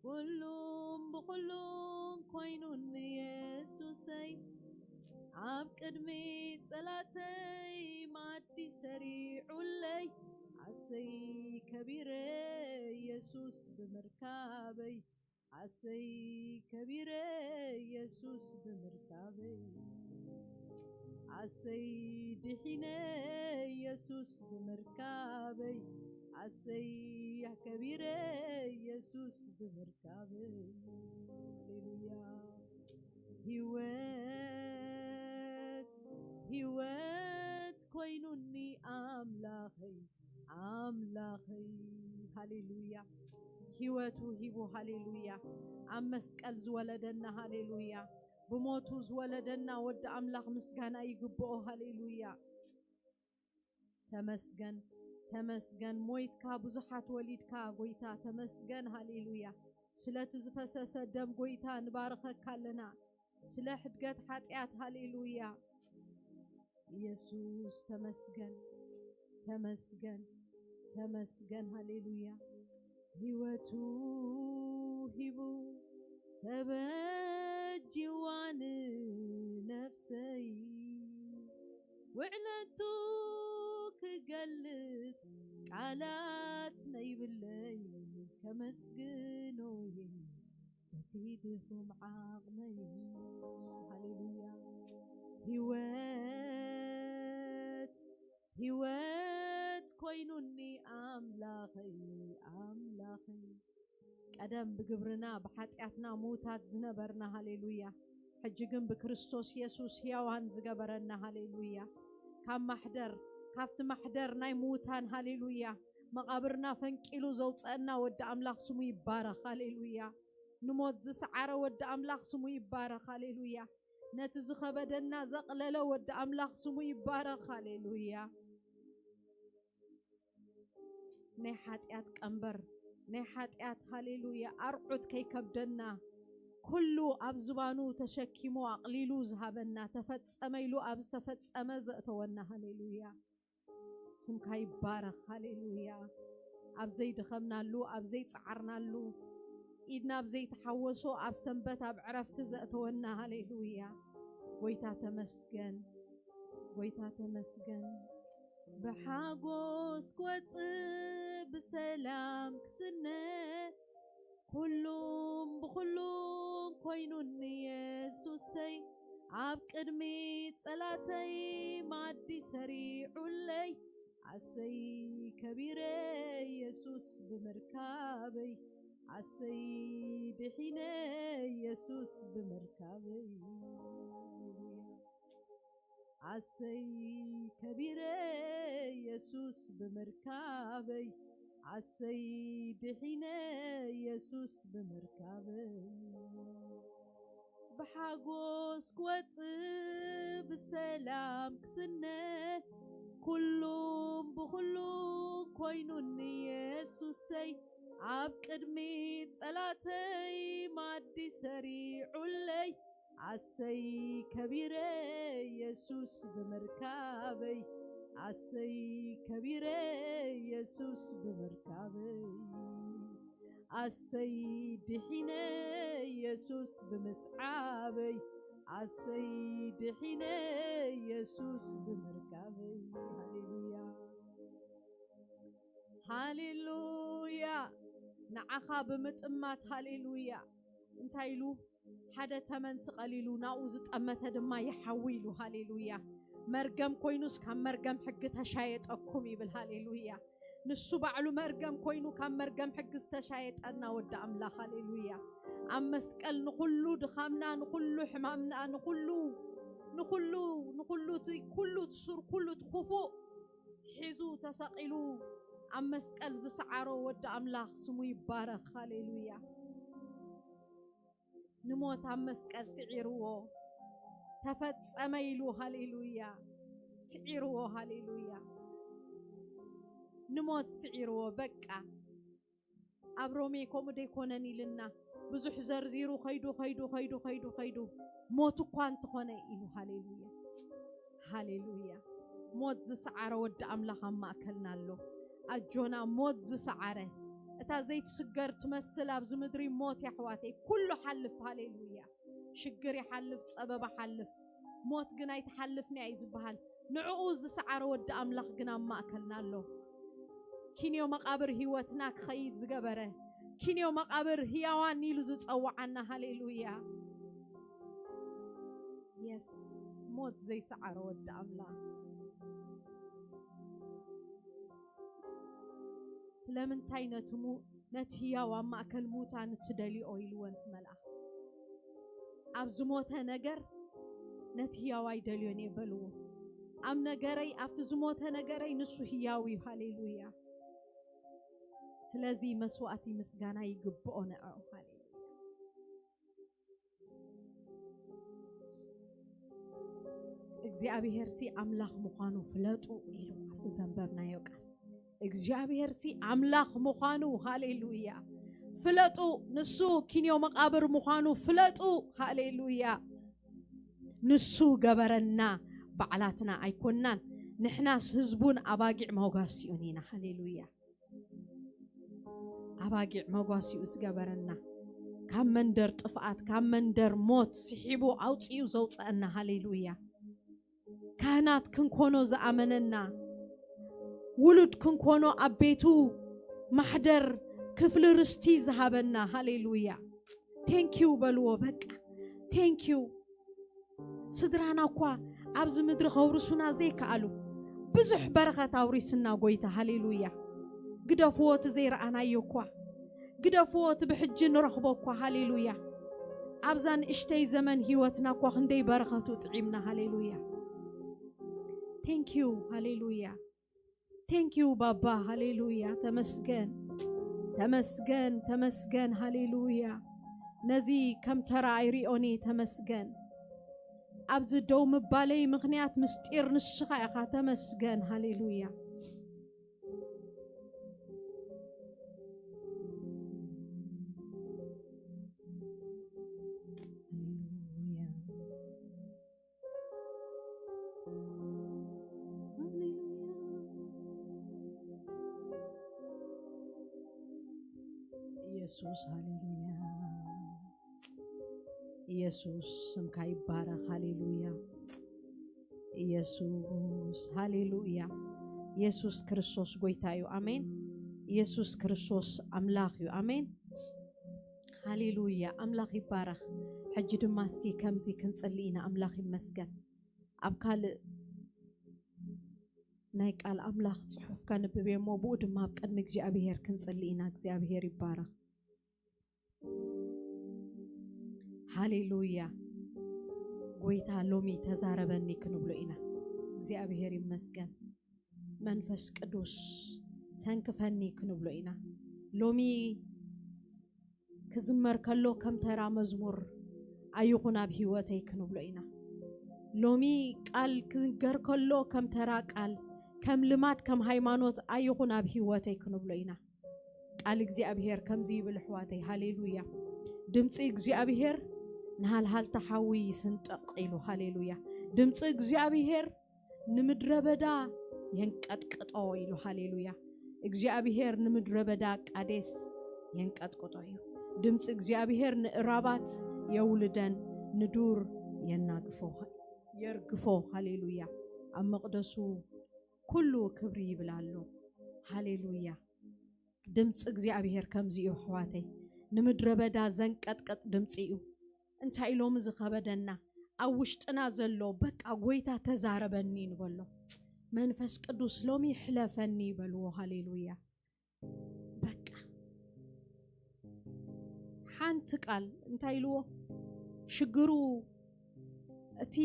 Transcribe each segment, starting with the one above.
ኩሉን ብኹሉን ኮይኑኒ የሱሰይ፣ ኣብ ቅድሚ ጸላተይ ማዲ ሰሪዑለይ። ኣሰይ ከቢረ የሱስ ብምርካበይ፣ ኣሰይ ከቢረ የሱስ ብምርካበይ፣ ኣሰይ ድሒነ የሱስ ብምርካበይ፣ ኣሰይ ከቢረ የሱስ ብምርካበይ። ሃሌሉያ። ህይወት ህይወት ኮይኑኒ ኣምላኸይ ኣምላኸይ። ሃሌሉያ። ህይወቱ ሂቡ። ሃሌሉያ። ኣብ መስቀል ዝወለደና። ሃሌሉያ። ብሞቱ ዝወለደና ወዲ ኣምላኽ ምስጋና ይግብኦ። ሃሌሉያ። ተመስገን፣ ተመስገን። ሞይትካ ብዙሓት ወሊድካ ጎይታ፣ ተመስገን። ሃሌሉያ። ስለቲ ዝፈሰሰ ደም ጎይታ ንባርኸካ ኣለና። ስለ ሕድገት ሓጢኣት። ሃሌሉያ። ኢየሱስ ተመስገን፣ ተመስገን፣ ተመስገን። ሃሌሉያ። ህይወቱ ሂቡ ተበጅዋ ንነፍሰይ፣ ውዕለቱ ክገልጽ ቃላት ነይብለይ፣ ከመስግኖ እየ በቲ ድኹም ዓቕመይ። ሃሌሉያ። ህይወት ህይወት ኮይኑኒ ኣምላኸይ ኣምላኸይ። ቀደም ብግብርና ብሓጢኣትና ምዉታት ዝነበርና። ሃሌሉያ። ሕጂ ግን ብክርስቶስ የሱስ ሕያዋን ዝገበረና። ሃሌሉያ። ካብ ማሕደር ካብቲ ማሕደር ናይ ምዉታን። ሃሌሉያ። መቓብርና ፈንቂሉ ዘውፀአና ወዲ ኣምላኽ ስሙ ይባረኽ። ሃሌሉያ። ንሞት ዝሰዓረ ወዲ ኣምላኽ ስሙ ይባረኽ። ሃሌሉያ። ነቲ ዝኸበደና ዘቕለለ ወዲ ኣምላኽ ስሙ ይባረኽ። ሃሌሉያ። ናይ ሓጢኣት ቀንበር ናይ ሓጢኣት። ሃሌሉያ። ኣርዑት ከይከብደና ኩሉ ኣብ ዝባኑ ተሸኪሙ ኣቕሊሉ ዝሃበና፣ ተፈጸመ ኢሉ ኣብ ዝተፈጸመ ዘእተወና። ሃሌሉያ። ስምካ ይባረኽ። ሃሌሉያ። ኣብ ዘይደኸምናሉ ኣብ ዘይጸዓርናሉ ኢድና ኣብ ዘይተሓወሶ ኣብ ሰንበት ኣብ ዕረፍቲ ዘእተወና። ሃሌሉያ። ጎይታ ተመስገን። ጎይታ ተመስገን። ብሓጎስ ክወጽእ ብሰላም ክስነ፣ ኩሉም ብኹሉም ኮይኑኒ የሱሰይ፣ ኣብ ቅድሚ ጸላተይ ማዲ ሰሪዑለይ። ኣሰይ ከቢረ የሱስ ብምርካበይ፣ ኣሰይ ድሒነ የሱስ ብምርካበይ። ኣሰይ ከቢረ የሱስ ብምርካበይ፣ ኣሰይ ድሒነ የሱስ ብምርካበይ። ብሓጎስ ክወጽእ ብሰላም ክስነ፣ ኩሉም ብኹሉም ኮይኑኒ የሱሰይ፣ ኣብ ቅድሚ ጸላተይ ማዲ ሰሪዑለይ። ኣሰይ ከቢረ የሱስ ብምርካበይ፣ ኣሰይ ከቢረ የሱስ ብምርካበይ፣ ኣሰይ ድሒነ የሱስ ብምስዓበይ፣ ኣሰይ ድሒነ የሱስ ብምርካበይ። ሃሌሉያ። ሃሌሉያ። ንዓኻ ብምጥማት። ሃሌሉያ። እንታይ ኢሉ? ሓደ ተመን ስቐል ኢሉ፣ ናብኡ ዝጠመተ ድማ ይሓዊ ኢሉ። ሃሌሉያ። መርገም ኮይኑስ ካብ መርገም ሕጊ ተሻየጠኩም ይብል። ሃሌሉያ። ንሱ ባዕሉ መርገም ኮይኑ ካብ መርገም ሕጊ ዝተሻየጠና ወዲ ኣምላኽ። ሃሌሉያ። ኣብ መስቀል ንኹሉ ድኻምና፣ ንኹሉ ሕማምና፣ ንኹሉ ንኹሉ ንኹሉ እቲ ኩሉ እቲ ሱር ኩሉ እቲ ክፉእ ሒዙ ተሰቒሉ ኣብ መስቀል ዝሰዓሮ ወዲ ኣምላኽ ስሙ ይባረኽ። ሃሌሉያ። ንሞት ኣብ መስቀል ስዒርዎ፣ ተፈጸመ ኢሉ። ሃሌሉያ። ስዒርዎ። ሃሌሉያ። ንሞት ስዒርዎ። በቃ ኣብ ሮሜ ከምኡ ደይኮነን ኢልና ብዙሕ ዘርዚሩ ከይዱ ከይዱ ከይዱ ከይዱ ከይዱ ሞት እኳ እንተኾነ ኢሉ። ሃሌሉያ። ሃሌሉያ። ሞት ዝሰዓረ ወዲ ኣምላኽ ኣብ ማእከልና ኣሎ። ኣጆና ሞት ዝሰዓረ እታ ዘይትስገር ትመስል ኣብዚ ምድሪ ሞት፣ የሕዋተይ፣ ኩሉ ሓልፍ። ሃሌሉያ። ሽግር ይሓልፍ፣ ጸበባ ሓልፍ፣ ሞት ግን ኣይትሓልፍን እያ እዩ ዝበሃል። ንዕኡ ዝሰዓረ ወዲ ኣምላኽ ግን ኣብ ማእከልና ኣሎ። ኪንዮ መቓብር ህይወትና ክኸይድ ዝገበረ፣ ኪንዮ መቓብር ህያዋን ኢሉ ዝጸውዓና። ሃሌሉያ። የስ፣ ሞት ዘይሰዓረ ወዲ ኣምላኽ። ስለምንታይ ነቲ ሙ-፣ ነቲ ህያው ኣብ ማእከል ሙታን እትደልዮ ኢልወን እቲ መልኣኽ። ኣብ ዝሞተ ነገር ነቲ ህያው ኣይደልዮን እየ በልዎ። ኣብ ነገረይ፣ ኣብቲ ዝሞተ ነገረይ ንሱ ህያው እዩ። ሃሌሉያ። ስለዚ መስዋእቲ ምስጋና ይግብኦ ንዕኡ። ሃሌሉያ። እግዚኣብሄርሲ ኣምላኽ ምዃኑ ፍለጡ ኢሉ ኣብቲ ዘንበብናዮ ቃል። እግዚኣብሄርሲ ኣምላኽ ምዃኑ፣ ሃሌሉያ፣ ፍለጡ። ንሱ ኪንዮ መቓብር ምዃኑ ፍለጡ። ሃሌሉያ። ንሱ ገበረና፣ ባዕላትና ኣይኮናን። ንሕናስ ህዝቡን ኣባጊዕ መጓሲኡን ኢና። ሃሌሉያ። ኣባጊዕ መጓሲኡ ዝገበረና፣ ካብ መንደር ጥፍኣት፣ ካብ መንደር ሞት ስሒቡ ኣውጺኡ ዘውጸአና። ሃሌሉያ። ካህናት ክንኮኖ ዝኣመነና፣ ውሉድ ክንኮኖ ኣብ ቤቱ ማሕደር ክፍሊ ርስቲ ዝሃበና። ሃሌሉያ። ቴንኪዩ በልዎ። በቃ ቴንኪዩ። ስድራና እኳ ኣብዚ ምድሪ ከውርሱና ዘይከኣሉ፣ ብዙሕ በረኸት ኣውሪስና ጎይታ። ሃሌሉያ። ግደፍዎ እቲ ዘይረኣናዮ እኳ፣ ግደፍዎ እቲ ብሕጂ ንረኽቦ እኳ። ሃሌሉያ። ኣብዛ ንእሽተይ ዘመን ህይወትና እኳ ክንደይ በረኸቱ ጥዒምና። ሃሌሉያ። ቴንኪዩ። ሃሌሉያ። ቴንኪዩ ባባ። ሃሌሉያ። ተመስገን፣ ተመስገን፣ ተመስገን። ሃሌሉያ። ነዚ ከም ተራ ኣይሪኦን እየ። ተመስገን። ኣብዚ ደው ምባለይ ምኽንያት ምስጢር ንስኻ ኢኻ። ተመስገን። ሃሌሉያ። ሃሌሉያ። ሃሌሉያ። ኢየሱስ፣ ሃሌሉያ። ኢየሱስ፣ ስምካ ይባረኽ። ሃሌሉያ። ኢየሱስ፣ ሃሌሉያ። ኢየሱስ ክርስቶስ ጎይታ እዩ። ኣሜን። ኢየሱስ ክርስቶስ ኣምላኽ እዩ። ኣሜን። ሃሌሉያ። ኣምላኽ ይባረኽ። ሕጂ ድማ እስኪ ከምዚ ክንጽሊ ኢና። ኣምላኽ ይመስገን። ኣብ ካልእ ናይ ቃል ኣምላኽ ጽሑፍ ከንብብ እየ እሞ፣ ብኡ ድማ ኣብ ቅድሚ እግዚኣብሄር ክንጽሊ ኢና። እግዚኣብሄር ይባረኽ። ሃሌሉያ። ጎይታ ሎሚ ተዛረበኒ ክንብሎ ኢና። እግዚኣብሄር ይመስገን። መንፈስ ቅዱስ ተንክፈኒ ክንብሎ ኢና። ሎሚ ክዝመር ከሎ ከም ተራ መዝሙር ኣይኹን ኣብ ህይወተይ ክንብሎ ኢና። ሎሚ ቃል ክንገር ከሎ ከም ተራ ቃል፣ ከም ልማድ፣ ከም ሃይማኖት ኣይኹን ኣብ ህይወተይ ክንብሎ ኢና። ቃል እግዚኣብሄር ከምዚ ይብል ኣሕዋተይ። ሃሌሉያ። ድምፂ እግዚኣብሄር ንሃልሃልታ ሓዊ ይስንጥቕ ኢሉ። ሃሌሉያ። ድምፂ እግዚኣብሄር ንምድረ በዳ የንቀጥቅጦ ኢሉ። ሃሌሉያ። እግዚኣብሄር ንምድረ በዳ ቃዴስ የንቀጥቅጦ እዩ። ድምፂ እግዚኣብሄር ንእራባት የውልደን፣ ንዱር የናግፎ፣ የርግፎ። ሃሌሉያ። ኣብ መቕደሱ ኩሉ ክብሪ ይብል ኣሎ። ሃሌሉያ። ድምፂ እግዚኣብሄር ከምዚ እዩ ኣሕዋተይ፣ ንምድረ በዳ ዘንቀጥቅጥ ድምፂ እዩ። እንታይ ሎሚ ዝኸበደና ኣብ ውሽጥና ዘሎ፣ በቃ ጎይታ ተዛረበኒ ንበሎ። መንፈስ ቅዱስ ሎሚ ሕለፈኒ በልዎ። ሃሌሉያ። በቃ ሓንቲ ቃል እንታይ ኢልዎ? ሽግሩ፣ እቲ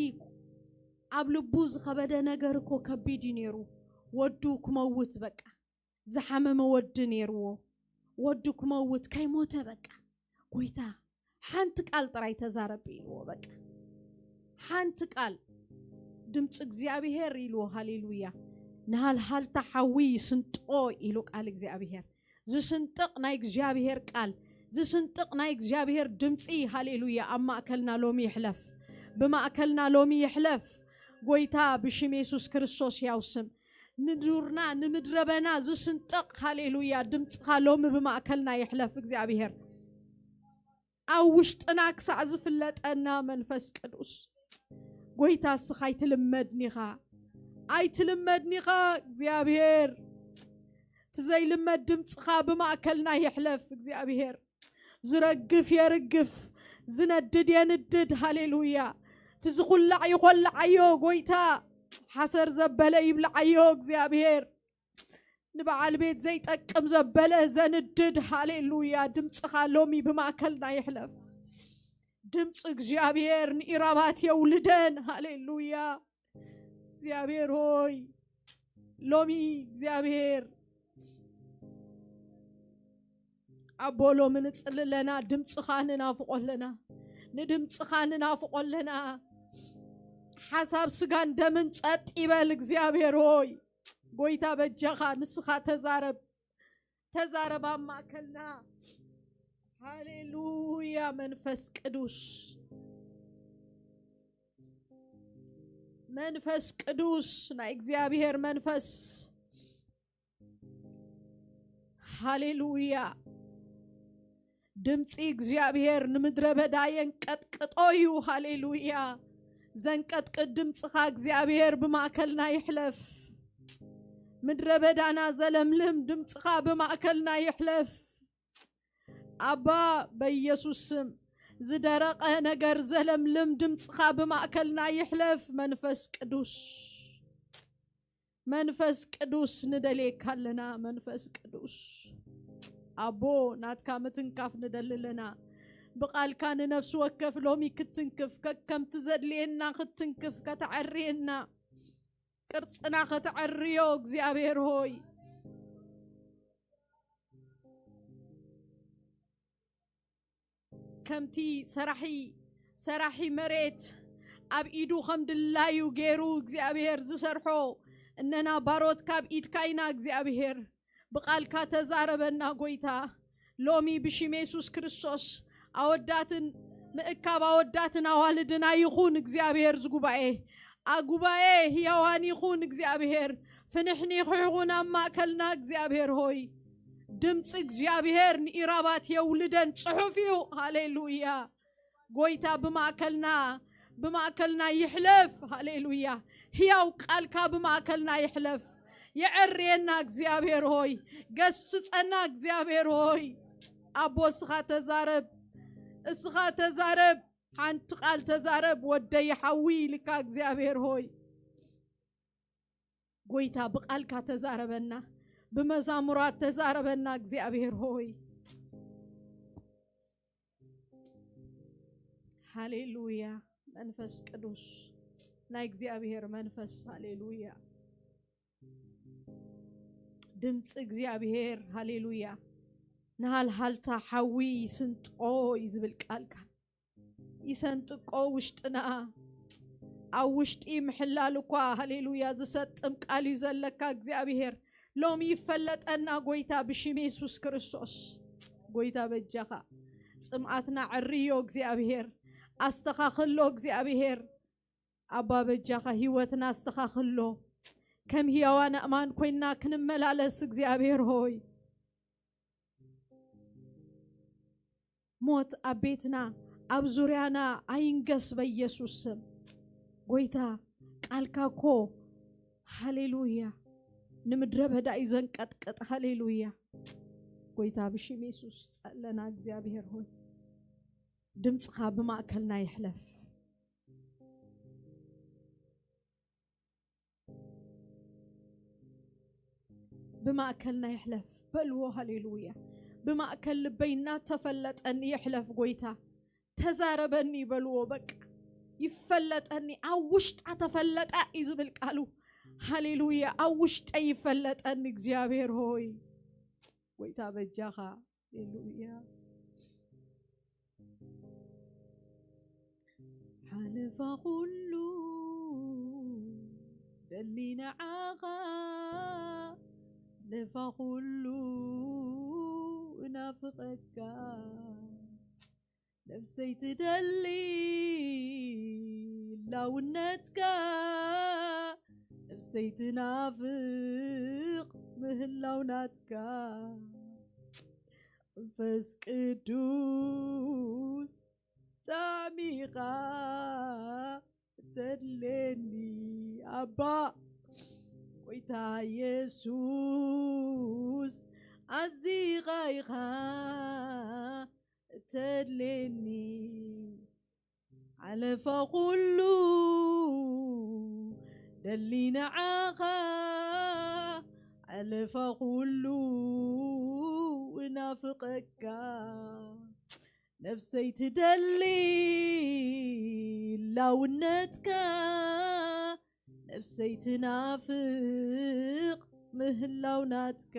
ኣብ ልቡ ዝኸበደ ነገር እኮ ከቢድ እዩ ነይሩ። ወዱ ክመውት በቃ ዝሓመመ ወዲ ነይርዎ። ወዱ ክመውት ከይሞተ በቃ፣ ጎይታ ሓንቲ ቃል ጥራይ ተዛረብ ኢልዎ። በቃ ሓንቲ ቃል፣ ድምፂ እግዚኣብሄር ኢልዎ። ሃሌሉያ። ንሃልሃልታ ሓዊ ይስንጥቆ ኢሉ ቃል እግዚኣብሄር። ዝስንጥቕ ናይ እግዚኣብሄር ቃል፣ ዝስንጥቕ ናይ እግዚኣብሄር ድምፂ። ሃሌሉያ። ኣብ ማእከልና ሎሚ ይሕለፍ፣ ብማእከልና ሎሚ ይሕለፍ። ጎይታ ብሽም የሱስ ክርስቶስ ያው ስም ንዱርና ንምድረ በና ዝስንጥቕ፣ ሃሌሉያ፣ ድምፅኻ ሎሚ ብማእከልና ይሕለፍ እግዚኣብሔር። ኣብ ውሽጥና ክሳዕ ዝፍለጠና መንፈስ ቅዱስ ጎይታ እስኻ ኣይትልመድኒኻ፣ ኣይትልመድኒኻ እግዚኣብሔር። እቲ ዘይልመድ ድምፅኻ ብማእከልና ይሕለፍ እግዚኣብሔር። ዝረግፍ የርግፍ፣ ዝነድድ የንድድ። ሃሌሉያ። እቲ ዝኹላዕ ይኾልዓዮ ጎይታ፣ ሓሰር ዘበለ ይብልዓዮ እግዚኣብሔር። ንበዓል ቤት ዘይጠቅም ዘበለ ዘንድድ። ሃሌሉያ። ድምፅኻ ሎሚ ብማእከልና ይሕለፍ። ድምፂ እግዚኣብሔር ንኢራባት የውልደን። ሃሌሉያ። እግዚኣብሔር ሆይ፣ ሎሚ እግዚኣብሔር ኣቦ፣ ሎሚ ንጽሊ ኣለና፣ ድምጽኻ ንናፍቆ ኣለና፣ ንድምጽኻ ንናፍቆ ኣለና። ሓሳብ ስጋን ደምን ጸጥ ይበል እግዚኣብሔር ሆይ፣ ጎይታ በጃኻ ንስኻ ተዛረብ፣ ተዛረብ ኣብ ማእከልና። ሃሌሉያ መንፈስ ቅዱስ፣ መንፈስ ቅዱስ ናይ እግዚኣብሔር መንፈስ። ሃሌሉያ። ድምፂ እግዚኣብሔር ንምድረ በዳ የንቀጥቅጦ እዩ። ሃሌሉያ። ዘንቀጥቅጥ ድምፅኻ እግዚኣብሔር ብማእከልና ይሕለፍ። ምድረ በዳና ዘለምልም ድምፅኻ ብማእከልና ይሕለፍ። ኣባ፣ በኢየሱስ ስም ዝደረቐ ነገር ዘለምልም ድምፅኻ ብማእከልና ይሕለፍ። መንፈስ ቅዱስ፣ መንፈስ ቅዱስ ንደልየካ ኣለና። መንፈስ ቅዱስ ኣቦ፣ ናትካ ምትንካፍ ንደሊ ኣለና። ብቓልካ ንነፍሲ ወከፍ ሎሚ ክትንክፍ፣ ከከምቲ ዘድልየና ክትንክፍ፣ ከተዐርየና፣ ቅርጽና ከተዐርዮ እግዚኣብሔር ሆይ፣ ከምቲ ሰራሒ፣ ሰራሒ መሬት ኣብ ኢዱ ከም ድላዩ ገይሩ እግዚኣብሔር ዝሰርሖ፣ እነና ባሮት ካብ ኢድካ ኢና እግዚኣብሔር። ብቓልካ ተዛረበና ጎይታ። ሎሚ ብሽም የሱስ ክርስቶስ ኣወዳትን ምእካብ ኣወዳትን ኣዋልድና ይኹን እግዚኣብሔር። ዝጉባኤ ኣጉባኤ ህያዋን ይኹን እግዚኣብሔር። ፍንሕኒ ይኹን ኣብ ማእከልና እግዚኣብሔር ሆይ። ድምፂ እግዚኣብሔር ንኢራባት የውልደን ጽሑፍ እዩ። ሃሌሉያ። ጎይታ ብማእከልና፣ ብማእከልና ይሕለፍ። ሃሌሉያ። ህያው ቃልካ ብማእከልና ይሕለፍ። የዐርየና እግዚኣብሔር ሆይ፣ ገስጸና እግዚኣብሔር ሆይ። ኣቦ እስኻ ተዛረብ፣ እስኻ ተዛረብ፣ ሓንቲ ቃል ተዛረብ፣ ወደይ ሓዊ ኢልካ እግዚኣብሔር ሆይ። ጎይታ ብቃልካ ተዛረበና፣ ብመዛሙራት ተዛረበና እግዚኣብሔር ሆይ። ሃሌሉያ። መንፈስ ቅዱስ ናይ እግዚኣብሔር መንፈስ፣ ሃሌሉያ። ድምፂ እግዚኣብሔር፣ ሃሌሉያ። ንሃልሃልታ ሓዊ ይስንጥቆ እዩ ዝብል ቃልካ። ይሰንጥቆ ውሽጥና። ኣብ ውሽጢ ምሕላል እኳ፣ ሃሌሉያ፣ ዝሰጥም ቃል እዩ ዘለካ እግዚኣብሔር። ሎሚ ይፈለጠና ጎይታ ብሽም የሱስ ክርስቶስ። ጎይታ በጃኻ ጽምኣትና ዕርዮ እግዚኣብሔር። ኣስተኻኽሎ እግዚኣብሔር። ኣባ በጃኻ ህይወትና ኣስተኻኽሎ። ከም ህያዋን ኣእማን ኮይና ክንመላለስ እግዚኣብሔር ሆይ። ሞት ኣብ ቤትና ኣብ ዙርያና ኣይንገስ በኢየሱስ ስም። ጎይታ ቃልካ እኮ ሃሌሉያ ንምድረ በዳ እዩ ዘንቀጥቅጥ። ሃሌሉያ ጎይታ ብሽም የሱስ ጸለና እግዚኣብሔር ሆይ ድምፅኻ ብማእከልና ይሕለፍ። ብማእከልና ይሕለፍ በልዎ። ሃሌሉያ። ብማእከል ልበይ እናተፈለጠኒ ይሕለፍ ጎይታ። ተዛረበኒ በልዎ። በቃ ይፈለጠኒ፣ ኣብ ውሽጣ ተፈለጠ እዩ ዝብል ቃሉ። ሃሌሉያ። ኣብ ውሽጠይ ይፈለጠኒ እግዚኣብሔር ሆይ። ጎይታ በጃኻ። ሃሌሉያ። ሓለፋ ኩሉ ደሊ ንዓኻ፣ ሓለፋ ኩሉ እናፍቐካ፣ ነፍሰይ ትደሊ ህላውነትካ፣ ዘይትናፍቕ ምህላው ናትካ መንፈስ ቅዱስ ጣዕሚኻ ተድሌኒ ኣባ ጎይታ የሱስ ኣዚኻ ኢኻ ተድሌኒ ሓለፈ ኩሉ ደሊ ንዓኻ ሓለፈ ኩሉ እናፍቐካ ነፍሰይ ትደሊ ላውነትካ ነፍሰይ ትናፍቕ ምህላው ናትካ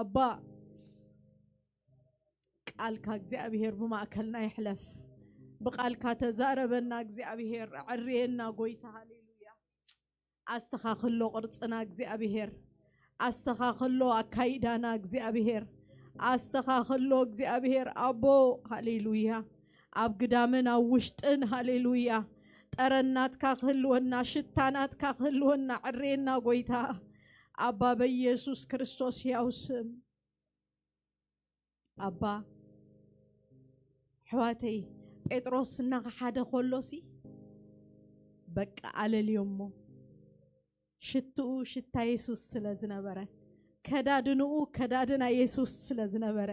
ኣባ ቃልካ እግዚኣብሔር ብማእከልና ይሕለፍ። ብቃልካ ተዛረበና እግዚኣብሔር፣ ኣዕርየና ጎይታ። ሃሌሉያ። ኣስተኻኽሎ ቅርጽና እግዚኣብሔር፣ ኣስተኻኽሎ ኣካይዳና እግዚኣብሔር፣ ኣስተኻኽሎ እግዚኣብሔር ኣቦ። ሃሌሉያ። ኣብ ግዳምን ኣብ ውሽጥን ሃሌሉያ። ጠረናትካ ክህልወና፣ ሽታናትካ ክህልወና፣ ዕሬና ጎይታ ኣባ በኢየሱስ ክርስቶስ ያው ስም ኣባ። ኣሕዋተይ፣ ጴጥሮስ እናኸሓደ ከሎሲ በቃ ኣለልዮሞ። ሽትኡ ሽታ የሱስ ስለ ዝነበረ፣ ከዳድንኡ ከዳድና የሱስ ስለ ዝነበረ፣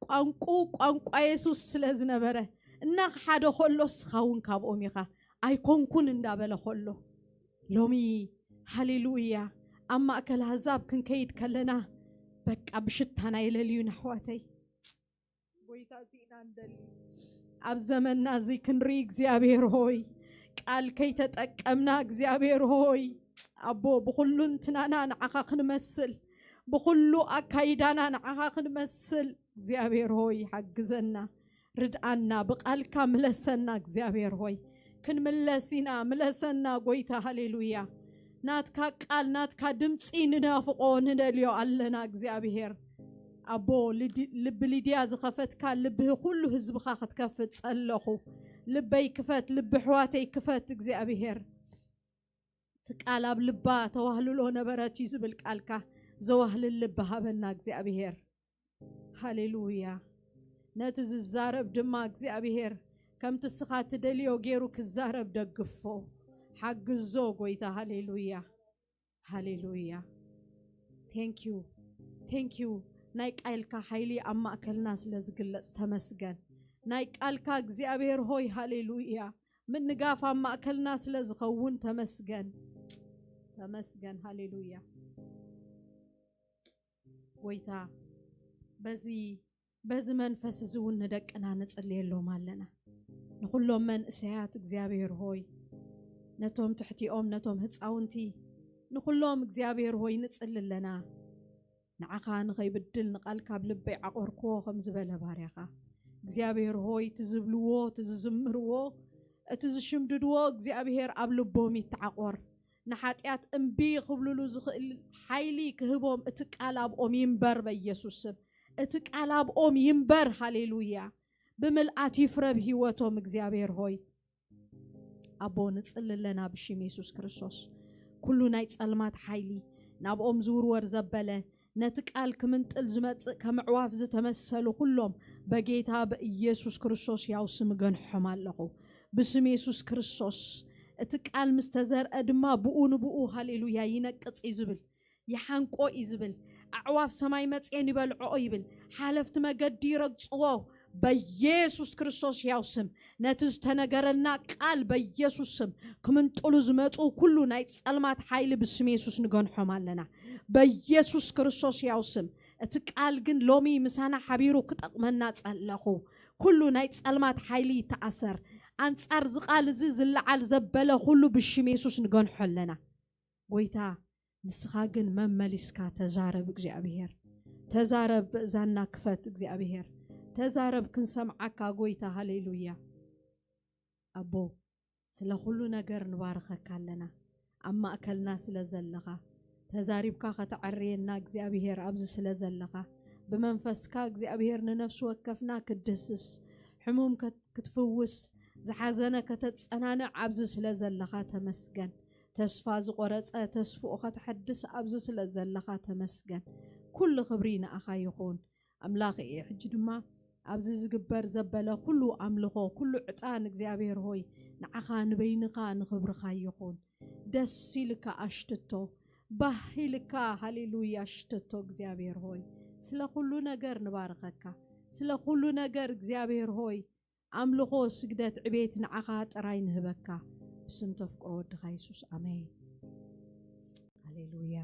ቋንቁ ቋንቋ የሱስ ስለ ዝነበረ፣ እናኸሓደ ከሎ እስኻ እውን ካብኦም ኢኻ። ኣይኮንኩን እንዳበለ ከሎ ሎሚ ሃሌሉያ ኣብ ማእከል ኣህዛብ ክንከይድ ከለና በቃ ብሽታና ይለልዩን ኣሕዋተይ። ጎይታ እዚእና እንደሊ ኣብ ዘመንና እዚ ክንርኢ እግዚኣብሔር ሆይ ቃል ከይተጠቀምና እግዚኣብሔር ሆይ ኣቦ ብኩሉ እንትናና ንዓኻ ክንመስል ብኩሉ ኣካይዳና ንዓኻ ክንመስል እግዚኣብሔር ሆይ ሓግዘና። ርድኣና፣ ብቃልካ ምለሰና እግዚኣብሔር ሆይ። ክንምለስ ኢና፣ ምለሰና ጎይታ። ሃሌሉያ። ናትካ ቃል፣ ናትካ ድምፂ ንናፍቆ፣ ንደልዮ ኣለና እግዚኣብሔር። ኣቦ፣ ልዲ- ልቢ ሊድያ ዝኸፈትካ፣ ልቢ ኩሉ ህዝብኻ ክትከፍት ጸለኹ። ልበይ ክፈት፣ ልቢ ኣሕዋተይ ክፈት እግዚኣብሔር። እቲ ቃል ኣብ ልባ ተዋህልሎ ነበረት እዩ ዝብል ቃልካ፣ ዘዋህልል ልቢ ሃበና እግዚኣብሔር። ሃሌሉያ። ነቲ ዝዛረብ ድማ እግዚኣብሔር ከምቲ እስኻ ትደልዮ ገይሩ ክዛረብ ደግፎ፣ ሓግዞ ጎይታ። ሃሌሉያ፣ ሃሌሉያ። Thank you፣ thank you። ናይ ቃልካ ሓይሊ ኣብ ማእከልና ስለ ዝግለጽ ተመስገን። ናይ ቃልካ እግዚኣብሔር ሆይ ሃሌሉያ ምንጋፍ ኣብ ማእከልና ስለ ዝኸውን ተመስገን፣ ተመስገን። ሃሌሉያ። ጎይታ፣ በዚ በዚ መንፈስ እዚ እውን ንደቅና ንጽልየሎም ኣለና። ንኹሎም መንእሰያት እግዚኣብሔር ሆይ፣ ነቶም ትሕቲኦም፣ ነቶም ህፃውንቲ፣ ንኹሎም እግዚኣብሔር ሆይ ንጽሊ ኣለና። ንዓኻ ንኸይብድል ንቓልካ ኣብ ልበይ ዓቖርክዎ ከም ዝበለ ባርያኻ። እግዚኣብሔር ሆይ፣ እቲ ዝብልዎ፣ እቲ ዝዝምርዎ፣ እቲ ዝሽምድድዎ እግዚኣብሔር ኣብ ልቦም ይተዓቖር። ንሓጢኣት እምቢ ክብልሉ ዝኽእል ሓይሊ ክህቦም እቲ ቃል ኣብኦም ይንበር በኢየሱስ ስም። እቲ ቃል ኣብኦም ይንበር። ሃሌሉያ። ብምልኣት ይፍረብ ህይወቶም እግዚኣብሔር ሆይ። ኣቦ ንጽሊ ኣለና ብሽም የሱስ ክርስቶስ። ኩሉ ናይ ጸልማት ሓይሊ ናብኦም ዝውርወር ዘበለ ነቲ ቃል ክምንጥል ዝመጽእ ከም ኣዕዋፍ ዝተመሰሉ ኩሎም በጌታ በኢየሱስ ክርስቶስ ያው ስም ገንሖም ኣለኹ። ብስም የሱስ ክርስቶስ እቲ ቃል ምስ ተዘርአ ድማ ብኡ ንብኡ ሃሌሉያ ይነቅጽ እዩ ዝብል፣ ይሓንቆ እዩ ዝብል፣ ኣዕዋፍ ሰማይ መጽኤን ይበልዕኦ ይብል፣ ሓለፍቲ መገዲ ይረግጽዎ። በኢየሱስ ክርስቶስ ያው ስም ነቲ ዝተነገረልና ቃል በኢየሱስ ስም ክምንጥሉ ዝመጹ ኩሉ ናይ ጸልማት ሓይሊ ብስም የሱስ ንገንሖም ኣለና። በኢየሱስ ክርስቶስ ያው ስም እቲ ቃል ግን ሎሚ ምሳና ሓቢሩ ክጠቕመና ጸለኹ። ኩሉ ናይ ጸልማት ሓይሊ ይተኣሰር። ኣንጻር እዚ ቃል እዚ ዝለዓል ዘበለ ኩሉ ብሽም የሱስ ንገንሖ ኣለና። ጎይታ ንስኻ ግን መመሊስካ ተዛረብ እግዚኣብሔር። ተዛረብ ብእዛንና ክፈት እግዚኣብሔር። ተዛረብ ክንሰምዓካ ጎይታ። ሃሌሉያ። ኣቦ ስለ ኩሉ ነገር ንባርኸካ ኣለና። ኣብ ማእከልና ስለ ዘለኻ ተዛሪብካ ከተዕርየና እግዚኣብሔር ኣብዚ ስለ ዘለኻ ብመንፈስካ እግዚኣብሔር ንነፍሲ ወከፍና ክትድህስስ ሕሙም ከት- ክትፍውስ ዝሓዘነ ከተጸናንዕ ኣብዚ ስለ ዘለኻ ተመስገን። ተስፋ ዝቖረጸ ተስፍኡ ከተሐድስ ኣብዚ ስለ ዘለኻ ተመስገን። ኩሉ ክብሪ ንኣኻ ይኹን። ኣምላኽ እየ። ሕጂ ድማ ኣብዚ ዝግበር ዘበለ ኩሉ ኣምልኾ፣ ኩሉ ዕጣን እግዚኣብሔር ሆይ ንዓኻ ንበይንኻ ንኽብርኻ ይኹን። ደስ ኢልካ ኣሽትቶ፣ ባህ ኢልካ ሃሌሉያ ኣሽትቶ እግዚኣብሔር ሆይ። ስለ ኩሉ ነገር ንባርኸካ። ስለ ኩሉ ነገር እግዚኣብሔር ሆይ ኣምልኾ፣ ስግደት፣ ዕቤት ንዓኻ ጥራይ ንህበካ። ብስም ተፍቅሮ ወድኻ የሱስ ኣሜን። ሃሌሉያ።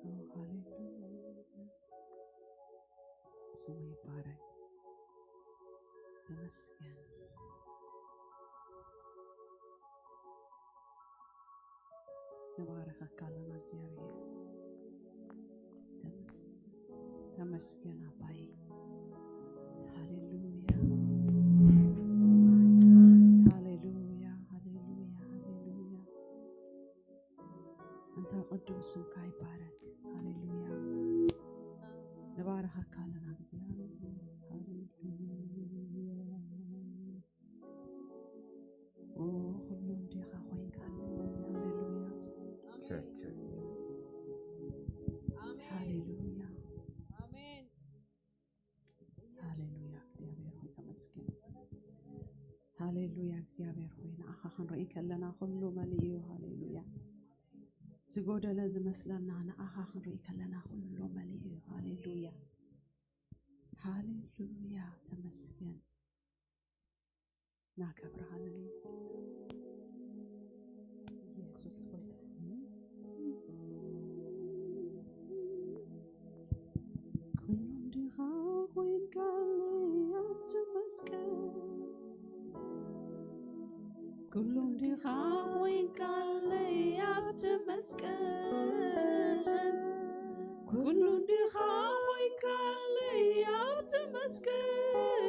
ኦ፣ ሃሌሉያ። ስሙ ይባረክ። ተመስገን። ንባርኸካ ኣለና እግዚኣብሔር። ተመስገን። ተመስገን ኣባይ። ሃሌሉያ። ሃሌሉያ፣ ሃሌሉያ፣ ሃሌሉያ። ኣንታ ቅዱስ ስምካ ይባረክ። ሃሌሉያ። ንባርኸካ ኣለና እግዚኣብሔር። ሃሌሉያ። ኦ፣ ኩሉ እንዲኻ ኮይንካለይ። ሃሌሉያ። ሃሌሉያ። ሃሌሉያ። እግዚኣብሔር ሆይ ተመስገን። ሃሌሉያ። እግዚኣብሔር ሆይ ንኣኻ ክንርኢ ከለና ኩሉ መሊኡ እዩ። ሃሌሉያ። ዝጎደለ ዝመስለና ንኣኻ ክንርኢ ከለና ኩሉ መሊኡ እዩ። ሃሌሉያ። ሃሌሉያ። ተመስገን። ናከብርሃለኒ። ኢየሱስ ሆይ። ኩሉ እንዲኻ ኮይንካለይ ኣብቲ መስቀል። ኩሉ እንዲኻ ኮይንካለይ ኣብቲ መስቀል። ኩሉ እንዲኻ ኮይንካለይ ኣብቲ መስቀል፣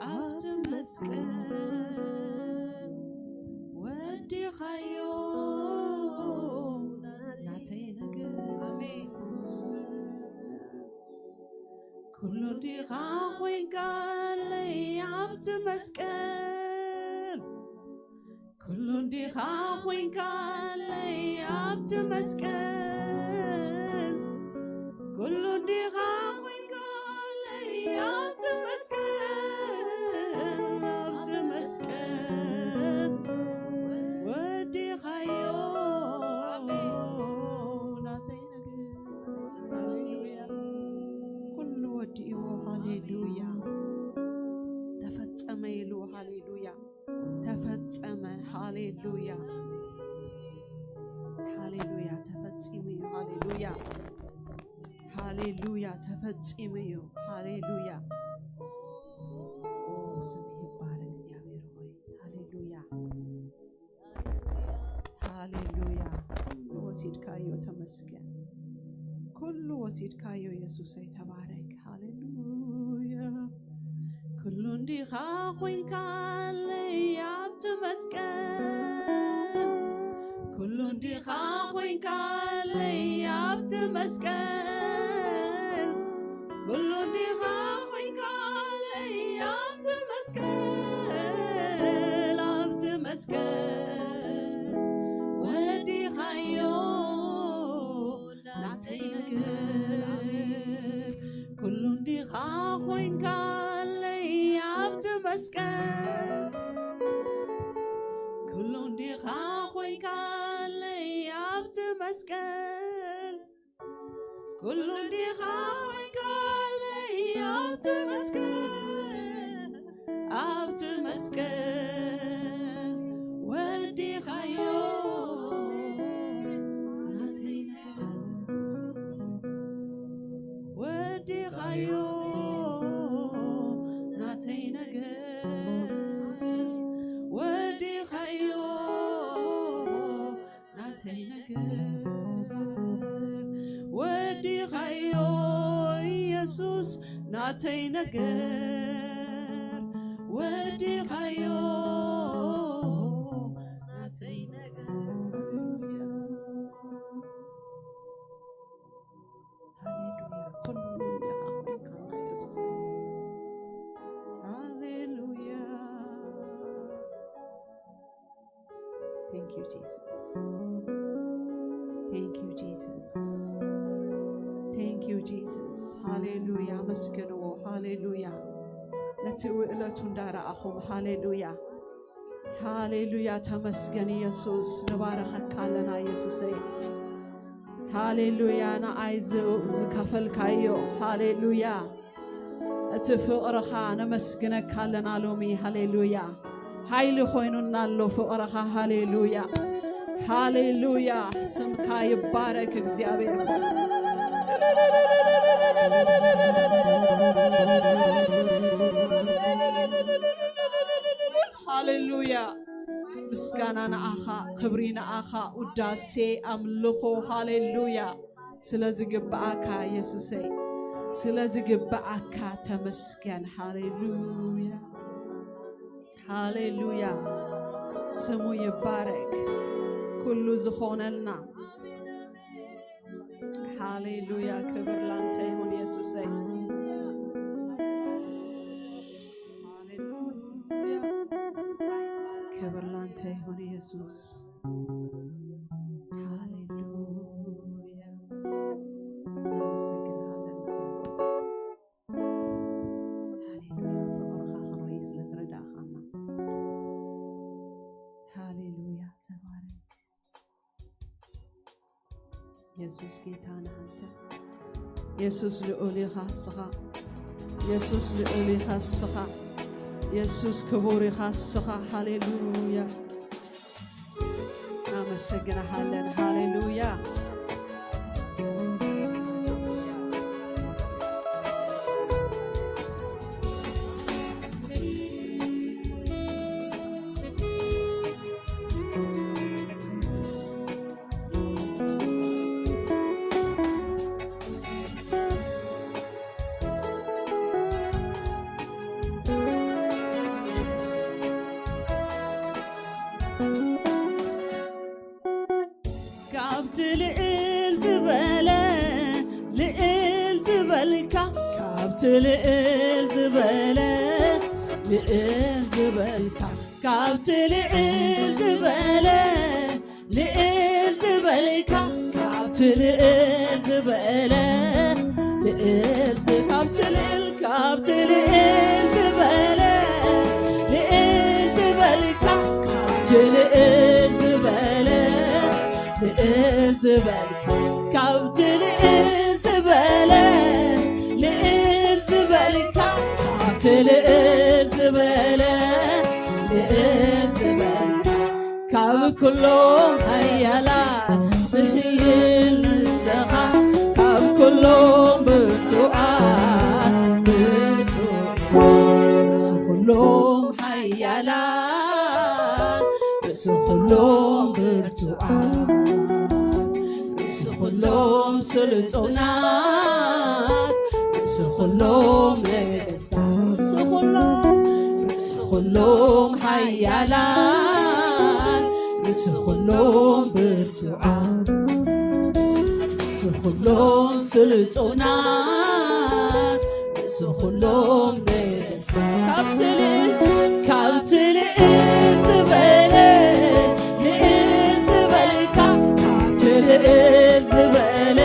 ኣብቲ መስቀል ወዲኻዮ ናተይ ነገር። ኣሜን። ኩሉ እንዲኻ ኮይንካለይ ኣብቲ መስቀል። ኩሉ እንዲኻ ኮይንካለይ ኣብቲ መስቀል። ኩሉ እንዲኻ ኮይንካለይ ኣብቲ መስቀል፣ ኣብቲ መስቀል ወዲኻዮ። ኣሜን። ናተይ ነገር። ሃሌሉያ። ኩሉ ወዲእዎ። ሃሌሉያ። ተፈጸመ ኢሉ። ሃሌሉያ። ተፈጸመ። ሃሌሉያ። ሃሌሉያ። ተፈጺሙ እዩ። ሃሌሉያ። ሃሌሉያ። ተፈጺሙ እዩ። ሃሌሉያ። ኦ፣ ስም ይባረክ እግዚኣብሔር ሆይ። ሃሌሉያ። ሃሌሉያ። ኩሉ ወሲድካዮ፣ ተመስገን። ኩሉ ወሲድካዮ፣ የሱሰይ ተባረክ። ሃሌሉያ። ኩሉ እንዲኻ ኮይንካለይ ኣብቲ መስቀል። ኩሉ እንዲኻ ኮይንካለይ ኣብቲ መስቀል። ኩሉ እንዲኻ ኮይንካለይ ኣብቲ መስቀል፣ ኣብቲ መስቀል ወዲኻዮ ናተይ ነገር። ኩሉ እንዲኻ ኮይንካለይ ኣብቲ መስቀል። ኩሉ እንዲኻ ኮይንካለይ ኣብቲ መስቀል። ኩሉ እንዲኻ ኮይንካለይ ኣብቲ መስቀል፣ ኣብቲ መስቀል ወዲኻዮ የሱስ ናተይ ነገር ወዲኻዮ ናተይ ነገር። ሃሌሉያ፣ ኩሉ ኢኻ ኮይንካና የሱስ። ሃሌሉያ። Thank you, Jesus. Thank you, Jesus. Thank you, Jesus. ሃሌሉያ። ኣመስግንዎ። ሃሌሉያ። ነቲ ውዕለቱ እንዳረኣኹም። ሃሌሉያ። ሃሌሉያ። ተመስገን ኢየሱስ። ንባረኸካ ኣለና ኢየሱሰይ። ሃሌሉያ። ንኣይ ዝ-፣ ዝከፈልካዮ። ሃሌሉያ። እቲ ፍቕርኻ ነመስግነካ ኣለና ሎሚ። ሃሌሉያ። ሓይሊ ኮይኑና ኣሎ ፍቕርኻ። ሃሌሉያ። ሃሌሉያ። ስምካ ይባረክ እግዚኣብሔር። ሃሌሉያ። ምስጋና ንኣኻ፣ ክብሪ ንኣኻ፣ ውዳሴ፣ ኣምልኾ። ሃሌሉያ። ስለ ዝግብኣካ የሱሰይ፣ ስለ ዝግብኣካ ተመስገን። ሃሌሉያ፣ ሃሌሉያ። ስሙ ይባረክ። ኩሉ ዝኾነልና። ሃሌሉያ፣ ክብር ላንተ ይሁን የሱሰይ። ሃሌሉያ፣ ክብር ላንተ ይሁን የሱስ። ሃሌሉያ፣ እናመሰግንሃለን እግዚኣብሔር። ሃሌሉያ፣ ፍቕርኻ ክንርኢ ስለ ዝረዳእኻና። ሃሌሉያ፣ ተባረክ። የሱስ ጌታና ኣንተ። የሱስ ልዑል ኢኻ እስኻ። የሱስ ልዑል ኢኻ እስኻ። የሱስ ክቡር ኢኻ እስኻ። ሃሌሉያ። እናመሰግንሃለን። ሃሌሉያ። ካብቲ ልዕል ዝበለ ልዕል ዝበልካ፣ ካብቲ ልዕል ዝበለ ልዕል ዝበልካ፣ ካብቲ ልዕል ዝበለ ልዕል ዝበልካ፣ ካብቲ ልዕል ዝበለ ልዕል ዝ-፣ ካብቲ ልዕል፣ ካብቲ ልዕል ዝበለ ልዕል ዝበልካ፣ ካብቲ ልዕል ዝበለ ልዕል ዝበልካ፣ ካብቲ ልዕል ዝበለ ልዕል ዝበልካ፣ ካብቲ ልዕል ዝበለ ልዕል ዝበልካ፣ ካብ ኩሎም ሓያላት ትህይል ንስኻ፣ ካብ ኩሎም ብርቱዓት ብርቱዕ፣ ርእሲ ኩሎም ሓያላት፣ ርእሲ ኩሎም ብርቱዓት፣ ርእሲ ኩሎም ስልጡናት፣ ርእሲ ኩሎም ነገስታት፣ ርእሲ ኩሎም፣ ርእሲ ኩሎም ሓያላት፣ ርእሲ ኩሎም ብርቱዓት፣ ርእሲ ኩሎም ስልጡናት፣ ርእሲ ኩሎም ነገስታት፣ ካብቲ ልዕል፣ ካብቲ ልዕል ዝበለ ልዕል ዝበልካ፣ ካብቲ ልዕል ዝበለ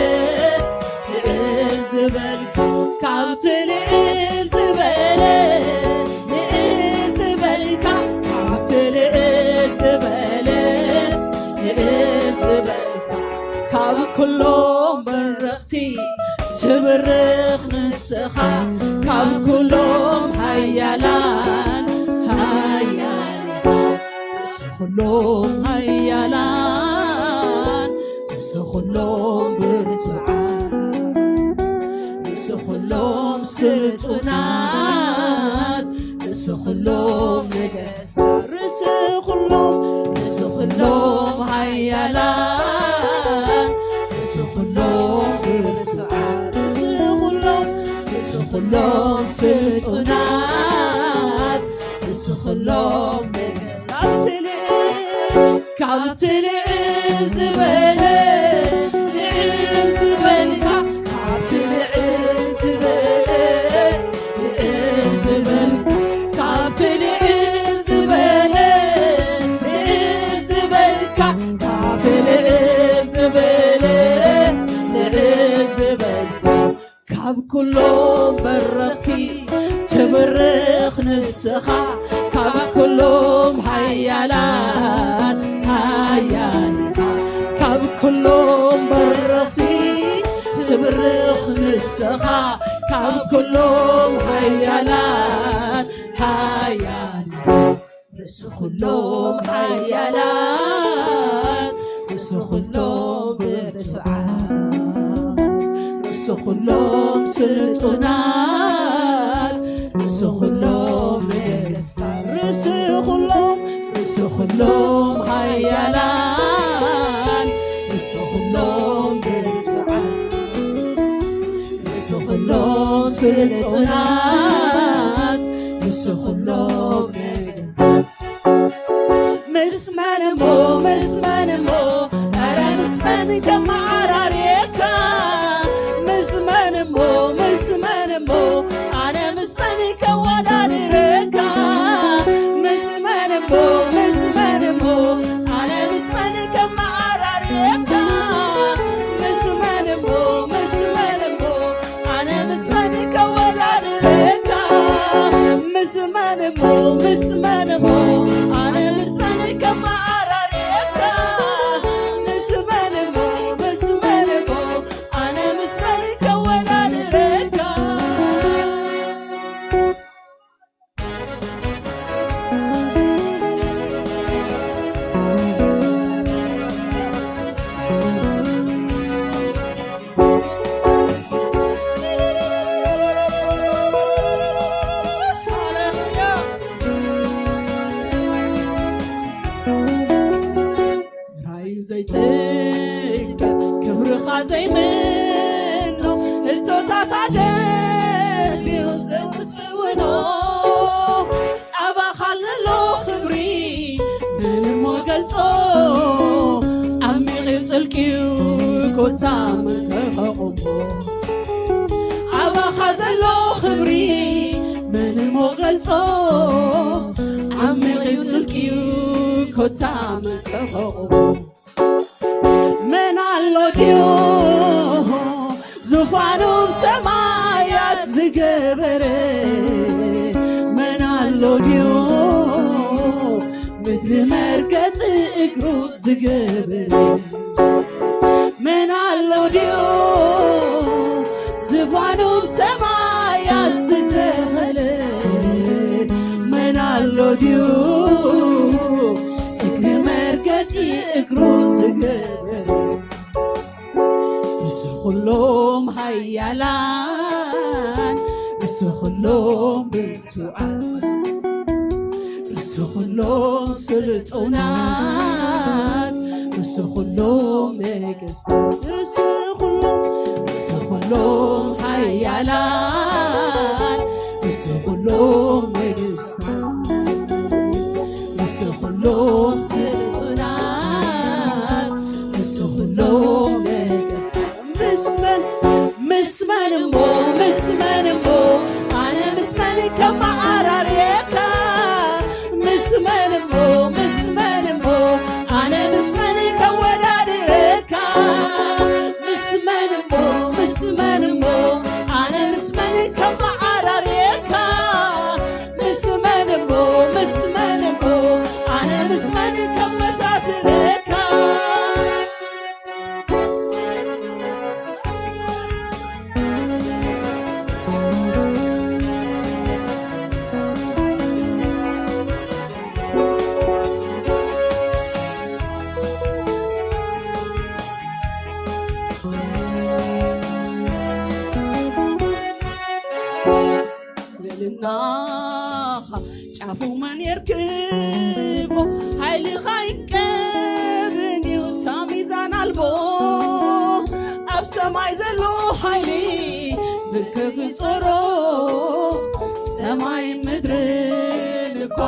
ልዕል ዝበልካ፣ ካብቲ ልዕል ዝበለ ልዕል ዝበልካ፣ ካብቲ ልዕል ዝበለ ልዕል ዝበልካ፣ ካብ ኩሎም በረኽቲ ትብርኽ ንስኻ፣ ካብ ኩሎም ሓያላን ሓያል፣ ርእሲ ኩሎም ሓያላን፣ ርእሲ ኩሎም ብርቱዓት፣ ርእሲ ኩሎም ስልጡናት፣ ርእሲ ኩሎም ነገስታት፣ ርእሲ ኩሎም፣ ርእሲ ኩሎም ሓያላን፣ ርእሲ ኩሎም ብርቱዓት፣ ርእሲ ኩሎም፣ ኩሎም ስልጡናት ንሱ ኩሎም ነገስታት። ካብቲ ልዕል ዝበለ፣ ልዕል ዝበልካ፣ ካብቲ ልዕል ዝበለ፣ ልዕል ዝበልካ፣ ካብቲ ልዕል ዝበለ፣ ልዕል ዝበልካ፣ ካብቲ ልዕል ዝበለ፣ ልዕል ዝበልካ፣ ካብ ኩሎም በረኽቲ ትብርኽ ንስኻ፣ ካብ ኩሎም ሓያላት ሓያል ኢኻ፣ ካብ ኩሎም በረኽቲ ትብርኽ ንስኻ፣ ካብ ኩሎም ሓያላት ሓያል ኢኻ። ርእሲ ኩሎም ሓያላት፣ ርእሲ ኩሎም ብርቱዓት፣ ርእሲ ኩሎም ስልጡናት፣ ርእሲ ኩሎም ነገስታት፣ ርእሲ ኩሎም፣ ርእሲ ኩሎም ሓያላት፣ ርእሲ ኩሎም ብርቱዓት፣ ርእሲ ኩሎም ስልጡናት፣ ርእሲ ኩሎም ነገስታት። ምስ መን እሞ፣ ምስ መን እሞ፣ ኣረ ምስ መን ከመዓራርየካ? ምስ መን እሞ፣ ምስ መን እሞ፣ ኣነ ምስ መን ከወዳድረካ? ምስ መን እሞ፣ ምስ መን እሞ፣ ኣነ ምስ መን ከመዓራርየካ? ምስ መን እሞ፣ ምስ መን እሞ፣ ኣነ ምስ መን ከወዳድረካ? ምስ መን እሞ፣ ምስ መን እሞ፣ ኣነ ምስ መን ከመዓራርየካ? ምስ መን እሞ፣ ምስ መን እሞ፣ ኣነ ምስ መን ከወዳድረካ? ጥራዩ ዘይጽገብ ክብርኻ ዘይምኖ፣ ህቶታት ኣደልዩ ዘትፍውኖ፣ ኣባኻ ዘሎ ክብሪ ምንሞ ገልጾ፣ ዓሚቕ እዩ ጥልቅዩ ኮታ መን ከኸቑሞ። ኣባኻ ዘሎ ክብሪ ምንሞ ገልጾ፣ ዓሚቕ እዩ ጥልቅዩ ኮታ መን ከኸቑሞ። መን ኣሎ ድዩ ዙፋኑ ብሰማያት ዝገበረ? መን ኣሎ ድዩ ምድሪ መርገጺ እግሩ ዝገበረ? መን ኣሎ ድዩ ዙፋኑ ብሰማያት ዝተኸለ? መን ኣሎ ድዩ እግሪ መርገጺ እግሩ ዝገበረ? ርእሲ ኩሎም ሓያላን፣ ርእሲ ኩሎም ብርቱዓት፣ ርእሲ ኩሎም ስልጡናት፣ ርእሲ ኩሎም ነገስታት፣ ርእሲ ኩሎም፣ ርእሲ ኩሎም ሓያላን፣ ርእሲ ኩሎም ነገስታት፣ ርእሲ ኩሎም ስልጡናት፣ ርእሲ ኩሎም ነገስታት። ምስ መን፣ ምስ መን እሞ፣ ምስ መን እሞ፣ ኣነ ምስ መን ከመዓራርየካ? ምስ መን እሞ፣ ምስ መን እሞ፣ ኣነ ምስ መን ከወዳድረካ? ምስ መን እሞ፣ ምስ መን እሞ፣ ኣነ ምስ መን ከመዓራርየካ? ምስ መን እሞ፣ ምስ መን እሞ፣ ኣነ ምስ መን ከመሳስለካ? ልዕልናኻ ጫፉ መን የርክቦ? ሓይልኻ ይንቀርን እዩ፣ እታ ሚዛን ኣልቦ። ኣብ ሰማይ ዘሎ ሓይሊ ከይጾሮ ሰማይ ምድርን እኳ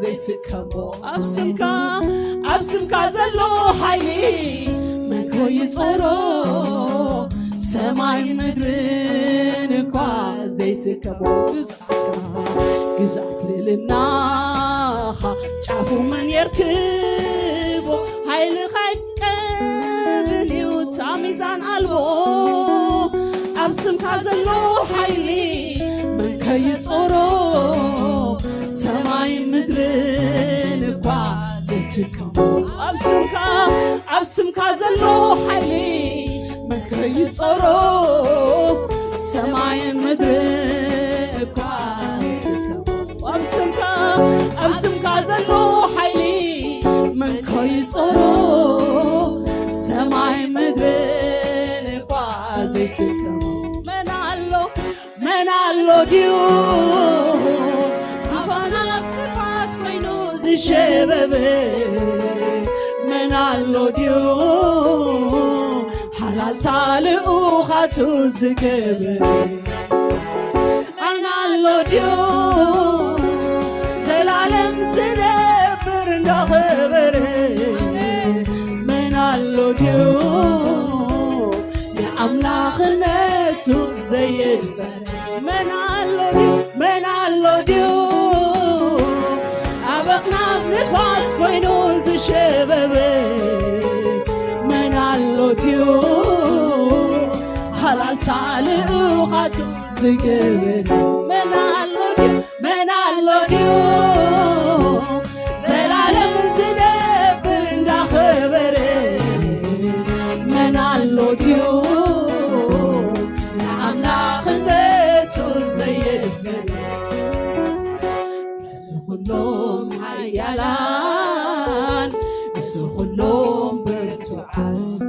ዘይስከሞ ኣብ ስምካ ኣብ ስምካ ዘሎ ሓይሊ መን ከይጾሮ ሰማይ ምድርን እኳ ዘይስከሞ ግዝኣትካ ግዝኣት ልዕልናኻ ጫፉ መን የርክቦ ሓይልኻ ቀብልዩ እታ ሚዛን ኣልቦ ኣብ ስምካ ዘሎ ሓይሊ መን ከይጾሮ ሰማይ ምድርን እኳ ዘይስከሞ ኣብ ስምካ ኣብ ስምካ ዘሎ ሓይሊ መን ከይጾሮ ሰማይ ምድርን እኳ ዘይስከሞ ኣብ ስምካ ኣብ ስምካ ዘሎ ሓይሊ መን ከይጾሮ ሰማይ ምድርን እኳ ዘይስከሞ መን ኣሎ መን ኣሎ ድዩ ኣባና ፍርሃት ኮይኑ ዝሸበበ መን ኣሎ ድዩ ሓላልታ ልኡኻቱ ዝገብር መን ኣሎ ድዩ ዘላለም ዝነብር እንዳኸበረ መን ኣሎ ድዩ ንኣምላኽነቱ ዘየድፈረ መን ኣሎ ድዩ መን ኣሎ ድዩ ኣብ ኣኽናፍ ንፋስ ኮይኑ ዝሸበበ መን ኣሎ ድዩ ሃላልታ ልኡኻቱ ዝገብር መን ኣሎ ድዩ መን ኣሎ ድዩ ዘላለም ዝነብር እንዳኸበረ መን ኣሎ ድዩ ንኣምላኽነቱ ዘየድፈረ ርእሲ ኩሎም ሓያላን ርእሲ ኩሎም ብርቱዓት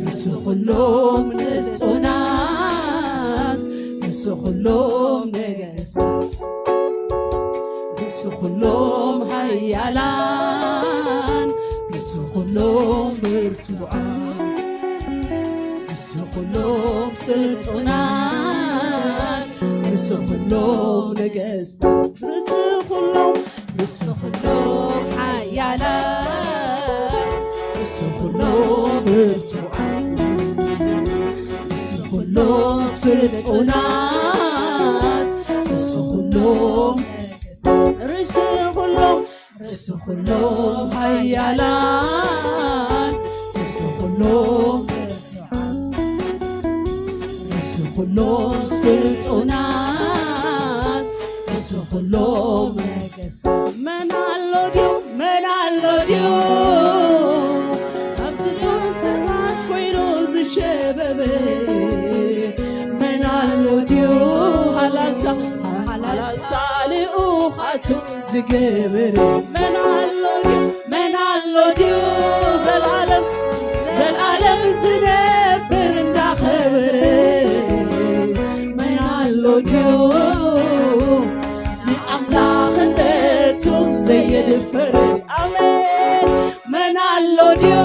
ርእሲ ኩሎም ስልጡናት ርእሲ ኩሎም ነገስታት ርእሲ ኩሎም ሓያላን ርእሲ ኩሎም ብርቱዓት ርእሲ ኩሎም ስልጡናት ርእሲ ኩሎም ነገስታት ርእሲ ኩሎም ርእሲ ኩሎም ሓያላት ርእሲ ኩሎም ብርቱዓት ርእሲ ኩሎም ስልጡናት ርእሲ ኩሎም ርእሲ ኩሎም ርእሲ ኩሎም ሓያላት ርእሲ ኩሎም ብርቱዓት ርእሲ ኩሎም ስልጡናት ርእሲ ኩሎም ነገስታት መን ኣሎ ድዩ መን ኣሎ ድዩ ኣብዚ ፍርሃት ኮይኑ ዝሸበበ መን ኣሎ ድዩ ሃላልታ ሃላልታ ልኡኻቱ ዝገብር መን ኣሎ ድዩ መን ኣሎ ድዩ ዘላለም ዘላለም ዝነብር እንዳኸበረ መን ኣሎ ድዩ ንኣምላኽነቱ ዘየድፈረ ኣሜን መን ኣሎ ድዩ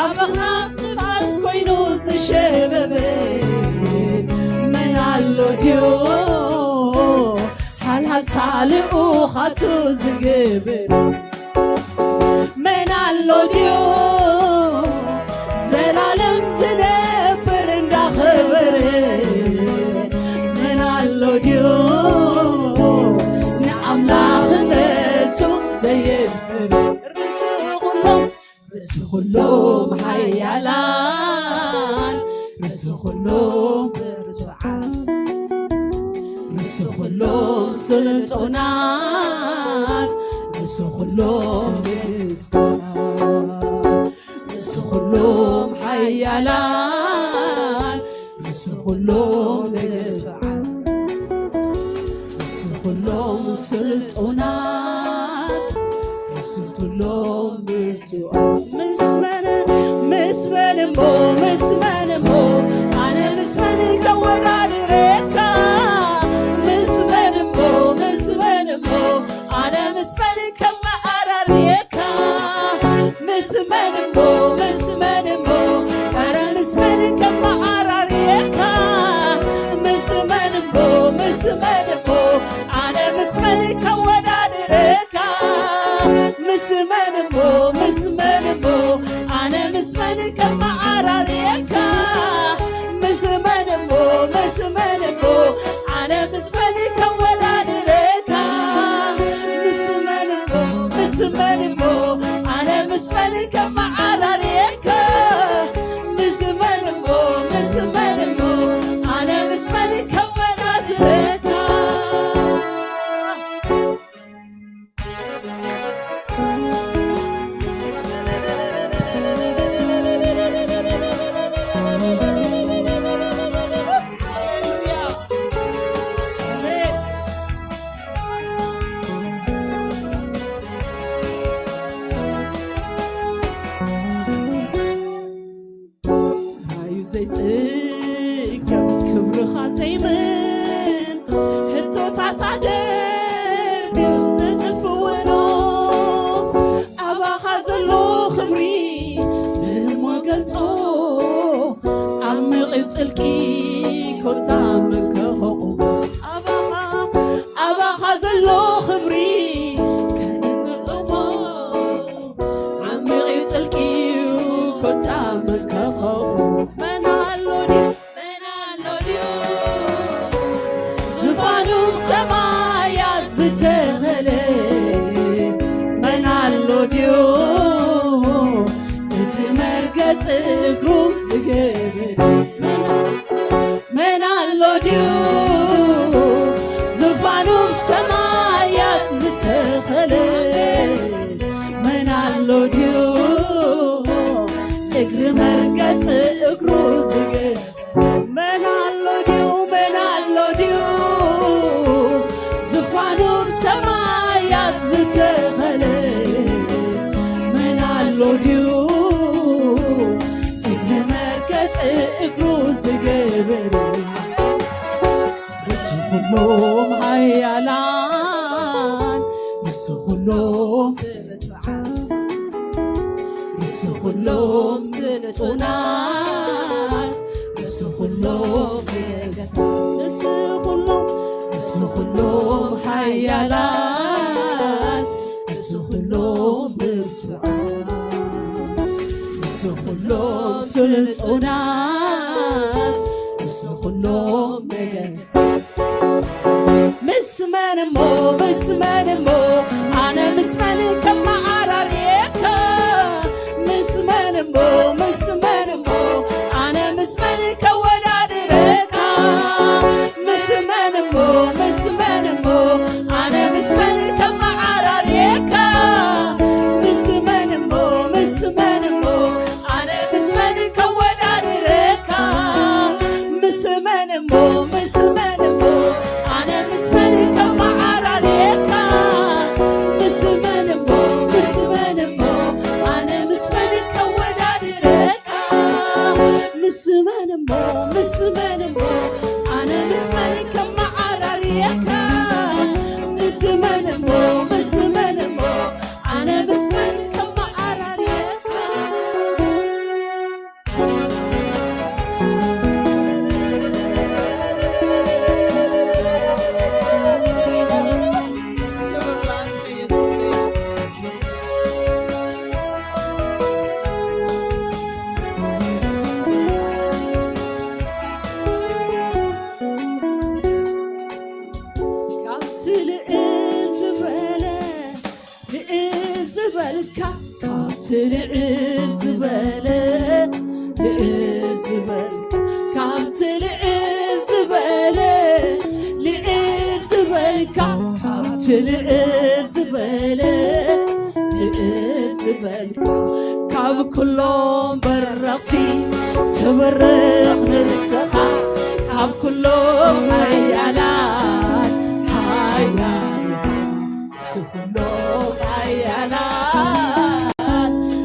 ኣብ ኣኽናፍ ንፋስ ኮይኑ ዝሸበበ መን ኣሎ ድዩ ሓልሃልታ ልኡኻቱ ዝገብር መን ኣሎ ድዩ ዘላለም ዝነብር እንዳኸበረ መን ኣሎ ድዩ ንኣምላኽነቱ ዘየድፍር ርእሲ ኩሎም ርእሲ ኩሎም ሓያላን ርእሲ ኩሎም ብርቱዓት ርእሲ ኩሎም ስልጡናት ርእሲ ኩሎም ንግስታት ርእሲ ኩሎም ሓያላን ርእሲ ኩሎም ንግስታት ርእሲ ኩሎም ስልጡናት ርእሲ ኩሎም ብርቱዓት ምስ መን ምስ መን እሞ ምስ መን እሞ ኣነ ምስ መን ከወዳድረካ ምስ መን እሞ ምስ መን እሞ ኣነ ምስ መን ከመዓራርየካ ምስ መን እሞ ምስ መን እሞ ኣነ ምስ መን ከመዓራርየካ እሞ ምስ መን እሞ ኣነ ምስ መን ከወዳድረካ? ምስ መን እሞ ምስ መን እሞ ኣነ ምስ መን ከመዓራርየካ? ምስ መን እሞ ምስ መን እሞ ኣነ ምስ መን ከወዳድረካ? ምስ መን እሞ ምስ መን እሞ ኣነ ምስ መን ከመዓራርየካ? ምስ መን እሞ ምስ መን እሞ ኣነ ምስ መን ከወዳድረካ? ራዩ ዘይጽገብ ክብርኻ ዘይምን ህቶታት ኣደርብዩ ዝጥፍእኖ ኣባኻ ዘሎ ክብሪ ምንም ገልጾ ዓሚቕ እዩ ጥልቂ ኮታ መከኸቑ ኣባኻ ኣባኻ ዘሎ ክብሪ ከነንቅጦ ዓሚቕ እዩ ጥልቂ እዩ ኮታ መከኸቑ መን ኣሎ ድዩ መን ኣሎ ድዩ ዙፋኑ ሰማያት ዝተኸለ መን ኣሎ ድዩ እግሪ መርገጽ እግሩ ዝገብር መን ኣሎ ድዩ ዙፋኑ ሰማያት ዝተኸለ መን ኣሎ ድዩ እግሪ መርገጽ እግሩ ዝገብር መን ኣሎ ድዩ መን ኣሎ ድዩ ዙፋኑ ብሰማያት ዝተኸለ መን ኣሎ ድዩ እግሪ መርገጽ እግሩ ዝገብር ንሱ ኩሎም ሃያላን ንሱ ኩሎም ንሱ ኩሎም ስልጡናት ንሱ ኩሎም ነገስታት ንሱ ኩሎም ንሱ ኩሎም ሓያላት ንሱ ኩሎም ብርቱዓት ንሱ ኩሎም ስልጡናት ንሱ ኩሎም ነገስታት ምስ መን እሞ ምስ መን እሞ ኣነ ምስ መን ከመዓራርየካ ምስ መን እሞ ምስ መን እሞ ኣነ ምስ መን ከወዳድረካ ምስ መን እሞ ምስ መን እሞ ኣነ ምስ መን ከመዓራርየካ ምስ መን እሞ ምስ መን እሞ ኣነ ምስ መን ከወዳድረካ ምስ መን እሞ ምስ መን እሞ ኣነ ምስ መን ከመዓራርየካ ምስ መን እሞ ምስ መን እሞ ኣነ ምስ መን ከወዳድረካ ምስ መን እሞ ምስ መን እሞ ኣነ ምስ መን ከመዓራርየካ ምስ መን እሞ ምስ መን እሞ ኣነ ምስ መን ከመዓራርየካ ካብቲ ልእል ዝበለ ልእል ዝበልካ ካብቲ ልዕል ዝበለ ልዕል ዝበልካ ካብቲ ልዕል ዝበለ ልዕል ዝበልካ ካብቲ ልዕል ዝበለ ልዕል ዝበልካ ካብ ኩሎም በረኽቲ ትበርኽ ንስኻ ካብ ኩሎም ሓያላት ሓያል ንሱ ኩሎም ሓያላት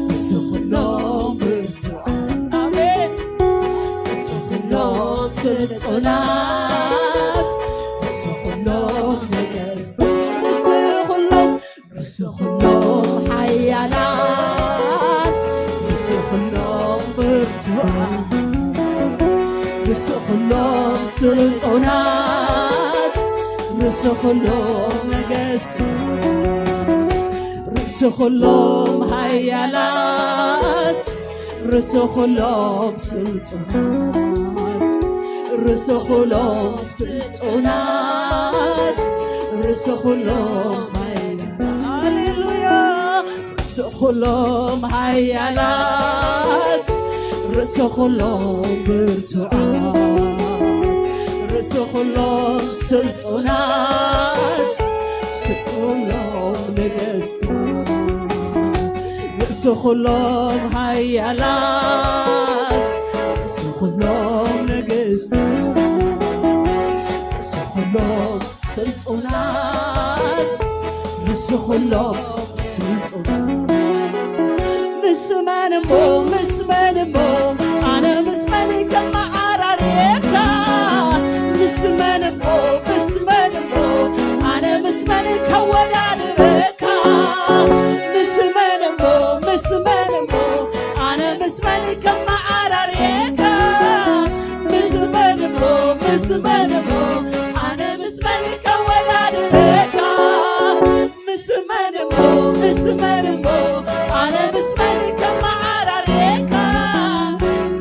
ንሱ ኩሎም ብርቱዓት ኣሜን ንሱ ኩሎም ስልጡናት ንሱ ኩሎም ነገስታት ንሱ ኩሎም ንሱ ኩሎም ሓያላት ንሱ ኩሎም ብርቱዓት ርእሲ ኩሎም ስልጡናት፣ ርእሲ ኩሎም ነገስታት፣ ርእሲ ኩሎም ሃያላት፣ ርእሲ ኩሎም ስልጡናት፣ ርእሲ ኩሎም ስልጡናት፣ ርእሲ ኩሎም ሃያላት። ሃሌሉያ። ርእሲ ኩሎም ሃያላት፣ ርእሲ ኩሎም ብርቱዓት፣ ርእሲ ኩሎም ስልጡናት፣ ርእሲ ኩሎም ነገስታት፣ ርእሲ ኩሎም ሃያላት፣ ርእሲ ኩሎም ነገስታት፣ ርእሲ ኩሎም ስልጡናት፣ ምስ ኩሎም ስልጡናት። ምስ መን እሞ፣ ምስ መን እሞ፣ ኣነ ምስ መን ከመዓራርየካ? ምስ መን እሞ፣ ምስ መን እሞ፣ ኣነ ምስ መን ከወዳድረካ? ምስ መን እሞ፣ ምስ መን እሞ፣ ኣነ ምስ መን ከመዓራርየካ? ምስ መን እሞ፣ ምስ መን እሞ፣ ኣነ ምስ መን ከወዳድረካ? ምስ መን እሞ፣ ምስ መን እሞ፣ ኣነ ምስ መን ከመዓራርየካ?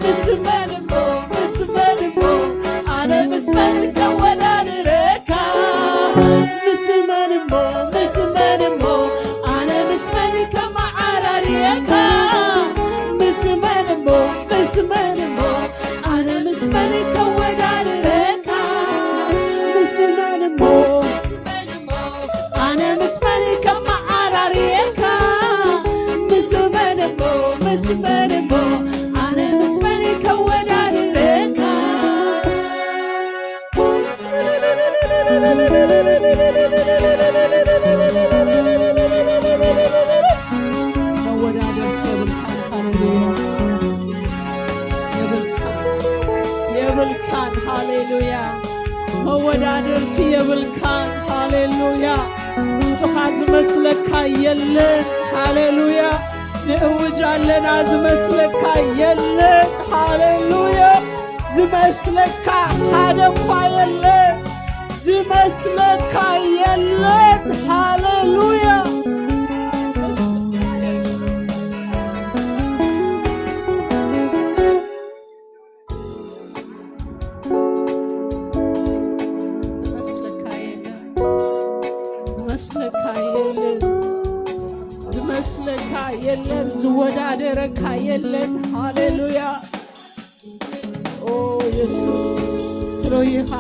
ምስ መን እሞ፣ ምስ መን እሞ፣ ኣነ ምስ መን ከወዳድረካ? ምስ መን እሞ፣ ምስ መን እሞ፣ ኣነ ምስ መን ከመዓራርየካ? ምስ መን እሞ፣ ምስ መን እሞ፣ ኣነ ምስ መን ከወዳድረካ? ምስ መን እሞ፣ ኣነ ምስ መን ከመዓራርየካ? ምስ መን እሞ፣ ምስ መን እሞ፣ ኣነ ምስ መን ከወዳድረካ? መወዳደርቲ የብልካን። ሃሌሉያ። የብልካን፣ የብልካን። ሃሌሉያ። መወዳደርቲ የብልካን። ሃሌሉያ። ንስኻ ዝመስለካ የለን። ሃሌሉያ። ንእውጅ ኣለና፣ ዝመስለካ የለን። ሃሌሉያ። ዝመስለካ ሓደ እኳ የለን። ዝመስለካ የለን። ሃሌሉያ። ዝመስለካ የለን። ዝመስለካ የለን። ዝመስለካ የለን። ዝወዳደረካ የለን። ሃሌሉያ። ኦ የሱስ፣ ክብሪ ኢኻ።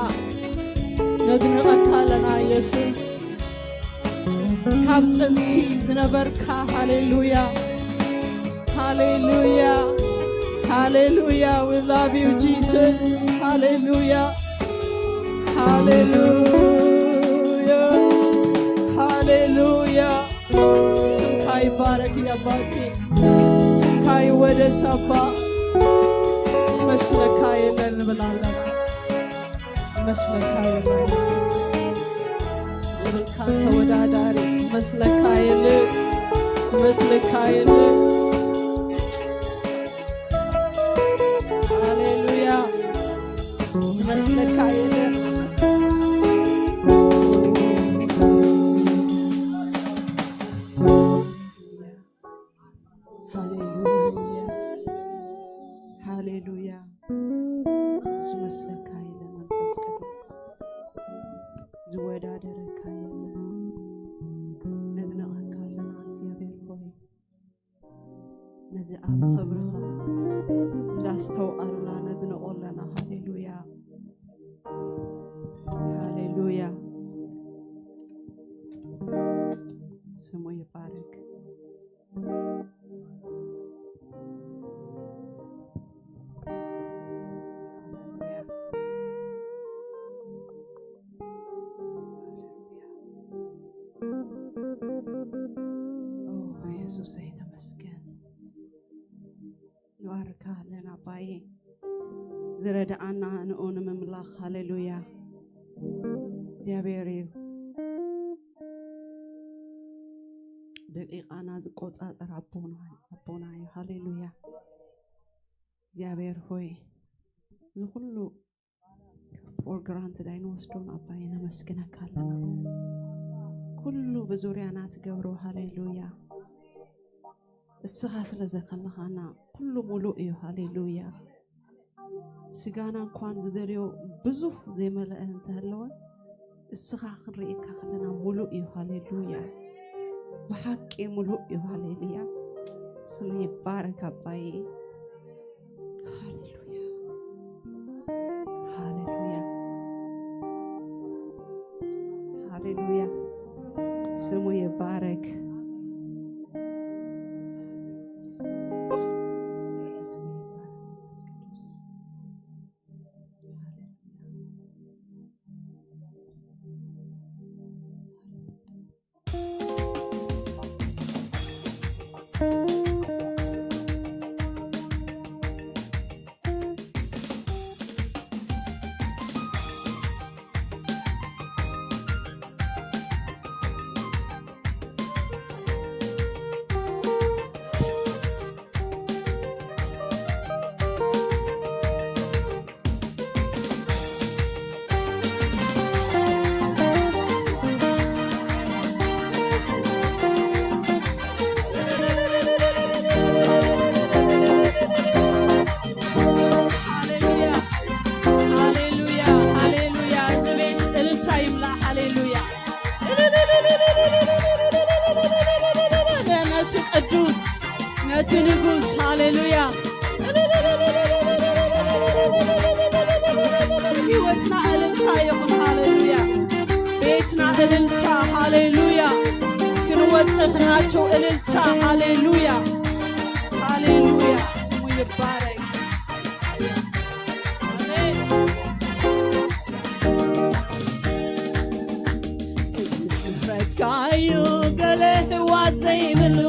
ነድንቐካ ኣለና የሱስ። ካብ ጥንቲ ዝነበርካ፣ ሃሌሉያ፣ ሃሌሉያ፣ ሃሌሉያ። We love you, Jesus. ሃሌሉያ፣ ሃሌሉያ፣ ሃሌሉያ። ስምካ ይባረክ የባቴ፣ ስምካ ይወደስ ኣባ። መስለካ የለን ንብል ኣለና። መስለካ የለን የብልካ ተወዳዳሪ። መስለካ የለን፣ መስለካ የለን። ሃሌሉያ። ዝመስለካ የለን። ሃሌሉያ፣ ሃሌሉያ። ዝመስለካ የለን መንፈስ ቅዱስ፣ ዝወዳደረካ የለን። ነድንቐካ ኣለና እግዚኣብሔር ሆይ። ነዚ ኣብ ክብርኻ እንዳስተውዓልና ነድንቖ ኣለና። ሃሌሉያ፣ ሃሌሉያ። ስሙ ይባረክ። ሃሌሉያ፣ ሃሌሉያ። ኦ፣ የሱሰይ ተመስገን። ንባርካ ኣለና ኣባዬ። ዝረድኣና ንኡ ንምምላኽ። ሃሌሉያ። እግዚኣብሔር እዩ። ደቂቃና ዝቆጻጸር ኣቦና፣ ኣቦና እዩ። ሃሌሉያ። እግዚኣብሔር ሆይ፣ እዚ ኩሉ for granted ኣይንወስዶን ኣባይ፣ ነመስግነካ ኣለና። ኩሉ ብዙርያና ትገብሮ፣ ሃሌሉያ። እስኻ ስለ ዘከለኻና ኩሉ ሙሉእ እዩ፣ ሃሌሉያ። ስጋና እንኳን ዝደልዮ ብዙህ ዘይመልአ እንተሃለወ፣ እስኻ ክንርእየካ ከለና ሙሉእ እዩ፣ ሃሌሉያ። ብሓቂ ሙሉእ እዩ፣ ሃሌሉያ። ስሙ ይባረክ ኣባይ። ሃሌሉያ። ሃሌሉያ። ሃሌሉያ። ስሙ ይባረክ። ስሙ ይባረክ መንፈስ ቅዱስ። ሃሌሉያ፣ ሃሌሉያ፣ ሃሌሉያ። እዚ ቤት እልልታ ይምላ። ሃሌሉያ። ነቲ ቅዱስ፣ ነቲ ንጉስ፣ ሃሌሉያ። ህይወትና እልልታ ይኹን። ሃሌሉያ። ቤትና እልልታ። ሃሌሉያ። ክንወጽእ ክንኣቱ እልልታ። ሃሌሉያ። ሃሌሉያ። ስሙ ይባረክ። ኣሜን። እዝስ ምሕረትካዩ ገለ ህዋት ዘይብሉ፣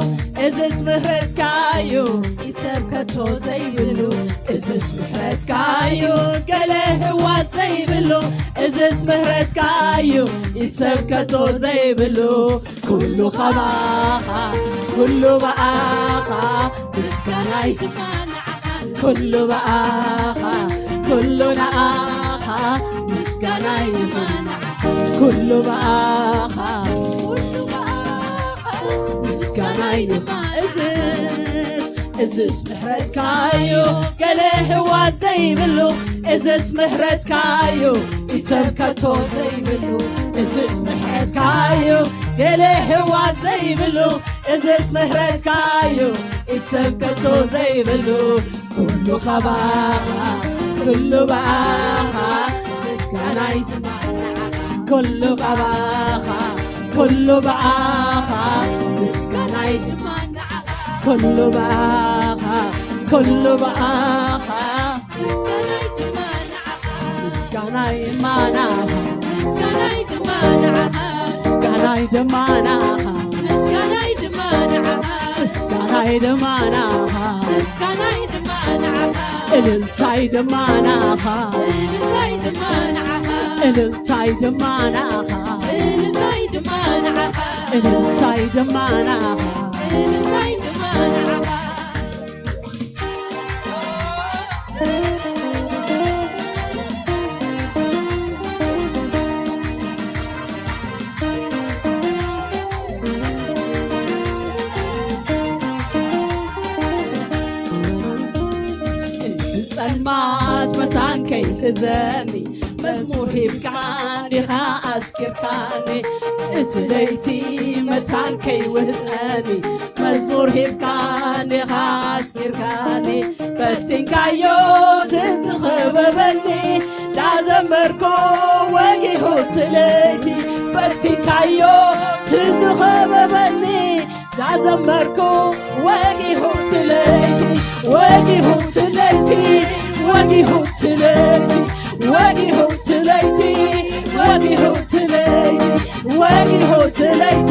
እዝስ ምሕረትካዩ ኢሰብ ከቶ ዘይብሉ፣ እዝስ ምሕረትካዩ ገለ ህዋት ዘይብሉ፣ እዝስ ምሕረትካዩ ኢሰብ ከቶ ዘይብሉ፣ ኩሉ ኻባኻ ኩሉ ብኣኻ ምስጋናይ ኩሉ ብኣኻ ኩሉ ንኣኻ ምስጋናይ ኩሉ ብኣኻ ምስጋናይ እዝስ እዝስ ምሕረትካዩ ገለ ህዋት ዘይብሉ እዝስ ምሕረትካዩ ኢሰብ ከቶ ዘይብሉ እዝስ ምሕረትካዩ ገለ ህዋት ዘይብሉ እዝስ ምሕረትካዩ ኢሰብ ከቶ ዘይብሉ ኩሉ ኻባኻ ኩሉ ብኣኻ ምስጋናይ ኩሉ ኻባኻ ኩሉ ብኣኻ ምስጋናይ ኩሉ ብኣኻ ኩሉ ብኣኻ ምስጋናይ ማናኻ ምስጋናይ ድማ ንዓኻ ምስጋናይ ድማ ንዓኻ ምስጋናይ ድማ ንዓኻ ምስጋናይ ድማ ንዓኻ ምስጋናይ ድማ ንዓኻ እልልታይ ድማ ንዓኻ እልልታይ ድማ ንዓኻ እልልታይ ድማ ንዓኻ እልልታይ ድማ ንዓኻ እልልታይ ድማ ንዓኻ እልልታይ ድማ ንዓኻ እቲ ጸልማት መታን ከይሕዘኒ መዝሙር ሂብካ ዲኻ ኣስኪርካኒ እቲ ለይቲ መታን ከይውህጠኒ መዝሙር ሂብካ ዲኻ ኣስኪርካኒ በቲንካዮ ትዝኸበበኒ ዳዘመርኮ ወጊሁ ትለይቲ በቲንካዮ ትዝኸበበኒ ዳዘመርኮ ወጊሁ ትለይቲ ወጊሁ ትለይቲ ወጊሁ ትለይቲ ወጊሁ ትለይቲ ወጊሁ ትለይቲ ወጊሁ ትለይቲ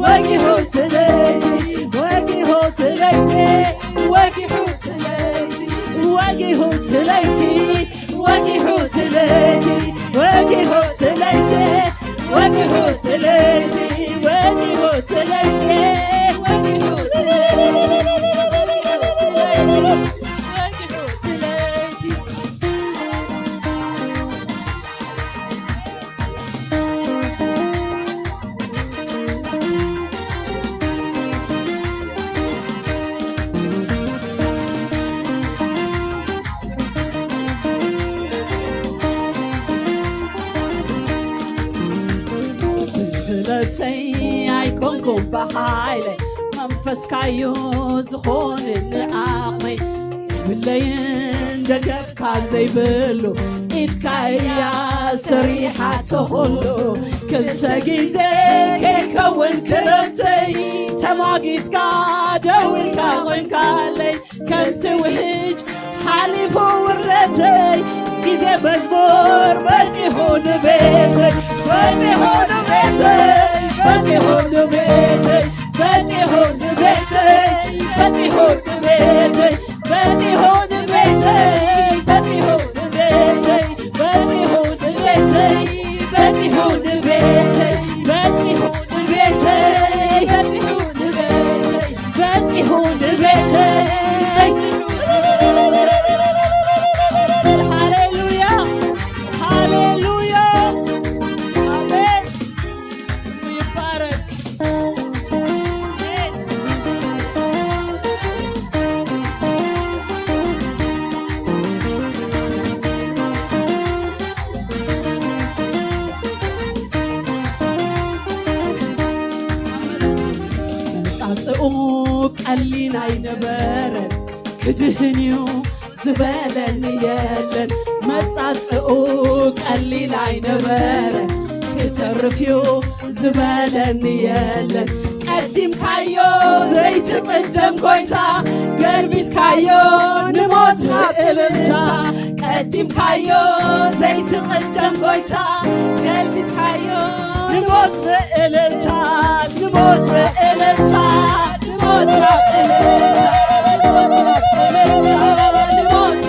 ወጊሁ ትለይቲ ወጊሁ ትለይቲ ወጊሁ ትለይቲ ወጊሁ ትለይቲ ወጊሑ ትለይቲ ወጊሑ ትለይቲ ወጊሑ ትለይቲ ወጊሑ ትለይቲ ወጊሑ ትለይቲ ወጊሑ ትለይቲ ኩን ብሓይለይ መንፈስካዮ ዝኾንኒ ዓቕመይ የብለይን ደገፍካ ዘይብሉ ኢድካ እያ ሰሪሓቶ ኩሉ ክልተ ግዜ ከይከውን ክረምተይ ተማጊትካ ደው ኢልካ ቆምካለይ ከምቲ ውሕጅ ሓሊፉ ውረተይ ግዜ መዝሙር በጺሑ ንቤተይ በጺሑ ንቤተይ በጺሑ ንቤተይ በጺሑ ንቤተይ በጺሑ ንቤተይ በጺሑ ንቤተይ በጺሑ ንቤተይ በጺሑ ንቤተይ በጺሑ ንቤተይ በጺሑ ንቤተይ በጺሑ ንቤተይ በጺሑ ንቤተይ ሃሌሉያ ሃሌሉያ ኣሜን ስሙ ይባረክ መጻጽኡ ቀሊል ኣይነበረ ክድህን እዩ ዝበለኒ የለን መጻጽኡ ቀሊል ኣይነበረ ክተርፍ እዩ ዝበለኒ የለን ቀዲምካዮ ዘይትቕደም ጎይታ ገልቢትካዮ ንሞት ናብ እልልታ ቀዲምካዮ ዘይትቕደም ጎይታ ገልቢትካዮ ንሞት ብእልልታ ንሞት ብእልልታ ንሞት ናብ እልልታ ንሞት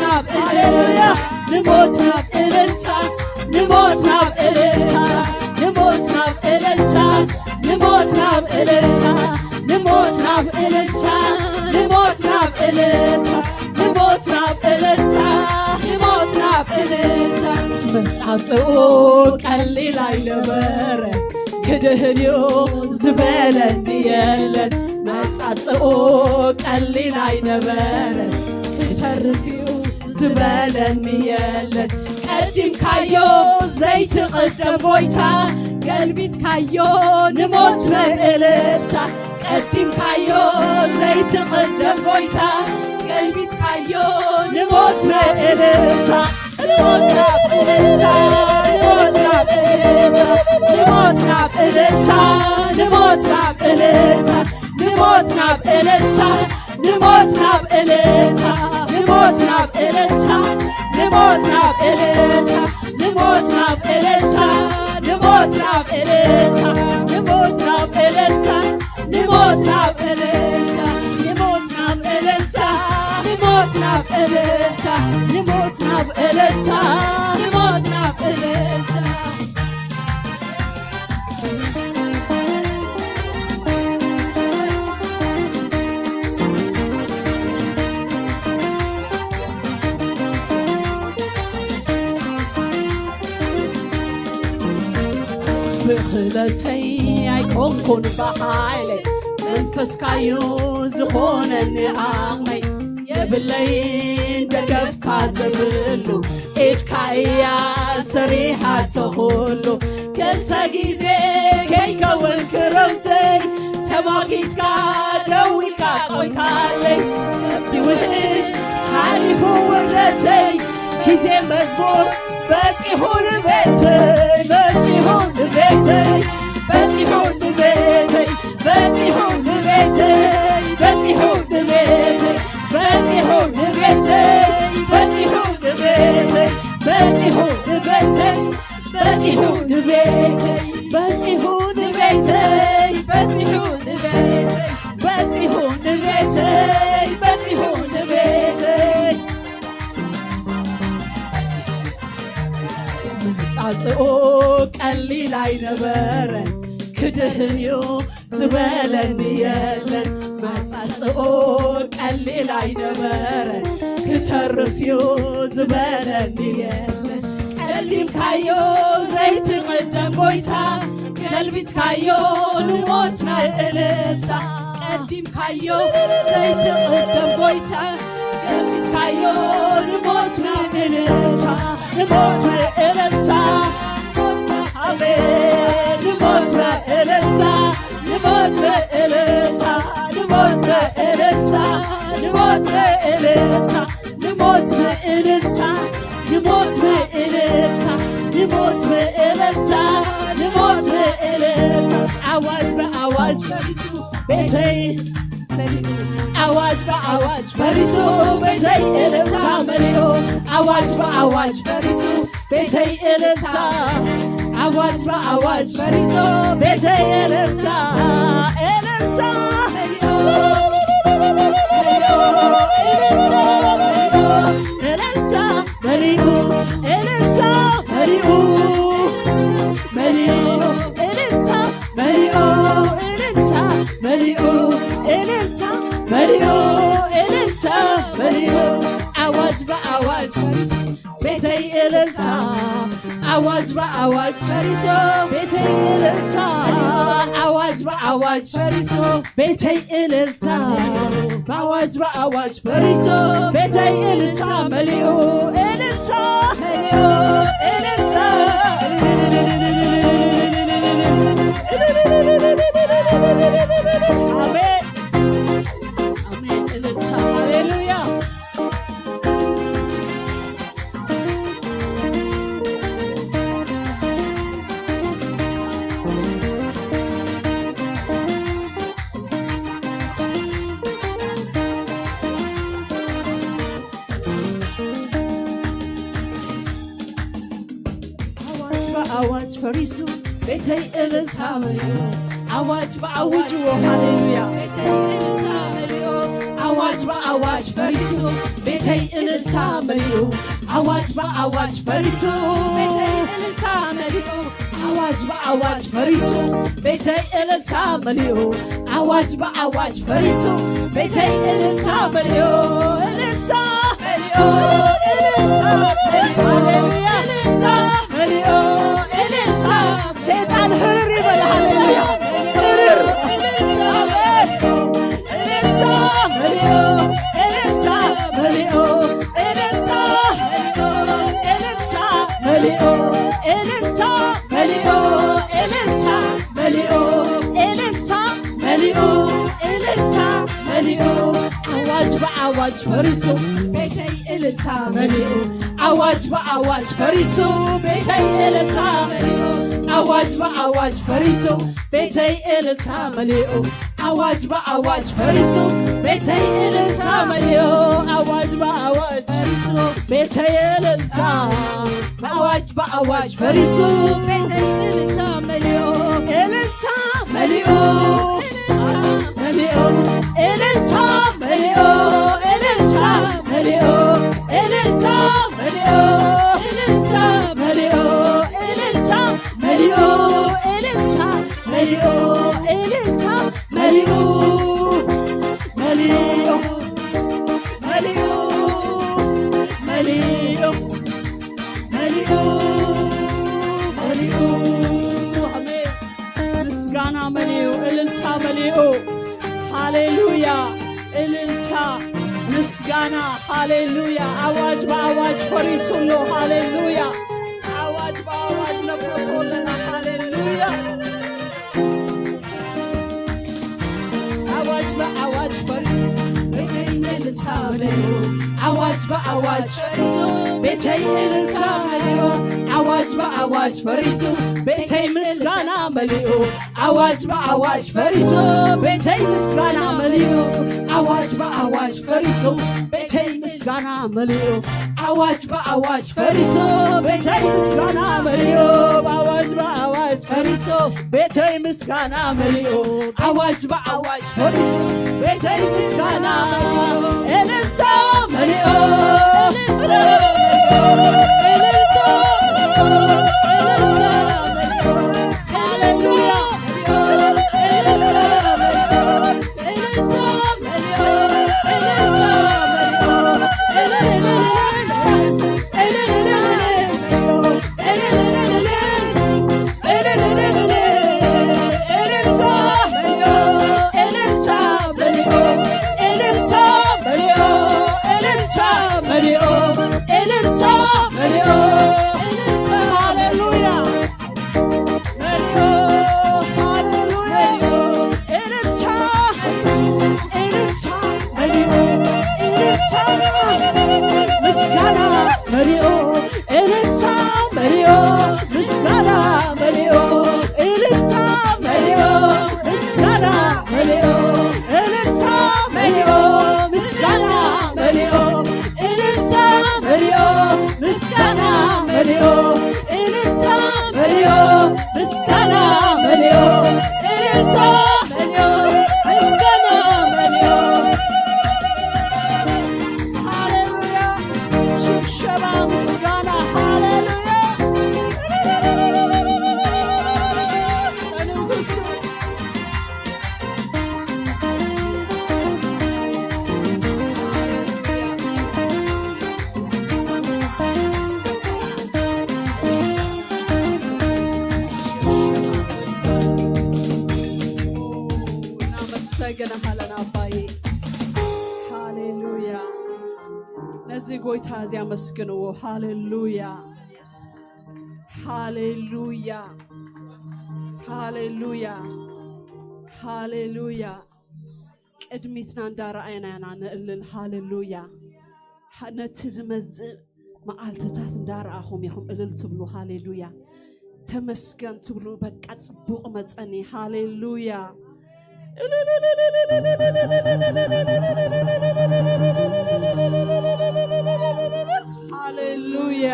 ናብ እልልታ ንሞት ናብ እልልታ ንሞት ናብ እልልታ ንሞት ናብ እልልታ ንሞት ናብ እልልታ ንሞት ናብ እልልታ ንሞት ናብ እልልታ ንሞት ናብ እልልታ ንሞት ናብ እልልታ ንሞት ናብ እልልታ መጻጽኡ ቀሊል ኣይነበረ ክድህን እዩ ዝበለኒ የለን መጻጽኡ ቀሊል ኣይነበረ ክተርፍ እዩ ዝበለኒ የለን ቀዲምካዮ ዘይትቕደም ጎይታ ገልቢትካዮ ንሞት ብእልልታ ቀዲምካዮ ዘይትቕደም ጎይታ ገልቢትካዮ ንሞት ብእልልታ ንሞት ናብ እልልታ ንሞት ናብ እልልታ ንሞት ናብ እልልታ ንሞት ናብ እልልታ ንሞት ናብ እልልታ ንሞት ናብ እልልታ ንሞት ናብ እልልታ ንሞት ናብ እልልታ ንሞት ናብ እልልታ ንሞት ናብ እልልታ ንሞት ናብ እልልታ ንሞት ናብ እልልታ ንሞት ናብ እልልታ ንሞት ናብ እልልታ ንሞት ናብ እልልታ ንሞት ናብ እልልታ ብኽእለተይ ኣይኮንኩን ብሓይለይ መንፈስካዩ ዝኾነኒ ዓቕመይ የብለይን ደገፍካ ዘብሉ ኢድካ እያ ሰሪሓቶ ኩሉ ክልተ ግዜ ከይከውን ክረምተይ ተማጊትካ ደው ኢልካ ቆምካለይ ከምቲ ውሕጅ ሓሊፉ ውረተይ ግዜ መዝሙር በጺሑ ንቤተይ በጺሑ ንቤተይ በጺሑ ንቤተይ በጺሑ ንቤተይ በጺሑ ንቤተይ በጺሑ ንቤተይ በጺሑ ንቤተይ በጺሑ ንቤተይ በጺሑ ንቤተይ በጺሑ ንቤተይ በጺሑ ንቤተይ በጺሑ ንቤተይ በጺሑ ንቤተይ መጻጽኦ ቀሊል ኣይነበረ ክድህን እዩ ዝበለኒ የለን መጻጽኦ ቀሊል ኣይነበረ ክተርፍ እዩ ዝበለኒ የለን ቀዲምካዮ ዘይትቕደም ጎይታ ገልቢትካዮ ንሞት ናብ እልልታ ቀዲምካዮ ዘይትቕደም ጎይታ ገልቢትካዮ ንሞት ናብ እልልታ ንሞት ብእልልታ ኣሜን ንሞት ብእልልታ ንሞት ሞት ብእልልታ፣ ንሞት ብእልልታ፣ ንሞት ብእልልታ። ኣዋጅ ብኣዋጅ ፈሪሱ ቤተይ መሊኡ። ኣዋጅ ብኣዋጅ ፈሪሱ ቤተይ እልልታ መሊኡ። ኣዋጅ ብኣዋጅ ፈሪሱ ቤተይ እልልታ። ኣዋጅ ብኣዋጅ ፈሪሱ ቤተይ እልልታ። እልልታ መሊኡ። እልልታ መሊኡ። እልልታ መሊኡ። እልልታ መሊኡ። መሊኡ። እልልታ መሊኡ። እልልታ መሊኡ። እልልታ መሊኡ። እልልታ መሊኡ። ኣዋጅ ብኣዋጅ ቤተይ እልልታ። ኣዋጅ ብኣዋጅ ፈሪሱ ቤተይ እልልታ። ኣዋጅ ብኣዋጅ ፈሪሱ ቤተይ እልልታ። ብኣዋጅ ብኣዋጅ ፈሪሱ ቤተይ እልልታ መሊኡ። እልልታ መሊኡ። እልልታ። ኣሜን። ኣሜን። እልልታ። ሃሌሉያ። ኣዋጅ ብኣዋጅ ፈሪሱ ቤተይ እልልታ መሊኡ። ኣዋጅ ብኣዋጅ፣ ሃሌሉያ። ቤተይ እልልታ መሊኡ። ኣዋጅ ብኣዋጅ ፈሪሱ ቤተይ እልልታ መሊኡ። ኣዋጅ ብኣዋጅ ፈሪሱ ቤተይ እልልታ መሊኡ። ኣዋጅ ብኣዋጅ ፈሪሱ ቤተይ እልልታ መሊኡ። ኣዋጅ ብኣዋጅ ፈሪሱ ቤተይ እልልታ መሊኡ። እልልታ መሊኡ። እልልታ መሊኡ። ሃሌሉያ። እልልታ መሊኡ። እልልታ። ሰይጣን ህርር ይበል። ሃሌሉያ። ህርር። እልልታ። ኣሜን። እልልታ መሊኡ። እልልታ መሊኡ። እልልታ መሊኡ። እልልታ መሊኡ። እልልታ መሊኡ። እልልታ መሊኡ። እልልታ መሊኡ። እልልታ መሊኡ። ኣዋጅ ብኣዋጅ ፈሪሱ ቤተይ እልልታ መሊኡ። ኣዋጅ ብኣዋጅ ፈሪሱ ቤተይ እልልታ መሊኡ። ኣዋጅ ብኣዋጅ ፈሪሱ ቤተይ እልልታ መሊኡ። ኣዋጅ ብኣዋጅ ፈሪሱ ቤተይ እልልታ መሊኡ። ኣዋጅ ብኣዋጅ ፈሪሱ ቤተይ እልልታ። ኣዋጅ ብኣዋጅ ፈሪሱ ቤተይ እልልታ መሊኡ። እልልታ መሊኡ። መሊኡ። እልልታ መሊኡ። እልልታ መሊኡ። እልልታ መሊኡ። እልልታ መሊኡ። እልልታ መሊኡ። እልልታ መሊኡ። እልልታ መሊኡ። መሊኡ። መሊኡ። መሊኡ። መሊኡ። መሊኡ። ኣሜን። ምስጋና መሊኡ፣ እልልታ መሊኡ። ሃሌሉያ። እልልታ፣ ምስጋና። ሃሌሉያ። ኣዋጅ ብኣዋጅ ፈሪሱ ኣሎ። ሃሌሉያ። ኣዋጅ ብኣዋጅ ነፍርሶ ኣለና። ሃሌሉያ። ኣዋጅ ብኣዋጅ ፈሪሱ ቤተይ እልልታ መሊኡ። ኣዋጅ ብኣዋጅ ፈሪሱ ቤተይ እልልታ መሊኡ። ኣዋጅ ብኣዋጅ ፈሪሱ ቤተይ ምስጋና መሊኡ። ኣዋጅ ብኣዋጅ ፈሪሱ ቤተይ ምስጋና መሊኡ። ኣዋጅ ብኣዋጅ ፈሪሱ ቤተይ ምስጋና መሊኡ። ኣዋጅ ብኣዋጅ ፈሪሱ ቤተይ ምስጋና መሊኡ። ኣዋጅ ብኣዋጅ ፈሪሱ ቤተይ ምስጋና መሊኡ። ኣዋጅ ብኣዋጅ ፈሪሱ ቤተይ ምስጋና መሊኡ። እልልታ መሊኡ። እልልታ መሊኡ። እልልታ መሊኡ። እልልታ መሊኡ። ሃሌሉያ። እልልታ መሊኡ። ጎይታ እዚ ኣመስግንዎ። ሃሌሉያ፣ ሃሌሉያ፣ ሃሌሉያ፣ ሃሌሉያ። ቅድሚትና እንዳረኣየና ኢና ንእልል። ሃሌሉያ። ሓ-፣ ነቲ ዝመጽእ መዓልትታት እንዳረኣኹም ኢኹም እልል ትብሉ። ሃሌሉያ። ተመስገን ትብሉ። በቃ ጽቡቕ መጸኒ። ሃሌሉያ። ሃሌሉያ።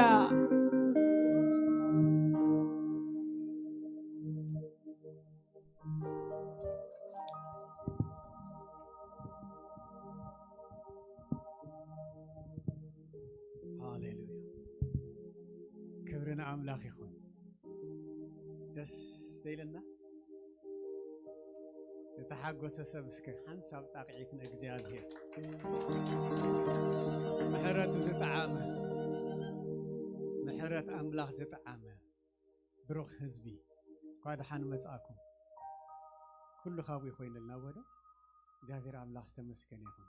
ሃሌሉያ። ክብሪ ንኣምላኽ ይኹን። ደስ ደይለና? ዝተሓጎሰ ሰብ እስከ ሓንሳብ ጣቕዒት ንእግዚኣብሔር። ምሕረቱ ዝጠዓመ፣ ምሕረት ኣምላኽ ዝጠዓመ ብሩኽ ህዝቢ፣ እኳ ደሓን መጻእኩም። ኩሉ ካብኡ ይኾይንልና ወዶ እግዚኣብሔር ኣምላኽ ዝተመስገነ ይኹን።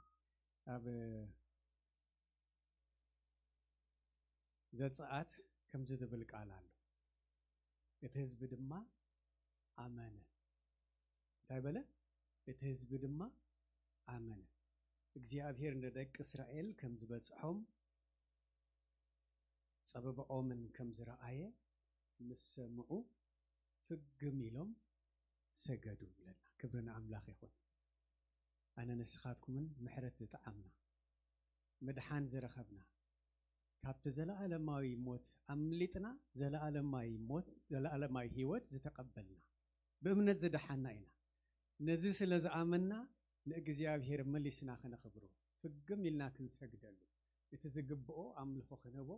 ኣብ ዘጸኣት ከምዚ ዝብል ቃል ኣሎ። እቲ ህዝቢ ድማ ኣመነ። እንታይ በለ? እቲ ህዝቢ ድማ ኣመነ። እግዚኣብሔር ንደቂ እስራኤል ከም ዝበጽሖም ጸበብኦምን ከም ዝረኣየ ምስ ሰምዑ ፍግም ኢሎም ሰገዱ ይብለና። ክብሪ ንኣምላኽ ይኹን። ኣነ ንስኻትኩምን ምሕረት ዝጠዓምና፣ ምድሓን ዝረኸብና፣ ካብቲ ዘለኣለማዊ ሞት ኣምሊጥና ዘለኣለማዊ ሞት፣ ዘለኣለማዊ ህይወት ዝተቐበልና፣ ብእምነት ዝደሓና ኢና። ነዚ ስለ ዝኣመንና ንእግዚኣብሔር መሊስና ከነኽብሮ፣ ፍግም ኢልና ክንሰግደሉ፣ እቲ ዝግብኦ ኣምልኾ ክንህቦ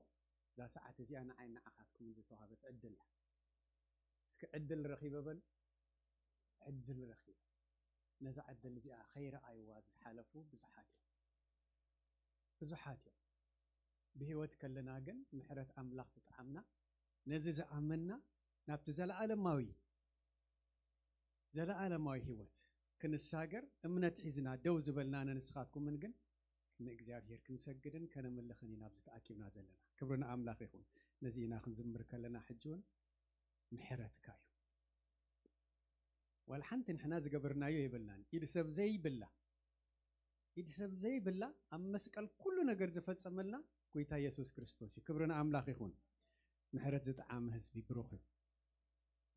እዛ ሰዓት እዚኣ ንዓይ ንዓኻትኩምን ዝተዋህበት ዕድል እያ። እስኪ ዕድል ረኺበ በሉ። ዕድል ረኺበ። ነዛ ዕድል እዚኣ ከይረኣይዋ ዝሓለፉ ብዙሓት እዮም። ብዙሓት እዮም። ብህይወት ከለና ግን ምሕረት ኣምላኽ ዝጠዓምና፣ ነዚ ዝኣመንና ናብቲ ዘለኣለማዊ ዘለኣለማዊ ህይወት ክንሳገር እምነት ሒዝና ደው ዝበልና ኣነ ንስኻትኩምን ግን ንእግዚኣብሔር ክንሰግድን ከነምልኽን ኢና ኣብዚ ተኣኪብና ዘለና። ክብሪ ንኣምላኽ ይኹን። ነዚ ኢና ክንዝምር ከለና ሕጂ እውን ምሕረትካ እዩ። ዋላ ሓንቲ ንሕና ዝገበርናዮ የብልናን። ኢድ ሰብ ዘይብላ፣ ኢድ ሰብ ዘይብላ ኣብ መስቀል ኩሉ ነገር ዝፈጸመልና ጎይታ የሱስ ክርስቶስ እዩ። ክብሪ ንኣምላኽ ይኹን። ምሕረት ዝጠዓመ ህዝቢ ብሩኽ እዩ።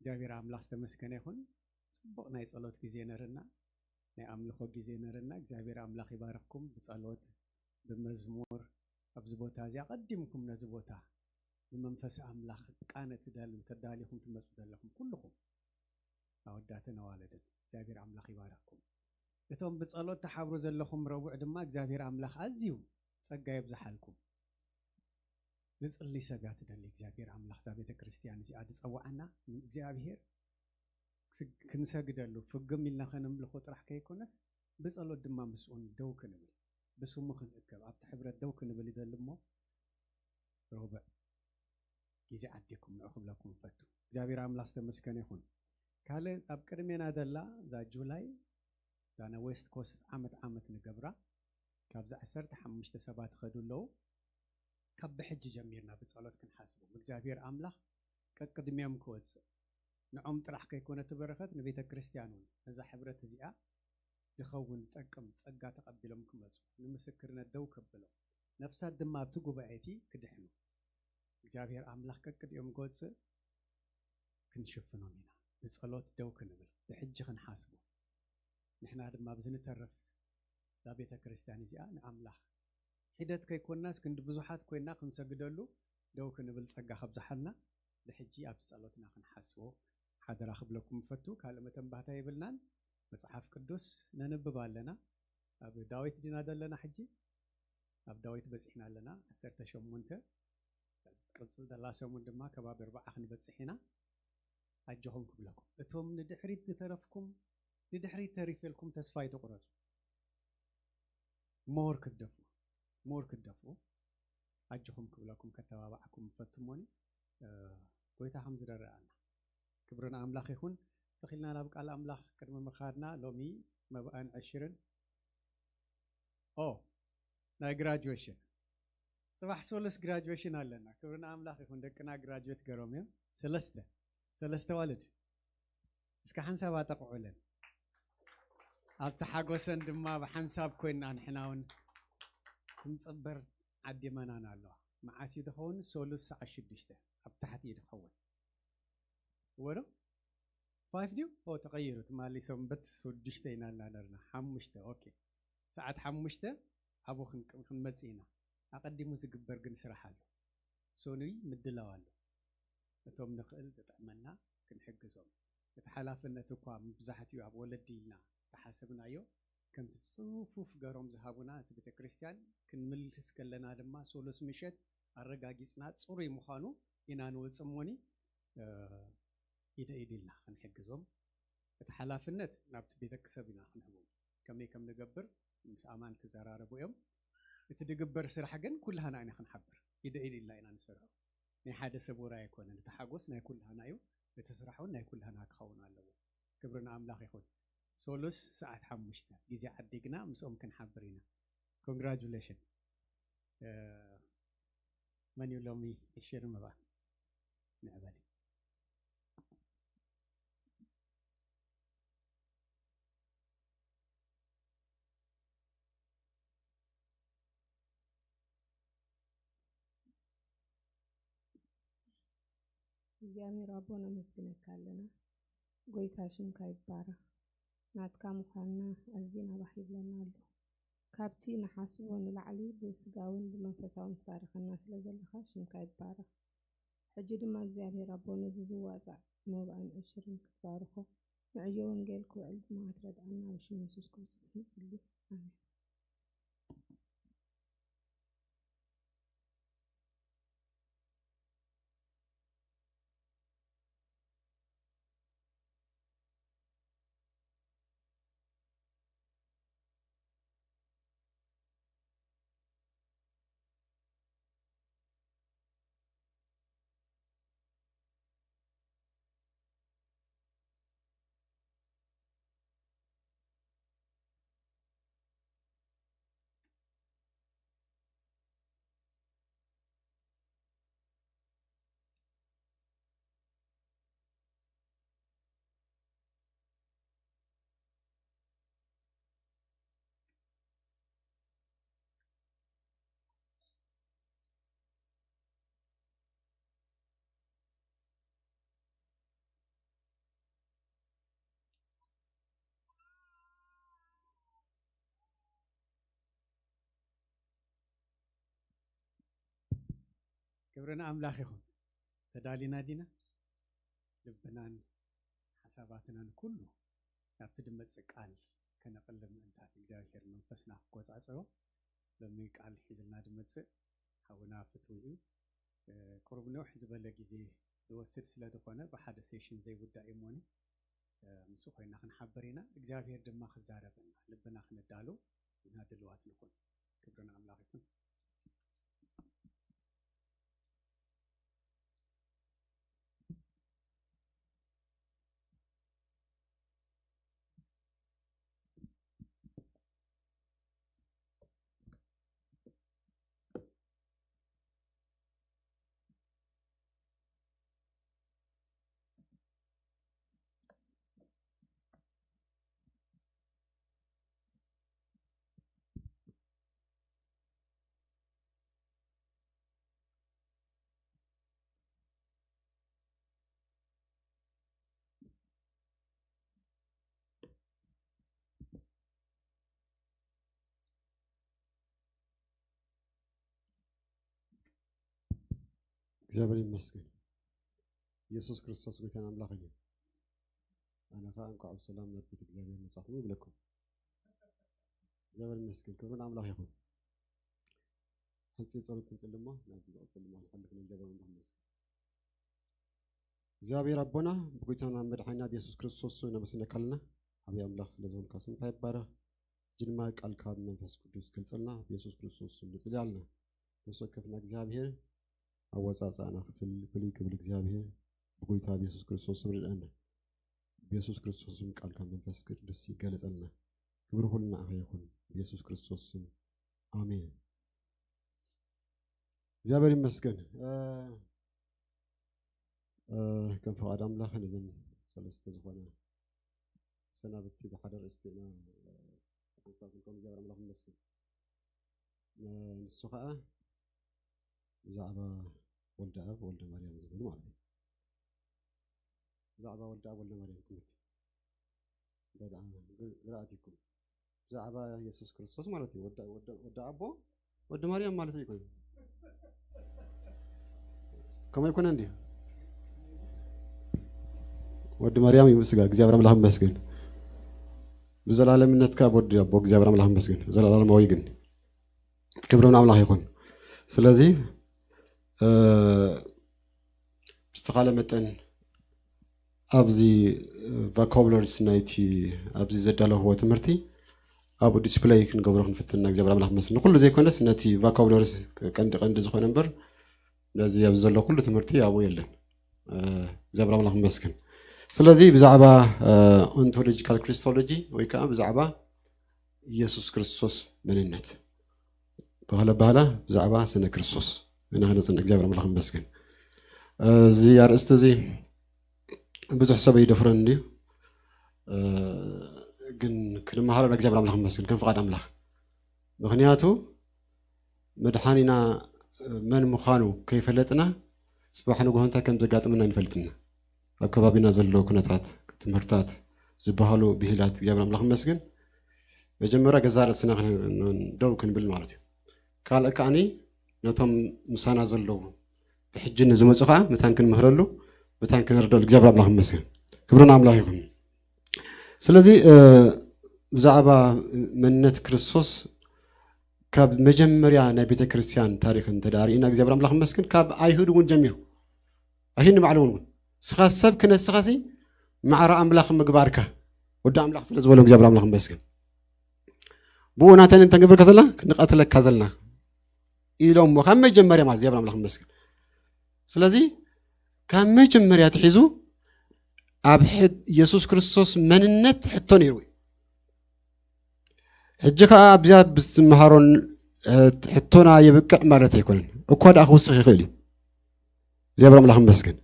እግዚኣብሔር ኣምላኽ ዝተመስገነ ይኹን። ጽቡቕ ናይ ጸሎት ግዜ ነርና፣ ናይ ኣምልኾ ግዜ ነርና። እግዚኣብሔር ኣምላኽ ይባርኽኩም። ብጸሎት፣ ብመዝሙር፣ ኣብዚ ቦታ እዚ ኣቐዲምኩም ነዚ ቦታ ንመንፈስ ኣምላኽ ቃነ ትደልዩ ተዳሊኹም ትመጹ ዘለኹም ኩልኹም ኣወዳትን ኣዋልድን እግዚኣብሔር ኣምላኽ ይባርኽኩም። እቶም ብጸሎት ተሓብሩ ዘለኹም ረቡዕ ድማ እግዚኣብሔር ኣምላኽ ኣዝዩ ጸጋ የብዝሓልኩም። ዝጽሊ ሰብ እያ ትደሊ እግዚኣብሔር ኣምላኽ እዛ ቤተ ክርስቲያን እዚኣ ዝጸውዓና እግዚኣብሔር ክስ-፣ ክንሰግደሉ ፍግም ኢልና ከነምልኾ ጥራሕ ከይኮነስ ብጸሎት ድማ ምስኡን ደው ክንብል ብስሙ ክንእከብ ኣብቲ ሕብረት ደው ክንብል ይደሊ እሞ ረቡዕ ግዜ ዓዲኩም ንዑ ክብለኩም እፈቱ። እግዚኣብሔር ኣምላኽ ዝተመስገነ ይኹን። ካልእ ኣብ ቅድሜና ዘላ እዛ ጁላይ እዛ ናይ ዌስት ኮስት ዓመት ዓመት ንገብራ ካብዚ ዓሰርተ ሓሙሽተ ሰባት ይኸዱ ኣለዉ። ካብ ብሕጂ ጀሚርና ብጸሎት ክንሓስቦም እግዚኣብሔር ኣምላኽ ቀቅድሚኦም ክወጽእ ንዖም ጥራሕ ከይኮነ እቲ በረኸት ንቤተ ክርስቲያን እውን ነዛ ሕብረት እዚኣ ዝኸውን ዝጠቅም ጸጋ ተቐቢሎም ክመጹ ንምስክርነት ደው ከብሎም ነፍሳት ድማ ኣብቲ ጉባኤ እቲ ክድሕኑ እግዚኣብሔር ኣምላኽ ቀቅድኦም ክወጽእ ክንሽፍኖም ኢና። ብጸሎት ደው ክንብል ብሕጂ ክንሓስቦም ንሕና ድማ ኣብዚ ንተርፍ እዛ ቤተ ክርስቲያን እዚኣ ንኣምላኽ ሒደት ከይኮናስ ክንዲ ብዙሓት ኮይና ክንሰግደሉ ደው ክንብል ጸጋ ከብዝሓልና ብሕጂ ኣብቲ ጸሎትና ክንሓስቦ ሓደራ ክብለኩም እፈቱ። ካልእ መተንባህታ የብልናን። መጽሓፍ ቅዱስ ነንብብ ኣለና። ኣብ ዳዊት ዲና ዘለና ሕጂ? ኣብ ዳዊት በጺሕና ኣለና። ዓሰርተ ሸሞንተ፣ ቀጽል ዘላ ሰሙን ድማ ከባቢ ኣርባዓ ክንበጽሕ ኢና። ኣጆኹም ክብለኩም። እቶም ንድሕሪት ዝተረፍኩም፣ ንድሕሪት ተሪፍ ኢልኩም ተስፋ ኣይትቑረጹ። ሞር ክትደፍኡ፣ ሞር ክትደፍኡ ኣጆኹም ክብለኩም ከተባባዓኩም ፈትሞኒ። እ፣ ጎይታ ከም ዝረረኣና። ክብሪ ንኣምላኽ ይኹን። ተኺልና ናብ ቃል ኣምላኽ ቅድሚ ምኻድና ሎሚ መብኣን ዕሽርን ኦ ናይ ግራጁዌሽን ጽባሕ ሶሉስ ግራጁዌሽን ኣለና። ክብሪ ንኣምላኽ ይኹን። ደቅና ግራጁዌት ገሮም እዮም። ሰለስተ ሰለስተ ዋልድ እስከ ሓንሳብ ኣጠቕዑለን። ኣብቲ ሓጎሰን ድማ ብሓንሳብ ኮይና ንሕና እውን ክንጽብር ዓዲመናን ኣለዋ። መዓስ እዩ ዝኸውን? ሶሉስ ሰዓት ሽዱሽተ ኣብ ታሕቲ እዩ ዝኸውን። እወ ዶ? ፋይፍ ድዩ? ኦ፣ ተቐይሩ። ትማሊ ሰንበት ሽዱሽተ ኢና እናነርና። ሓሙሽተ፣ ኦኬ። ሰዓት ሓሙሽተ ኣብኡ ክንቅ-፣ ክንመጽእ ኢና። ኣቐዲሙ ዝግበር ግን ስራሕ ኣሎ። ሰኑይ ምድላው ኣሎ። እቶም ንኽእል ዝጥዕመና ክንሕግዞም። እቲ ሓላፍነት እኳ መብዛሕትኡ ኣብ ወለዲ ኢልና ተሓሰብናዮ፣ ከምቲ ጽፉፍ ገሮም ዝሃቡና እቲ ቤተ ክርስቲያን ክንምልስ ከለና ድማ ሶሉስ ምሸት ኣረጋጊጽና ጽሩይ ምዃኑ ኢና ንወጽእ እሞኒ፣ እ፣ ኢደ ኢድ ኢልና ክንሕግዞም። እቲ ሓላፍነት ናብቲ ቤተክሰብ ኢና ክንህቦም። ከመይ ከም ንገብር ምስ ኣማን ክዘራረቡ እዮም። እቲ ድግበር ስራሕ ግን ኩልሃና ኢና ክንሓብር። ኢደ ኢድ ኢልና ኢና ንሰርሖ። ናይ ሓደ ሰብ ውራይ ኣይኮነን። እቲ ሓጎስ ናይ ኩልሃና እዩ። እቲ ስራሕ እውን ናይ ኩልሃና ክኸውን ኣለዎ። ክብሪ ንኣምላኽ ይኹን። ሶሉስ ሰዓት ሓሙሽተ ግዜ ዓዲግና ምስኦም ክንሓብር ኢና። ኮንግራጁሌሽን። እ፣ መን እዩ ሎሚ ዕሽር ምባ? ንዕበል። እግዚኣብሔር ኣቦ ነመስግነካ ኣለና። ጎይታ ሽምካ ይባረኽ። ናትካ ምዃንና ኣዝዩ ናባሕ ይብለና ኣሎ። ካብቲ ንሓስቦ ንላዕሊ ብስጋውን ብመንፈሳውን ትባርኸና ስለ ዘለኻ ሽምካ ይባረኽ። ሕጂ ድማ እግዚኣብሔር ኣቦ ነዚ ዝዋጻእ መባእን ዕሽርን ክትባርኾ ንዕዮ ወንጌል ክውዕል ድማ ክትረድኣና ብሽም የሱስ ክርስቶስ ንጽሊ። ኣሜን። ክብሪ ንኣምላኽ ይኹን። ተዳሊና ዲና? ልብናን ሓሳባትናን ኩሉ ናብቲ ድመጽእ ቃል ከነቕልብ ምእንታት እግዚኣብሔር መንፈስና ክቆጻጸሮ ሎሚ ቃል ሒዝልና ድመጽእ ሓውና ፍትዊ እዩ። እ፣ ቁሩብ ንውሕ ዝበለ ግዜ ዝወስድ ስለ ዝኾነ ብሓደ ሴሽን ዘይውዳእ እዩ እሞኒ፣ እ፣ ምስኡ ኮይና ክንሓብር ኢና። እግዚኣብሔር ድማ ክዛረበና ልብና ክነዳሉ ኢና ድልዋት ንኹን። ክብሪ ንኣምላኽ ይኹን። እግዚኣብሔር ይመስገን። ኢየሱስ ክርስቶስ ጎይታን ኣምላኽን እዩ። ኣነ ኸዓ እንኳዕ ብሰላም ናብ ቤት እግዚኣብሔር መጻኹም ይብለኩም። እግዚኣብሔር ይመስገን። ክብሪ ንኣምላኽ ይኹን። ሓጺር ጸሎት ክንጽሊ እሞ ናብቲ ዝቕጽል ድማ ንሓልፍ። ንእግዚኣብሔር ኣምላኽ ይመስገን። እግዚኣብሔር ኣቦና ብጎይታና መድሓኒና ብየሱስ ክርስቶስ ነመስግነካ ኣለና። ዓብዪ ኣምላኽ ስለ ዝኾንካ ስምካ ይባረኽ። ሕጂ ድማ ቃልካ ብመንፈስ ቅዱስ ገልጸልና ብየሱስ ክርስቶስ ስም ንጽሊ ኣለና። ነፍሲ ወከፍና እግዚኣብሔር ኣወጻጽኣና ክፍል ፍሉይ ክብል እግዚኣብሔር ብጎይታ ብየሱስ ክርስቶስ ስም ርድኣና። ብየሱስ ክርስቶስ ስም ቃልካ መንፈስ ቅዱስ ይገለጸልና። ክብሪ ኩሉ ንዓኻ ይኹን። ብየሱስ ክርስቶስ ስም ኣሜን። እግዚኣብሔር ይመስገን። እ፣ እ፣ ከም ፍቓድ ኣምላኽ ነዘን ሰለስተ ዝኾነ ሰናብቲ ብሓደ ርእስቲ ኢና፣ እ፣ ሓንሳብ ክንከውን እግዚኣብሔር ኣምላኽ ይመስገን። እ፣ ንሱ ኸዓ ብዛዕባ ወልደ ኣብ ወልደ ማርያም ዝብል ማለት እዩ። ብዛዕባ ወልደ ኣብ ወልደ ማርያም ትምህርቲ እንታይ ደኣ ግ-፣ ግርኣት ይኩን። ብዛዕባ የሱስ ክርስቶስ ማለት እዩ። ወደ፣ ወደ፣ ወደ ኣቦ ወደ ማርያም ማለት እዩ ኮይኑ። ከመይ ይኮነ እንዲ? ወዲ ማርያም እዩ ስጋ እግዚኣብሔር ኣምላኽ ይመስገን። ብዘላለምነትካ ወዲ ኣቦ እግዚኣብሔር ኣምላኽ ይመስገን። ዘላለማዊ ግን ክብሪ ንኣምላኽ ይኹን። ስለዚ፣ እ፣ ብዝተኻለ መጠን ኣብዚ ቫካቡለሪስ ናይቲ ኣብዚ ዘዳለኽዎ ትምህርቲ ኣብኡ ዲስፕለይ ክንገብሮ ክንፍትን ኢና። እግዚኣብሔር ኣምላኽ ይመስገን። ንኹሉ ዘይኮነስ ነቲ ቫካቡለሪስ ቀንዲ ቀንዲ ዝኾነ እምበር ነዚ ኣብዚ ዘሎ ኩሉ ትምህርቲ ኣብኡ የለን። እ፣ እግዚኣብሔር ኣምላኽ ይመስገን። ስለዚ ብዛዕባ፣ እ፣ ኦንቶሎጂካል ክሪስቶሎጂ ወይ ከዓ ብዛዕባ ኢየሱስ ክርስቶስ መንነት ብኻልእ ኣበሃህላ ብዛዕባ ስነ ክርስቶስ ኢና ክነጽንዕ። እግዚኣብሔር ኣምላኽ ይመስገን። እዚ ኣርእስቲ እዚ ብዙሕ ሰብ ይደፍረኒ እንድዩ፣ እ፣ ግን ክንመሃሮ ንእግዚኣብሔር ኣምላኽ ይመስገን ከም ፍቓድ ኣምላኽ። ምኽንያቱ መድሓኒና መን ምዃኑ ከይፈለጥና ጽባሕ ንግሆ እንታይ ከም ዘጋጥመና ኣይንፈልጥና። ኣብ ከባቢና ዘሎ ኩነታት፣ ትምህርታት፣ ዝበሃሉ ብሂላት እግዚኣብሔር ኣምላኽ ይመስገን መጀመርያ ገዛእ ርእስና ክን-፣ ደው ክንብል ማለት እዩ። ካልእ ከዓኒ ነቶም ምሳና ዘለዉ ብሕጂ ንዝመጹ ከዓ መታን ክንምህረሉ፣ መታን ክንርደሉ እግዚኣብሔር ኣምላኽ ይመስገን። ክብሪ ንኣምላኽ ይኹን። ስለዚ፣ እ፣ ብዛዕባ መንነት ክርስቶስ ካብ መጀመርያ ናይ ቤተ ክርስቲያን ታሪኽ እንተ ደኣ ርኢና እግዚኣብሔር ኣምላኽ ይመስገን ካብ ኣይሁድ እውን ጀሚሩ ኣይሁድ ንባዕሉ እውን እውን ንስኻ ሰብ ክነስኻሲ ማዕረ ኣምላኽ ምግባርካ ወዲ ኣምላኽ ስለ ዝበሎ እግዚኣብሔር ኣምላኽ ይመስገን። ብኡ ናተን እንተ ንገብር ከዘላ ክንቐትለካ ዘለና ኢሎምዎ ካብ መጀመርያ ማለት እግዚኣብሔር ኣምላኽ ይመስገን። ስለዚ ካብ መጀመርያ ትሒዙ ኣብ ሕ-፣ ኢየሱስ ክርስቶስ መንነት ሕቶ ነይሩ እዩ። ሕጂ ከኣ ኣብዚኣ ብዝትምሃሮን፣ እ፣ ሕቶና የብቅዕ ማለት ኣይኮነን። እኳ ደኣ ክውስኽ ይኽእል እዩ። እግዚኣብሔር ኣምላኽ ይመስገን።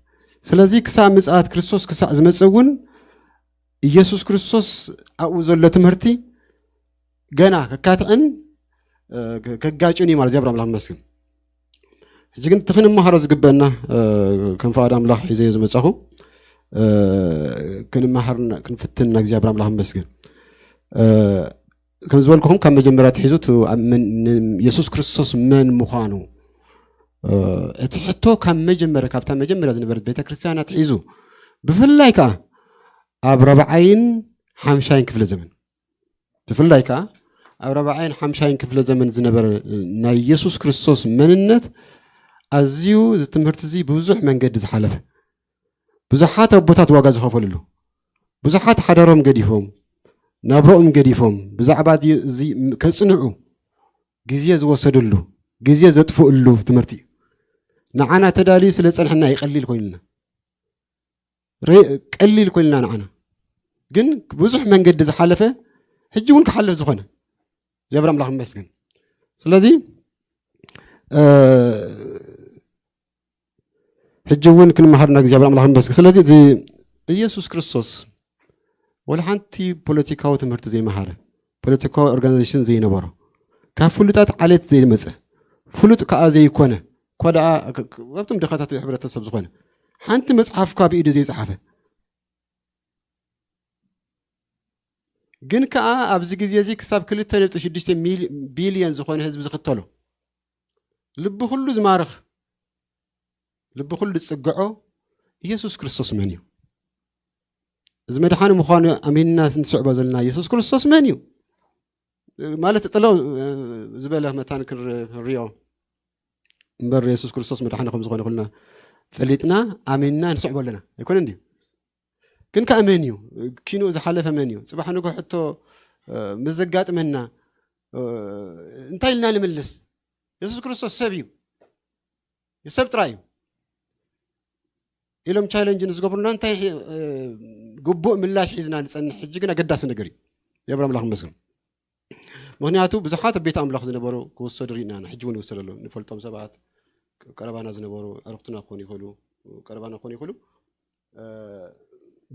ስለዚ ክሳብ ምጽኣት ክርስቶስ ክሳዕ ዝመጽእ እውን ኢየሱስ ክርስቶስ ኣብኡ ዘሎ ትምህርቲ ገና ከካትዕን፣ እ፣ ከ-፣ ከጋጭን እዩ ማለት እግዚኣብሔር ኣምላኽ ይመስገን። ሕጂ ግን እቲ ክንመሃሮ ዝግበአና፣ እ፣ ከም ፍቓድ ኣምላኽ ሒዘዮ ዝመጻኹ፣ እ፣ ክንመሃር ን-፣ ክንፍትን ንእግዚኣብሔር ኣምላኽ ይመስገን። እ፣ ከም ዝበልኩኹም ካብ መጀመርያ ኣትሒዙ እቲ ኣብ መን-፣ ን-፣ የሱስ ክርስቶስ መን ምዃኑ፣ እ፣ እቲ ሕቶ ካብ መጀመርያ፣ ካብታ መጀመርያ ዝነበረት ቤተ ክርስቲያን ኣትሒዙ፣ ብፍላይ ከኣ ኣብ ራብዓይን ሓምሻይን ክፍለ ዘመን፣ ብፍላይ ከኣ ኣብ ራብዓይን ሓምሻይን ክፍለ ዘመን ዝነበረ ናይ የሱስ ክርስቶስ መንነት ኣዝዩ እዚ ትምህርቲ እዚ ብብዙሕ መንገዲ ዝሓለፈ፣ ብዙሓት ኣቦታት ዋጋ ዝኸፈልሉ፣ ብዙሓት ሓዳሮም ገዲፎም፣ ናብረኦም ገዲፎም፣ ብዛዕባ እዚ፣ እዚ ከጽንዑ ግዜ ዝወሰድሉ፣ ግዜ ዘጥፍእሉ ትምህርቲ እዩ። ንዓና ተዳልዩ ስለ ዝጸንሐና እዩ ቀሊል ኮይኑልና። ረ-፣ ቀሊል ኮይኑልና ንዓና። ግን ብዙሕ መንገዲ ዝሓለፈ፣ ሕጂ እውን ክሓልፍ ዝኾነ። እግዚኣብሔር ኣምላኽ ይመስገን። ስለዚ፣ እ፣ ሕጂ እውን ክንመሃር እና እግዚኣብሔር ኣምላኽ ይመስገን። ስለዚ እዚ ኢየሱስ ክርስቶስ ወላ ሓንቲ ፖለቲካዊ ትምህርቲ ዘይመሃረ፣ ፖለቲካዊ ኦርጋናይዜሽን ዘይነበሮ፣ ካብ ፍሉጣት ዓሌት ዘይመጸ፣ ፍሉጥ ከኣ ዘይኮነ፣ እኳ ደኣ ክ-፣ ክ-፣ ካብቶም ድኻታት ሕብረተሰብ ዝኾነ፣ ሓንቲ መጽሓፍ እኳ ብኢዱ ዘይጸሓፈ፣ ግን ከኣ ኣብዚ ግዜ እዚ ክሳብ ክልተ ነጥቢ ሽዱሽተ ሚል-፣ ቢልዮን ዝኾነ ህዝቢ ዝኽተሎ፣ ልቢ ኩሉ ዝማርኽ፣ ልቢ ኩሉ ዝጽግዖ ኢየሱስ ክርስቶስ መን እዩ? እዚ መድሓኒ ምዃኑ ኣሚንና ንስዕቦ ዘለና ኢየሱስ ክርስቶስ መን እዩ? ማለት ጥለው ዝበለ መታን ክንር-፣ ክንሪኦ እምበር ኢየሱስ ክርስቶስ መድሓኒ ከም ዝኾነ ኩልና ፈሊጥና ኣሚንና ንስዕቦ ኣለና። ኣይኮነን ድዩ? ግን ከኣ መን እዩ? ኪንኡ ዝሓለፈ መን እዩ? ጽባሕ ንግሆ ሕቶ፣ እ፣ ምስ ዘጋጥመና፣ እ፣ እንታይ ኢልና ንምልስ? የሱስ ክርስቶስ ሰብ እዩ። ሰብ ጥራይ እዩ ኢሎም ቻለንጅ ንዝገብሩና እንታይ፣ እ፣ ግቡእ ምላሽ ሒዝና ንጸንሕ? ሕጂ ግን ኣገዳሲ ነገር እዩ። የብር ኣምላኽ ይመስገን። ምኽንያቱ ብዙሓት ኣብ ቤት ኣምላኽ ዝነበሩ ክውሰዱ ርኢና ኢና። ሕጂ እውን ይውሰዱ ኣለዉ። ንፈልጦም ሰባት፣ ቀረባና ዝነበሩ ዕርክትና ክኾኑ ይኽእሉ፣ ቀረባና ክኾኑ ይኽእሉ።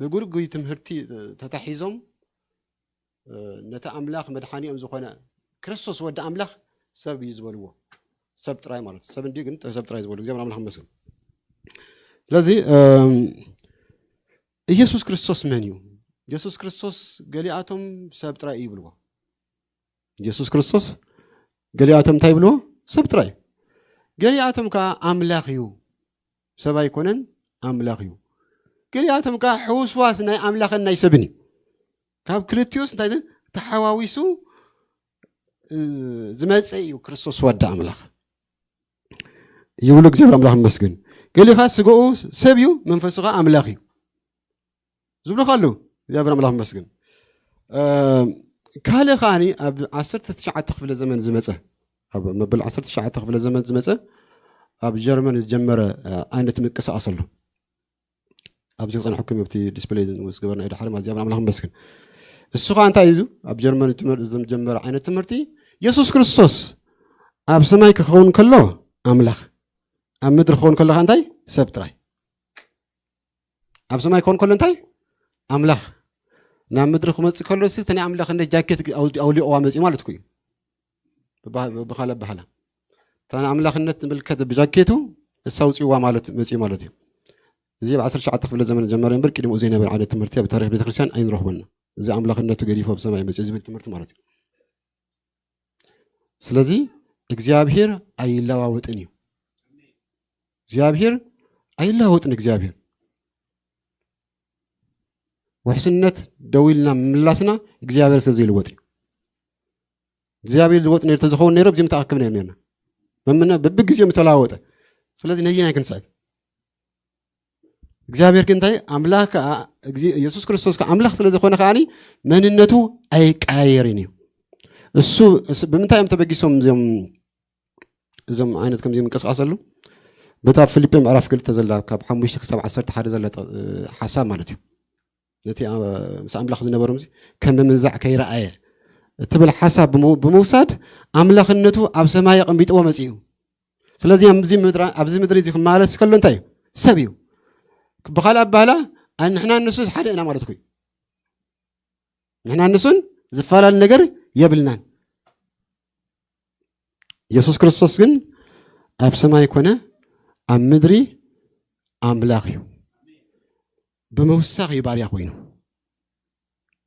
ብጉርጉይ ትምህርቲ ተታሒዞም ነቲ ኣምላኽ መድሓኒኦም ዝኾነ ክርስቶስ ወዲ ኣምላኽ ሰብ እዩ ዝበልዎ። ሰብ ጥራይ ማለት ሰብ እንዲ ግን ሰብ ጥራይ ዝበሉ እግዚኣብሔር ኣምላኽ ይመስገን። ስለዚ ኢየሱስ ክርስቶስ መን እዩ? ኢየሱስ ክርስቶስ ገሊኣቶም ሰብ ጥራይ እዩ ይብልዎ። ኢየሱስ ክርስቶስ ገሊኣቶም እንታይ ይብልዎ? ሰብ ጥራይ። ገሊኣቶም ከዓ ኣምላኽ እዩ፣ ሰብ ኣይኮነን፣ ኣምላኽ እዩ። ገሊኣቶም ከዓ ሕውስዋስ ናይ ኣምላኽን ናይ ሰብን እዩ። ካብ ክልቲኡስ እንታይ ተሓዋዊሱ ዝመፀ እዩ ክርስቶስ ወዲ ኣምላኽ ይብሉ። እግዚኣብሔር ኣምላኽ ይመስገን። ገሊኻ ስጋኡ ሰብ እዩ፣ መንፈሱ ከዓ ኣምላኽ እዩ ዝብሉ ካሉ እግዚኣብሔር ኣምላኽ ይመስገን። ካልእ ከዓኒ ኣብ ዓሰርተ ትሽዓተ ክፍለ ዘመን ዝመፀ፣ ኣብ መበል ዓሰርተ ትሽዓተ ክፍለ ዘመን ዝመፀ ኣብ ጀርመን ዝጀመረ ዓይነት ምንቅስቃስ ኣሎ። ኣብዚ ክፀንሐኩም ኣብቲ ዲስፕሌይ ዝገበርና ድሓር እግዚኣብሔር ኣምላኽ ይመስገን። እሱ ከዓ እንታይ እዩ? ኣብ ጀርመን ዝጀመረ ዓይነት ትምህርቲ የሱስ ክርስቶስ ኣብ ሰማይ ክኸውን ከሎ ኣምላኽ፣ ኣብ ምድሪ ክኸውን ከሎ እንታይ ሰብ ጥራይ። ኣብ ሰማይ ክኸውን ከሎ እንታይ ኣምላኽ፣ ናብ ምድሪ ክመፅእ ከሎ ሲ ናይ ኣምላኽነት ጃኬት ኣውሊቆዋ መፅኡ ማለት እዩ። ብኻልእ ኣባህላ እታ ንኣምላኽነት ዝምልከት ብጃኬቱ እሳ ኣውፅእዋ ማለት መፅኡ ማለት እዩ። እዚ ኣብ ዓሰርተ ትሽዓተ ክፍለ ዘመን ጀመረ እምበር ቅድሚኡ ዘይነበረ ዓይነት ትምህርቲ ኣብ ታሪኽ ቤተክርስትያን ኣይንረኽቦና። እዚ ኣምላኽነቱ ገዲፉ ኣብ ሰማይ መፅኡ ዝብል ትምህርቲ ማለት እዩ። ስለዚ እግዚኣብሔር ኣይለዋወጥን እዩ። እግዚኣብሔር ኣይለዋወጥን። እግዚኣብሔር ውሕስነት ደው ኢልና ምምላስና እግዚኣብሔር ስለ ዘይልወጥ እዩ። እግዚኣብሔር ዝወጥ ነይሩ ተዝኸውን ነይሩ ኣብዚ ምተኣከብና ነርና። መምና በብግዜኡ ምተለዋወጠ። ስለዚ ነዚ ናይ ክንስዕብ እግዚኣብሔር ግን እንታይ ኣምላኽ ከዓ የሱስ ክርስቶስ ከዓ ኣምላኽ ስለ ዝኾነ ከዓኒ መንነቱ ኣይቀያየርን እዩ። እሱ ብምንታይ እዮም ተበጊሶም እዚኦም እዞም ዓይነት ከምዚ ምንቅስቃስ ኣሎ። በታ ፊልጲ ምዕራፍ ክልተ ዘላ ካብ ሓሙሽተ ክሳብ ዓሰርተ ሓደ ዘላ ሓሳብ ማለት እዩ። ነቲ ምስ ኣምላኽ ዝነበሮም ከም ምምንዛዕ ከይረኣየ እትብል ሓሳብ ብምውሳድ ኣምላኽነቱ ኣብ ሰማይ ኣቐሚጥዎ መፂኡ። ስለዚ ኣብዚ ምድሪ እዚ ክመላለስ ከሎ እንታይ እዩ? ሰብ እዩ። ብኻልእ ኣባህላ ንሕና ንሱ ሓደ ኢና ማለት እዩ። ንሕና ንሱን ዝፈላለ ነገር የብልናን። የሱስ ክርስቶስ ግን ኣብ ሰማይ ኮነ ኣብ ምድሪ ኣምላኽ እዩ። ብምውሳኽ እዩ ባርያ ኮይኑ።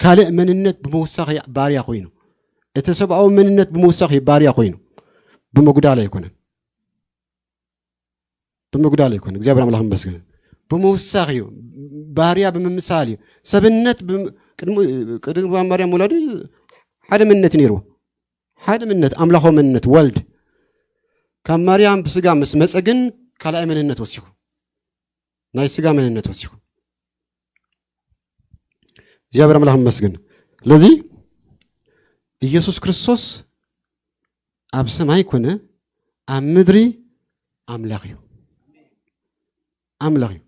ካልእ መንነት ብምውሳኽ እዩ ባርያ ኮይኑ። እቲ ሰብኣዊ መንነት ብምውሳኽ እዩ ባርያ ኮይኑ። ብምጉዳል ኣይኮነን። ብምጉዳል ኣይኮነን። እግዚኣብሔር ኣምላኽ ይመስገን። ብምውሳኽ እዩ። ባርያ ብምምሳል እዩ። ሰብነት ቅድሚ ማርያም ወላዲ ሓደ መንነት እዩ ነይርዎ። ሓደ መንነት ኣምላኻዊ መንነት ወልድ ካብ ማርያም ብስጋ ምስ መፀ ግን ካልኣይ መንነት ወሲኹ ናይ ስጋ መንነት ወሲኹ። እግዚኣብሔር ኣምላኽ ይመስገን። ስለዚ ኢየሱስ ክርስቶስ ኣብ ሰማይ ኮነ ኣብ ምድሪ ኣምላኽ እዩ። ኣምላኽ እዩ።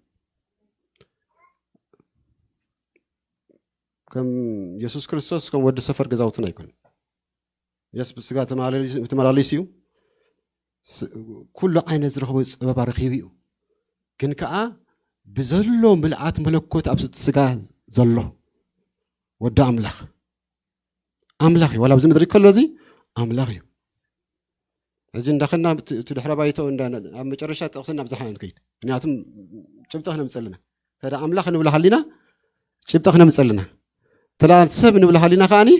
ከም የሱስ ክርስቶስ ከም ወዲ ሰፈር ገዛውትን ኣይኮነን። የስ ብስጋ ተመላለስ- ተመላለስ እዩ። ስ- ኩሉ ዓይነት ዝረኽቦ ፀበባ ረኺቡ እዩ። ግን ከዓ ብዘሎ ምልኣት መለኮት ኣብ ስጋ ዘሎ ወዲ ኣምላኽ ኣምላኽ እዩ። ዋላ ኣብዚ ምድሪ ከሎ እዚ ኣምላኽ እዩ። ሕጂ እንዳኸና እቲ እቲ ድሕረ ባይቶ እንዳ- ኣብ መጨረሻ ጥቕሲ እናብዛሕና ንከይድ። ምክንያቱም ጭብጢ ክነምፀልና ተዳ ኣምላኽ ንብል ሃሊና ጭብጢ ክነምፀልና ተዳ ሰብ ንብል ሃሊና ከዓኒ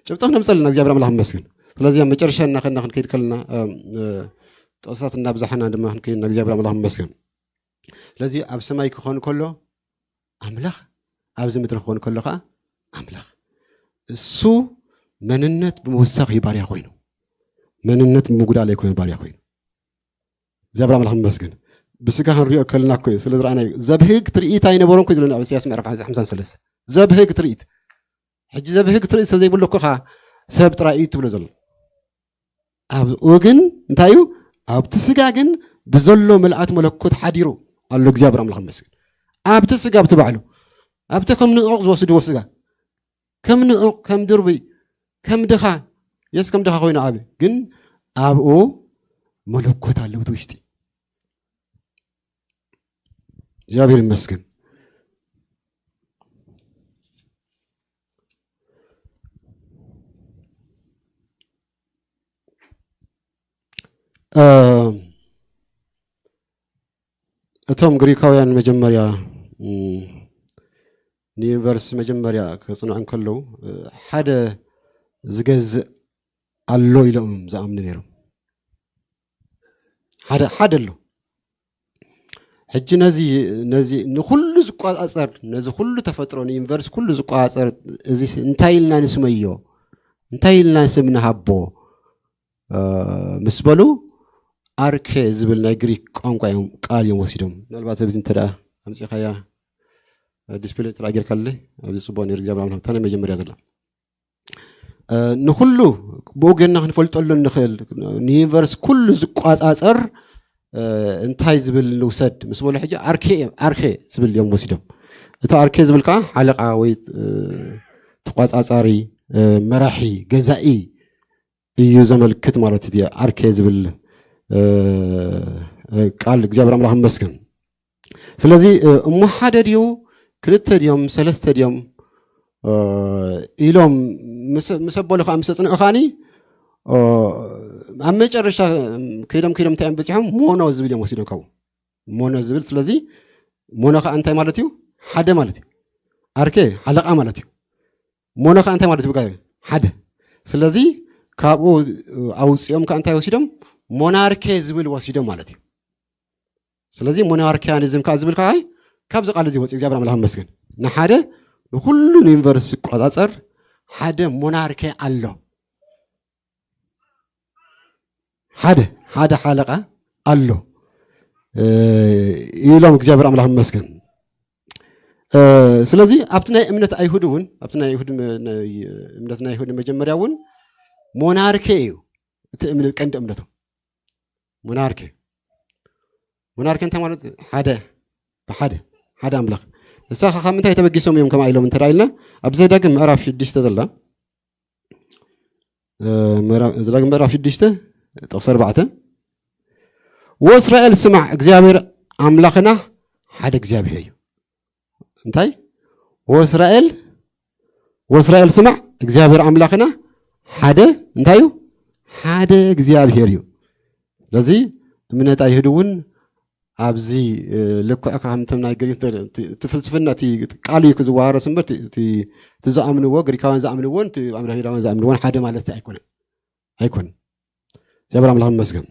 ጭብጢ ክነምፀልና እግዚኣብሔር ኣምላኽ ይመስገን። ስለዚ ኣብ መጨረሻ እናኸና ክንከይድ ከለና እም፣ እ፣ ጥቕስታት እናብዛሕና ድማ ክንከይድ እና እግዚኣብሔር ኣምላኽ ይመስገን። ስለዚ ኣብ ሰማይ ክኾን ከሎ ኣምላኽ ኣብዚ ምድሪ ክኾን ከሎ ከዓ ኣምላኽ እሱ መንነት ብምውሳኽ እዩ ባርያ ኮይኑ መንነት ብምጉዳል ኣይኮነ ባርያ ኮይኑ እግዚኣብሔር ኣምላኽ ይመስገን። ብስጋ ክንሪኦ ከለና እኮ እዩ ስለ ዝረኣናዮ ዘብህግ ትርኢት ኣይነበሮን እኮ እዩ ዝብለና ኣብ ኢሳያስ ምዕራፍ ሓምሳን ሰለስተ ዘብህግ ትርኢት። ሕጂ ዘብህግ ትርኢት ስለ ዘይብሉ እኮ ኸዓ ሰብ ጥራይ እዩ ትብሎ ዘሎ። ኣብኡ ግን እንታይ እዩ ኣብቲ ስጋ ግን ብዘሎ ምልኣት መለኮት ሓዲሩ ኣሎ እግዚኣብሔር ኣምላኽ ይመስገን። ኣብቲ ስጋ ኣብቲ ባዕሉ ኣብቲ ከም ንዑቕ ዝወስድዎ ስጋ ከም ንዑቕ ከም ድርቡይ ከም ድኻ የስ ከም ድኻ ኮይኑ ዓቢ ግን ኣብኡ መለኮት ኣለዎ እቲ ውሽጢ እግዚኣብሔር ይመስገን። እቶም ግሪካውያን መጀመርያ ንዩኒቨርስ መጀመርያ ክጽንዑ እንከለዉ ሓደ ዝገዝእ ኣሎ ኢሎም ዝኣምኑ ነይሮም። ሓደ ሓደ ኣሎ። ሕጂ ነዚ ነዚ ንኩሉ ዝቋጻጸር፣ ነዚ ኩሉ ተፈጥሮ ንዩኒቨርስ ኩሉ ዝቋጻጸር፣ እዚ እንታይ ኢልና ንስመዮ? እንታይ ኢልና ስም ንሃቦ? ምስ በሉ ኣርኬ ዝብል ናይ ግሪክ ቋንቋ እዮም፣ ቃል እዮም ወሲዶም። ምናልባት እዚ እንተ ደኣ ኣምጺኻያ ዲስፕሌይ ተራጊርካለይ ኣብዚ ጽቡቕ ነይሩ። እግዚኣብሔር ኣምላኽ እታ ናይ መጀመርያ ዘላ ንኹሉ ብኡ ጌርና ክንፈልጠሉ እንኽእል ንዩኒቨርስ ኩሉ ዝቋጻጸር እንታይ ዝብል ንውሰድ ምስ በሉ ሕጂ ኣርኬ እዮም፣ ኣርኬ ዝብል እዮም ወሲዶም። እቲ ኣርኬ ዝብል ከዓ ሓለቃ ወይ ተቋጻጻሪ፣ መራሒ፣ ገዛኢ እዩ ዘመልክት ማለት እዩ። ኣርኬ ዝብል ቃል እግዚኣብሔር ኣምላኽ ይመስገን። ስለዚ እሞ ሓደ ድዩ ክልተ ድዮም ሰለስተ ድዮም ኢሎም ምስ ኣበሉ ከዓ ምስ ኣፅንዑ ከዓኒ ኣብ መጨረሻ ከይዶም ከይዶም እንታይ እዮም በፂሖም? ሞኖ ዝብል እዮም ወሲዶም ካብኡ። ሞኖ ዝብል ስለዚ ሞኖ ከዓ እንታይ ማለት እዩ? ሓደ ማለት እዩ። ኣርኬ ሓለቃ ማለት እዩ። ሞኖ ከዓ እንታይ ማለት እዩ? ሓደ። ስለዚ ካብኡ ኣውፅኦም ከዓ እንታይ ወሲዶም? ሞናርኬ ዝብል ወሲዶም ማለት እዩ። ስለዚ ሞናርኪያኒዝም ከዓ ዝብል ከዓ ካብዚ ቃል እዚ ወፂኡ እግዚኣብሔር ኣምላኽ ይመስገን። ንሓደ ንኩሉ ንዩኒቨርስ ዝቆፃፀር ሓደ ሞናርኬ ኣሎ። ሓደ ሓደ ሓለቃ ኣሎ ኢሎም እግዚኣብሔር ኣምላኽ ይመስገን። ስለዚ ኣብቲ ናይ እምነት ኣይሁድ እውን ኣብቲ ናይ ይሁድ እምነት ናይ ይሁድ መጀመርያ እውን ሞናርኬ እዩ እቲ እምነት ቀንዲ እምነቶም። ሞናርኬ ሞናርኬ እንታይ ማለት ሓደ ብሓደ ሓደ ኣምላኽ ንሳ ካብ ምንታይ ተበጊሶም እዮም ከምኣ ኢሎም እንተ ኢልና ኣብ ዘዳግም ምዕራፍ ሽዱሽተ ዘላ ዘዳግም ምዕራፍ ሽዱሽተ ጥቕሲ ኣርባዕተ ወእስራኤል ስማዕ እግዚኣብሔር ኣምላኽና ሓደ እግዚኣብሔር እዩ። እንታይ ወእስራኤል ወእስራኤል ስማዕ እግዚኣብሔር ኣምላኽና ሓደ እንታይ እዩ? ሓደ እግዚኣብሔር እዩ። ስለዚ እምነት ኣይሁድ እውን ኣብዚ ልክዕ ከምቶም ናይ ግሪክ እቲ ፍልስፍና እቲ ቃል እዩ ክዝዋሃረስ እምበር እቲ ዝኣምንዎ ግሪካውያን ዝኣምንዎን እቲ ኣምራሂዳውያን ዝኣምንዎን ሓደ ማለት ኣይኮነን ኣይኮነን። እግዚኣብሔር ኣምላኽ ይመስገን።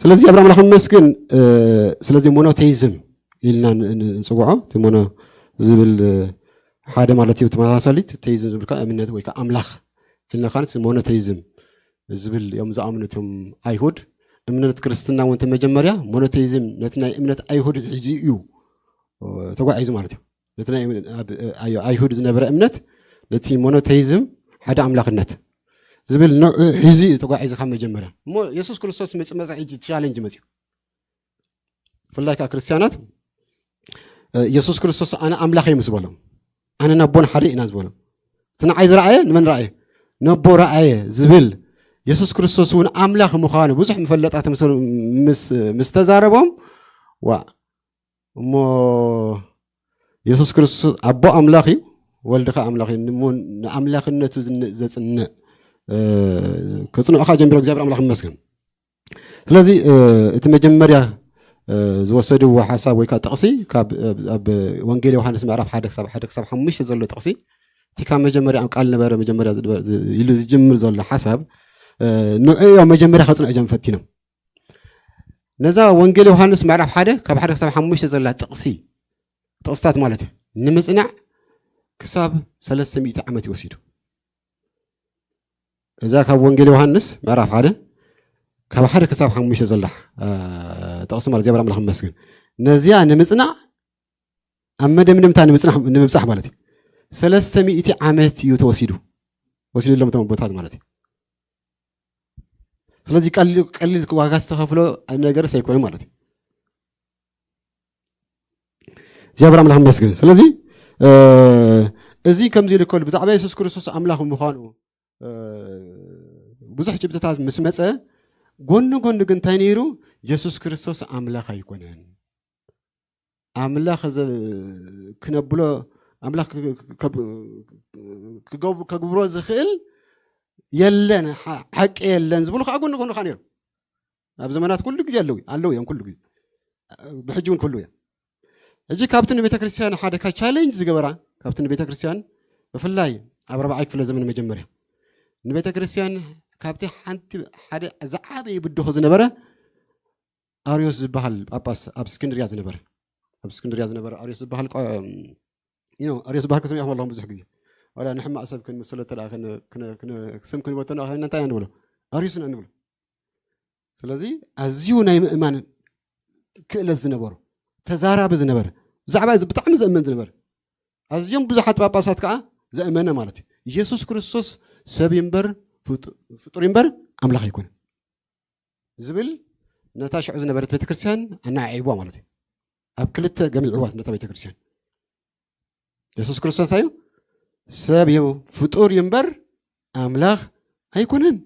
ስለዚ እግዚኣብሔር ኣምላኽ ይመስገን። ስለዚ ሞኖቴይዝም ኢልና ንፅውዖ እቲ ሞኖ ዝብል ሓደ ማለት እዩ። ተመሳሳሊ ቴይዝም ዝብል እምነት ወይ ኣምላኽ ኢልና ሞኖቴይዝም ዝብል እዮም ዝኣምኑ እቶም ኣይሁድ። እምነት ክርስትና እውን መጀመርያ ሞኖቴይዝም ነቲ ናይ እምነት ኣይሁድ ሒዙ እዩ ተጓዒዙ ማለት እዩ። ነቲ ናይ ኣይሁድ ዝነበረ እምነት ነቲ ሞኖቴይዝም ሓደ ኣምላኽነት ዝብል ንዑ ሒዙ እዩ ተጓዒዙ ካብ መጀመርያ። እሞ የሱስ ክርስቶስ መፅእ መፅእ ሕጂ ቻሌንጅ መፅኡ። ብፍላይ ከዓ ክርስትያናት የሱስ ክርስቶስ ኣነ ኣምላኽ እየ ምስ በሎም ኣነ ነቦን ሓደ ኢና ዝበሎም እቲ ንዓይ ዝረኣየ ንመን ረኣየ? ነቦ ረኣየ ዝብል የሱስ ክርስቶስ እውን ኣምላኽ ምዃኑ ብዙሕ መፈለጣት ምስ ተዛረቦም ዋ እሞ የሱስ ክርስቶስ ኣቦ ኣምላኽ እዩ፣ ወልድ ከዓ ኣምላኽ እዩ። ንኣምላኽነቱ ዘፅንዕ ከፅንዑ ከዓ ጀሚሮም። እግዚኣብሔር ኣምላኽ ይመስገን። ስለዚ እቲ መጀመርያ ዝወሰድዎ ሓሳብ ወይ ከዓ ጥቕሲ ካብ ኣብ ወንጌል ዮሃንስ ምዕራፍ ሓደ ክሳብ ሓደ ክሳብ ሓሙሽተ ዘሎ ጥቕሲ እቲ ካብ መጀመርያ ኣብ ቃል ነበረ መጀመርያ ኢሉ ዝጅምር ዘሎ ሓሳብ ንዕዮ መጀመርያ ከፅንዑ እዮም ፈቲኖም። ነዛ ወንጌል ዮሃንስ ምዕራፍ ሓደ ካብ ሓደ ክሳብ ሓሙሽተ ዘላ ጥቕሲ ጥቕስታት ማለት እዩ ንምፅናዕ ክሳብ ሰለስተ ሚእቲ ዓመት ይወሲዱ። እዛ ካብ ወንጌል ዮሃንስ ምዕራፍ ሓደ ካብ ሓደ ክሳብ ሓሙሽተ ዘላ ጥቕሲ ማለት እግዚኣብሔር ኣምላኽ ይመስገን። ነዚኣ ንምፅናዕ ኣብ መደምደምታ ንምብፃሕ ማለት እዩ ሰለስተ ሚእቲ ዓመት እዩ ተወሲዱ ወሲዱ ሎም እቶም ኣቦታት ማለት እዩ። ስለዚ ቀሊል ዋጋ ዝተኸፍሎ ነገርስ ኣይኮነ ማለት እዩ። እግዚኣብሔር ኣምላኽ ይመስገን። ስለዚ እዚ ከምዚ ኢሉ ከሉ ብዛዕባ የሱስ ክርስቶስ ኣምላኽ ምዃኑ ብዙሕ ጭብጥታት ምስ መፀ ጎኒ ጎኒ ግን እንታይ ነይሩ? የሱስ ክርስቶስ ኣምላኽ ኣይኮነን። ኣምላኽ ዘ- ክነብሎ ኣምላኽ ክ- ክ- ከብ- ክገብ- ከግብሮ ዝኽእል የለን፣ ሓ- ሓቂ የለን ዝብሉ ከዓ ጎኒ ጎኑ ከዓ ነይሩ። ኣብ ዘመናት ኩሉ ግዜ ኣለዉ ኣለዉ እዮም፣ ኩሉ ግዜ ብሕጂ እውን ኩሉ እዮም። ሕጂ ካብቲ ንቤተ ክርስቲያን ሓደ ካ ቻሌንጅ ዝገበራ፣ ካብቲ ንቤተ ክርስቲያን ብፍላይ ኣብ ረብዓይ ክፍለ ዘመን መጀመርያ ንቤተ ክርስቲያን ካብቲ ሓንቲ ሓደ ዝዓበየ ብድሆ ዝነበረ ኣርዮስ ዝበሃል ጳጳስ ኣብ እስክንድርያ ዝነበረ ኣብ እስክንድርያ ዝነበረ ኣርዮስ ዝበሃል ቆ- you know፣ ኣርዮስ ዝበሃል ክሰሚዕኹም ኣለኹም ብዙሕ ግዜ። ዋላ ንሕማቕ ሰብ ክንምስሎ ተደኣ ክን- ክን- ክን- ስም ክንበተኖ ከይና እንታይ ኢና ንብሎ? ኣርዮስ ኢና ንብሎ። ስለዚ ኣዝዩ ናይ ምእማን ክእለት ዝነበሩ፣ ተዛራቢ ዝነበረ፣ ብዛዕባ እዚ ብጣዕሚ ዘእመን ዝነበረ፣ ኣዝዮም ብዙሓት ጳጳሳት ከዓ ዘእመነ ማለት እዩ። ኢየሱስ ክርስቶስ ሰብ እዩ እምበር ፍጡ- ፍጡር እዩ እምበር ኣምላኽ ኣይኮነን ዝብል ነታ ሽዑ ዝነበረት ቤተክርስትያን ኣነዓዒብዋ ማለት እዩ። ኣብ ክልተ ገሚዕዋ ነታ ቤተክርስትያን። የሱስ ክርስቶስ እዩ ሰብ እዩ፣ ፍጡር እዩ እምበር ኣምላኽ ኣይኮነን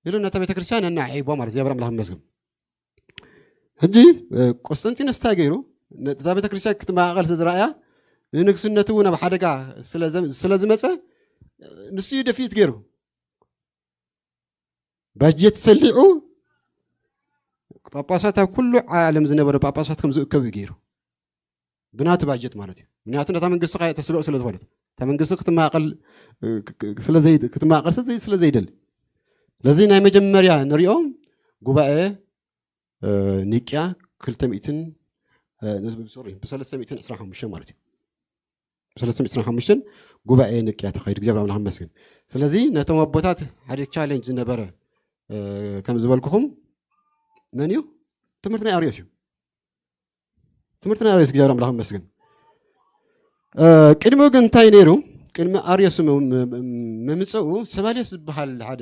ኢሉ ነታ ቤተክርስትያን ኣነዓዒብዋ ማለት እዩ። እግዚኣብሔር ኣምላኽ ይመስገን። ሕጂ እ፣ ቆስጠንጢኖስ እንታይ ገይሩ? ነታ ቤተክርስትያን ክትመቓቐል ስለ ዝረኣያ ንንግስነቱ እውን ኣብ ሓደጋ ስለ ዘ- ስለ ዝመፀ ንሱ እዩ ደፊት ገይሩ። ባጀት ሰሊዑ ጳጳሳት ኣብ ኩሉ ዓለም ዝነበረ ጳጳሳት ከም ዝእከቡ እዩ ገይሩ። ብናቱ ባጀት ማለት እዩ። ምክንያቱ ነታ መንግስቲ ኸ ተስልኦ ስለ ዝኾነት፣ እታ መንግስቲ ክትማቐል እ፣ ክ- ክ- ስለ ዘይ- ክትማቐል ስለ ዘይ- ስለ ዘይደሊ። ስለዚ ናይ መጀመርያ ንሪኦ ጉባኤ እ፣ ኒቅያ ክልተ ሚእትን እ፣ ሶሪ፣ ብሰለስተ ሚእትን ዕስራን ሓሙሽተን ማለት እዩ። ብሰለስተ ሚእትን ዕስራን ሓሙሽተን ጉባኤ ኒቅያ ተኻይዱ፣ እግዚኣብሔር ኣምላኽ ይመስገን። ስለዚ ነቶም ኣቦታት ሓደ ቻሌንጅ ዝነበረ እ፣ ከም ዝበልኩኹም መን እዩ? ትምህርቲ ናይ ኣርዮስ እዩ። ትምህርቲ ናይ ኣርዮስ እግዚኣብሔር ኣምላኽ ይመስገን። እ፣ ቅድሚኡ ግን እንታይ ነይሩ? ቅድሚ ኣርዮስ ም- ም- ም- ምምፅኡ ሰባልዮስ ዝበሃል ሓደ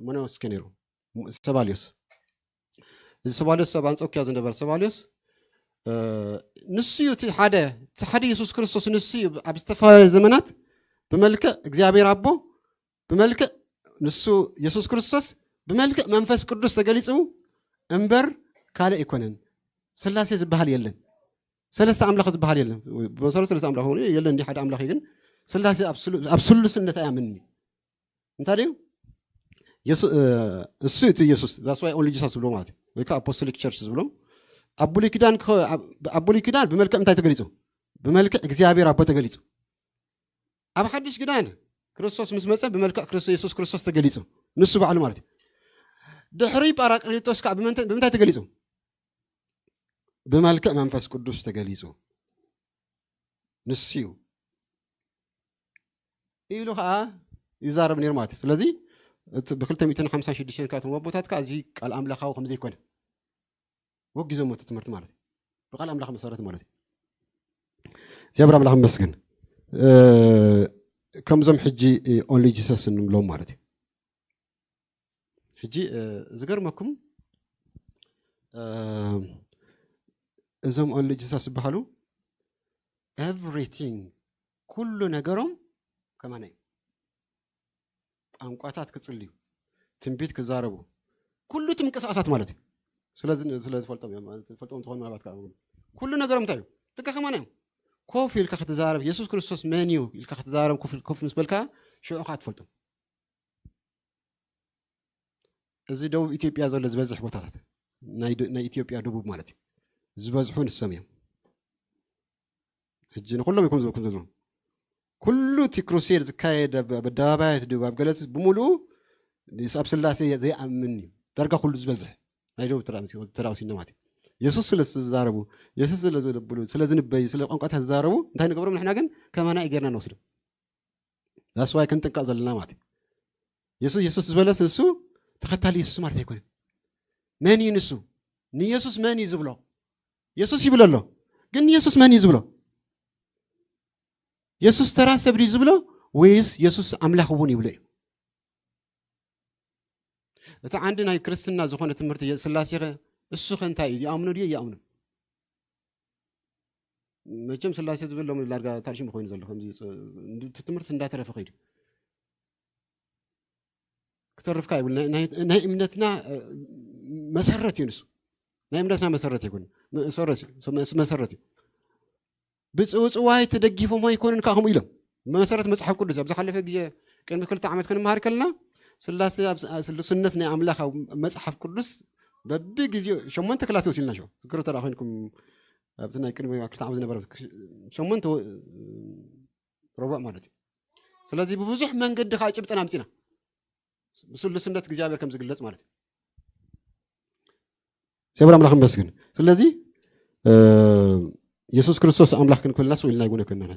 መነኮሴ ነይሩ። ሰባልዮስ፣ እዚ ሰባልዮስ ኣብ ኣንጾኪያ ዝነበረ ሰባልዮስ እ፣ ንሱ እዩ እቲ ሓደ እቲ ሓደ የሱስ ክርስቶስ ንሱ እዩ። ኣብ ዝተፈላለዩ ዘመናት ብመልክዕ እግዚኣብሔር ኣቦ ብመልክዕ ንሱ የሱስ ክርስቶስ ብመልክዕ መንፈስ ቅዱስ ተገሊጹ እምበር ካልእ ኣይኮነን። ስላሴ ዝበሃል የለን። ሰለስተ ኣምላኽ ዝበሃል የለን። ብመሰረቱ ሰለስተ ኣምላኽ እውን የለን፣ እንዲ ሓደ ኣምላኽ እዩ። ግን ስላሴ ኣብ ስሉ- ኣብ ስሉስነት ኣያምንን እዩ። እንታይ ድዩ? የሱ- እ፣ እሱ እቲ ኢየሱስ that's why only Jesus ዝብሎ ማለት እዩ። ወይ ከዓ ኣፖስቶሊክ ቸርች ዝብሎ ኣብ ብሉይ ኪዳን ክኸ- ኣብ- ኣብ ብሉይ ኪዳን ብመልክዕ እንታይ ተገሊጹ? ብመልክዕ እግዚኣብሔር ኣቦ ተገሊጹ። ኣብ ሓድሽ ኪዳን ክርስቶስ ምስ መጸ ብመልክዕ ክርስቶስ የሱስ ክርስቶስ ተገሊጹ። ንሱ ባዕሉ ማለት እዩ። ድሕሪ ጳራቅሊጦስ ከዓ ብመንተ- ብምንታይ ተገሊጹ? ብመልክዕ መንፈስ ቅዱስ ተገሊጹ። ንሱ እዩ ኢሉ ከዓ ይዛረብ ነይሩ ማለት እዩ። ስለዚ እቲ ብ ክልተ ሚእትን ሓምሳን ሽዱሽተን ካብቶም ኣቦታት ከዓ እዚ ቃል ኣምላኻዊ ከም ዘይኮነ ወጊዞም እቲ ትምህርቲ ማለት እዩ። ብቃል ኣምላኽ መሰረት ማለት እዩ። እግዚኣብሔር ኣምላኽ ይመስገን። እ፣ ከምዞም ሕጂ ኦንሊ ጂሰስ እንብሎም ማለት እዩ። ሕጂ እ፣ ዝገርመኩም እ፣ እዞም ኦንሊ ጂሰስ ዝበሃሉ ኤቭሪቲንግ ኩሉ ነገሮም ከማና እዩ። ቋንቋታት ክጽልዩ፣ ትንቢት ክዛረቡ፣ ኩሉ እቲ ምንቅስቃሳት ማለት እዩ። ስለዚ ስለዝፈልጦም እዮም ማለት ዝፈልጦም እንተኾኑ ምናልባት ከዓ ኩሉ ነገሮም እንታይ እዩ? ልካ ከማና እዮም። ኮፍ ኢልካ ክትዛረብ የሱስ ክርስቶስ መን እዩ ኢልካ ክትዛረብ ኮፍ ኢል- ኮፍ ምስ በልካ ሽዑ ከዓ ትፈልጦም። እዚ ደቡብ ኢትዮጵያ ዘሎ ዝበዝሕ ቦታታት ናይ ደ- ናይ ኢትዮጵያ ደቡብ ማለት እዩ ዝበዝሑ ንሶም እዮም። ሕጂ ንኩሎም ይኩም ዝብልኩም ዘለኹ ኩሉ እቲ ክሩሴድ ዝካየድ ኣብ ኣብ ኣደባባያት ደቡብ ኣብ ገለ ብምሉኡ ንስ- ኣብ ስላሴ ዘይኣምን እዩ። ዳርጋ ኩሉ ዝበዝሕ ናይ ደቡብ ተራ- ተራ ወሲድና ማለት እዩ። የሱስ ስለ ዝዛረቡ የሱስ ስለ ዝብሉ ስለ ዝንበዩ ስለ ቋንቋታት ዝዛረቡ እንታይ ንገብሮም ንሕና ግን ከማና እዩ ጌርና ንወስዶም። ዳስዋይ ክንጥንቀቕ ዘለና ማለት እዩ። የሱስ የሱስ ዝበለስ ንሱ ተኸታሊ የሱስ ማለት ኣይኮነን። መን እዩ ንሱ? ንየሱስ መን እዩ ዝብሎ? የሱስ ይብሎ ኣሎ። ግን ንየሱስ መን እዩ ዝብሎ? የሱስ ተራ ሰብ ድዩ ዝብሎ ወይስ የሱስ ኣምላኽ እውን ይብሎ እዩ? እቲ ዓንዲ ናይ ክርስትና ዝኾነ ትምህርቲ ስላሴ ኸ እሱ ኸ እንታይ እዩ? ይኣምኑ ድዩ ይኣምኑ? መቸም ስላሴ ዝብል ሎም ዳርጋ ታሪሽም ኮይኑ ዘሎ ከምዚ ፅ- እንድ- እቲ ትምህርቲ እንዳተረፈ ከይዱ ክተርፍካ ይብል። ናይ- ናይ- ናይ እምነትና እ፣ መሰረት እዩ ንሱ። ናይ እምነትና መሰረት ይኹን መሰረት እዩ። መስ- መሰረት እዩ። ብፅውፅዋይ ተደጊፎም ኣይኮኑን፣ ከዓ ከምኡ ኢሎም። መሰረት መፅሓፍ ቅዱስ ኣብ ዝሓለፈ ግዜ ቅድሚ ክልተ ዓመት ክንመሃር ከለና ስላሴ ኣብ ስ- ስሉስነት ናይ ኣምላኽ ኣብ መፅሓፍ ቅዱስ በብግዜኡ ሸሞንተ ክላስ ወሲድና ሸው ዝክሮ ተዳ ኮይንኩም ኣብቲ ናይ ቅድሚ ክልተ ዓመት ዝነበረ ሸሞንተ ወ- ረቡዕ ማለት እዩ። ስለዚ ብብዙሕ መንገዲ ከዓ ጭብጥና ኣምፂና ብስሉስነት እግዚኣብሔር ከም ዝግለጽ ማለት እዩ። እግዚኣብሔር ኣምላኽ ይመስገን። ስለዚ እ፣ የሱስ ክርስቶስ ኣምላኽ ክንክብልና ስው ኢልና ይጉነ ክነና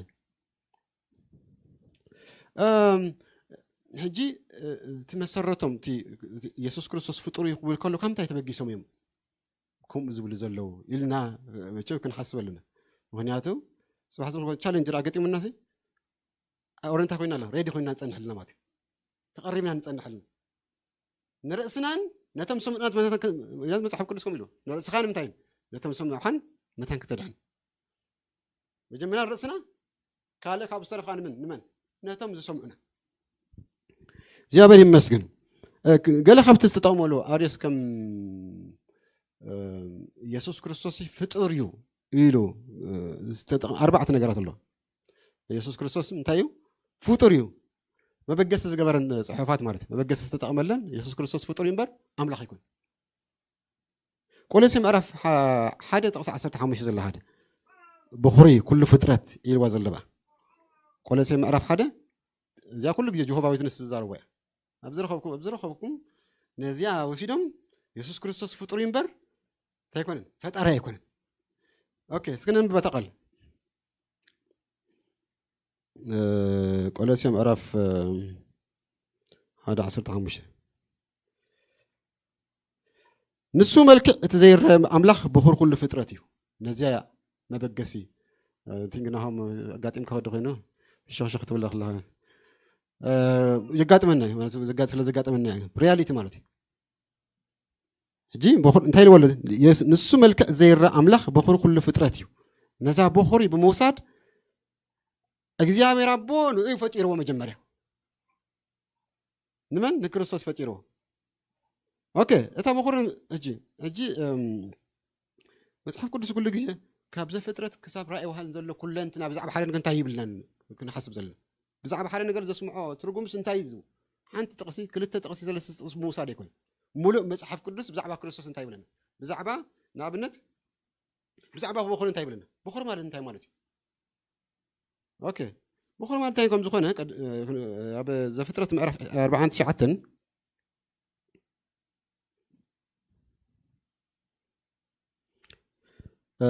ሕጂ እ፣ እቲ መሰረቶም እቲ የሱስ ክርስቶስ ፍጡር እዩ ክብል ከሎ ካብ ምንታይ ተበጊሶም እዮም ከምኡ ዝብሉ ዘለዉ ኢልና መቸም ክንሓስብ ኣለና። ምክንያቱ ፅባሕ ዝኮ ቻለንጅ ዳ ገጢሙና ሲ ኦረንታ ኮይና ኣላ ሬዲ ኮይና ንፀንሕ ኣለና ማለት እዩ። ተቐሪብና ንፀንሕ ኣለና። ንርእስናን ነቶም ስምዑናን መታን ክ- ያዝ መጽሓፍ ቅዱስ ከምኡ ኢሉ ንርእስኻ ንምንታይ ነቶም ስምዑኻን መታን ክትድሕን መጀመርያ ርእስና ካልእ ካብ ዝተረፍካ ንመን ንመን ነቶም ዝሰምዑና እግዚኣብሔር ይመስገን። እ፣ ክ- ገለ ካብቲ ዝተጠቕመሉ ኣርዮስ ከም እ፣ የሱስ ክርስቶስ ፍጡር እዩ ኢሉ እ፣ ዝተጠቕመ ኣርባዕተ ነገራት ኣሎ። የሱስ ክርስቶስ እንታይ እዩ? ፍጡር እዩ። መበገሲ ዝገበረን ጽሑፋት ማለት መበገሲ ዝተጠቕመለን የሱስ ክርስቶስ ፍጡር እዩ እምበር ኣምላኽ ኣይኮን። ቆሎሴ ምዕራፍ ሓ- ሓደ ጥቕሲ ዓሰርተ ሓሙሽተ ዘላ ሓደ ብኹሪ ኩሉ ፍጥረት ኢልዋ ዘለባ ቆሎሴ ምዕራፍ ሓደ እዚኣ ኩሉ ግዜ ጀሆባ ዊትነስ ዝዛረቦ እያ። ኣብ ዝረኸብኩም ኣብ ዝረኸብኩም ነዚኣ ወሲዶም የሱስ ክርስቶስ ፍጡር እዩ እምበር እንታይ ኣይኮነን፣ ፈጣሪ ኣይኮነን። ኦኬ፣ እስኪ ነንብባ እታ ቃል። እ፣ ቆሎስያ ምዕራፍ፣ እ፣ ሓደ ዓሰርተ ሓሙሽተ። ንሱ መልክዕ እቲ ዘይረአ ኣምላኽ በኹር ኩሉ ፍጥረት እዩ። ነዚያ እያ መበገሲ። እ፣ ቲንግናሆም ኣጋጢምካ ወዲ ኮይኑ ሽኽሽኽ ትብል ኣለኻ። እ፣ የጋጥመና እዩ ማለት እዩ። ዘጋ- ስለ ዘጋጠመና እዩ። ሪያሊቲ ማለት እዩ። ሕጂ በኹር እንታይ ኢልዎ ኣሎ? የስ- ንሱ መልክዕ ዘይረአ ኣምላኽ በኹር ኩሉ ፍጥረት እዩ። ነዛ በኹሪ ብምውሳድ እግዚኣብሔር ኣቦ ንኡ ፈጢርዎ መጀመርያ። ንመን? ንክርስቶስ ፈጢርዎ። ኦኬ፣ እታ በኹር ሕጂ ሕጂ እም፣ መጽሓፍ ቅዱስ ኩሉ ግዜ ካብ ዘፍጥረት ክሳብ ራእይ ውሃን ዘሎ ኩለንትና ብዛዕባ ሓደ ነገር እንታይ ይብልናን ክንሓስብ ዘለና። ብዛዕባ ሓደ ነገር ዘስምዖ ትርጉምስ እንታይ እዩ? ሓንቲ ጥቕሲ፣ ክልተ ጥቕሲ፣ ሰለስተ ጥቕሲ ምውሳድ ኣይኮን። ሙሉእ መጽሓፍ ቅዱስ ብዛዕባ ክርስቶስ እንታይ ይብለና? ብዛዕባ ንኣብነት ብዛዕባ በኹር እንታይ ይብለና? በኹር ማለት እንታይ ማለት እዩ? ኦኬ፣ በኹር ማለት እንታይ ከም ዝኾነ ቀድ- ኣብ ዘፍጥረት ምዕራፍ ኣርባዓን ትሽዓተን እ፣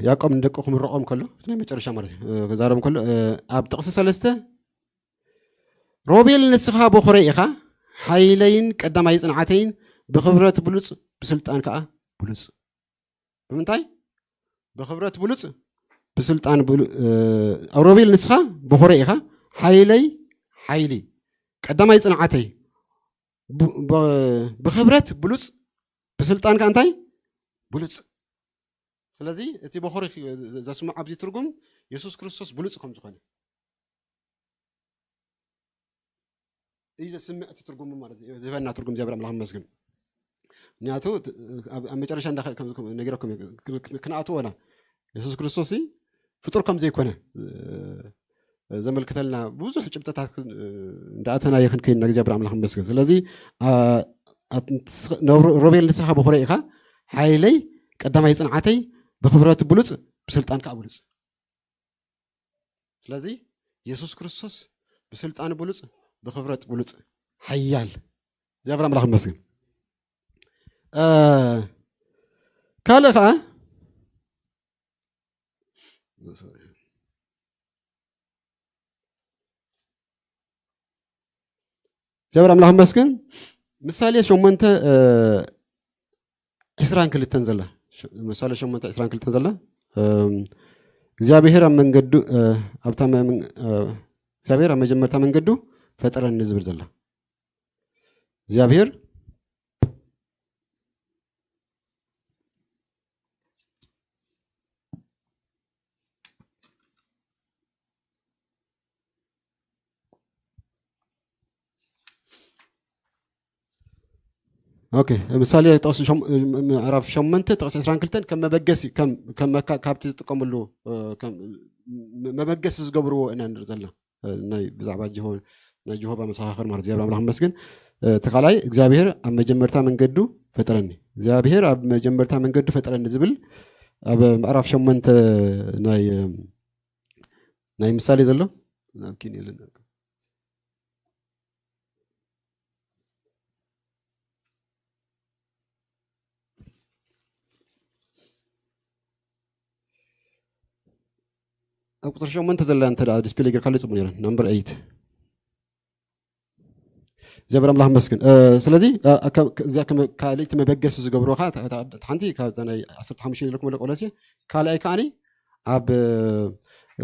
ያዕቆብ ንደቁ ክምርቖም ከሎ እቲ ናይ መጨረሻ ማለት እዩ እ፣ ክዛረብ ከሎ እ፣ ኣብ ጥቕሲ ሰለስተ ሮቤል ንስኻ በኹረይ ኢኻ ሓይለይን ቀዳማይ ጽንዓተይን ብኽብረት ብሉጽ ብስልጣን ከኣ ብሉጽ ብምንታይ ብኽብረት ብሉጽ ብስልጣን ብሉ- እ፣ ሮቤል ንስኻ በኹረይ ኢኻ ሓይለይ ሓይሊ ቀዳማይ ጽንዓተይ ብ- ብ- ብኽብረት ብሉፅ ብስልጣን ከ እንታይ ብሉፅ ስለዚ እቲ በኹሪ ዘስምዖ ኣብዚ ትርጉም የሱስ ክርስቶስ ብሉፅ ከም ዝኾነ እዩ ዘስምዕ እቲ ትርጉሙ ማለት እዩ ዝህበና ትርጉም እግዚኣብሔር ኣምላኽ ይመስገን ምክንያቱ እቲ- ኣብ ኣብ መጨረሻ እንዳ ነጊረኩም ክንኣትዎ ና የሱስ ክርስቶስ ፍጡር ከም ዘይኮነ ዘመልክተልና ብዙሕ ጭብጥታት እንዳኣተናየ ክንከይድ ና እግዚኣብሔር ኣምላኽ ይመስገን ስለዚ ሮቤል ንስኻ በኹረ ኢኻ ሓይለይ ቀዳማይ ፅንዓተይ ብክብረት ብሉፅ ብስልጣን ከዓ ብሉፅ ስለዚ የሱስ ክርስቶስ ብስልጣን ብሉፅ ብክብረት ብሉፅ ሓያል እግዚኣብሔር ኣምላኽ ይመስገን ካልእ ከዓ እግዚኣብሔር ኣምላኽ ይመስገን ምሳሌ ሸሞንተ ዕስራን ክልተን ዘላ ምሳሌ ሸሞንተ ዕስራን ክልተን ዘላ እግዚኣብሔር ኣብ መንገዱ ኣብታ እግዚኣብሔር ኣብ መጀመርታ መንገዱ ፈጠረኒ ዝብል ዘላ እግዚኣብሔር ኦኬ፣ ምሳሌ ጥቕሲ ሸም-፣ ምዕራፍ ሸሞንተ ጥቕሲ ዕስራን ክልተን ከም መበገሲ፣ ከም፣ ከም መካ-፣ ካብቲ ዝጥቀምሉ፣ እ፣ ከም መ-፣ መበገሲ ዝገብርዎ ኢና ንርኢ ዘለና። እ፣ ናይ ብዛዕባ ጀሆ-፣ ናይ ጀሆባ መሰኻኽር ማለት እግዚኣብሔር ኣምላኽ ይመስገን። እ፣ እቲ ካልኣይ እግዚኣብሔር ኣብ መጀመርታ መንገዱ ፈጠረኒ። እግዚኣብሔር ኣብ መጀመርታ መንገዱ ፈጠረኒ ዝብል ኣብ ምዕራፍ ሸሞንተ ናይ፣ እ፣ ናይ ምሳሌ ዘሎ ናብኪን የለን። ኣብ ቁፅሪ ሸሞንተ ዘላ እንተ ደኣ ዲስፕሌይ ጌርካለይ ፅቡቅ ነይረ። ናምበር ኤይት። እግዚኣብሔር ኣምላኽ መስግን። እ፣ ስለዚ፣ እ፣ ከ-፣ ከ-፣ እዚኣ ከመ-፣ ካልእቲ መበገሲ ዝገብሩኻ፣ እታ፣ እታ፣ እታ ሓንቲ ካብታ ናይ ዓሰርተ ሓሙሽተ ኢለኩም ኣለቆ ለሲ፣ ካልኣይ ከዓኒ ኣብ፣ እ፣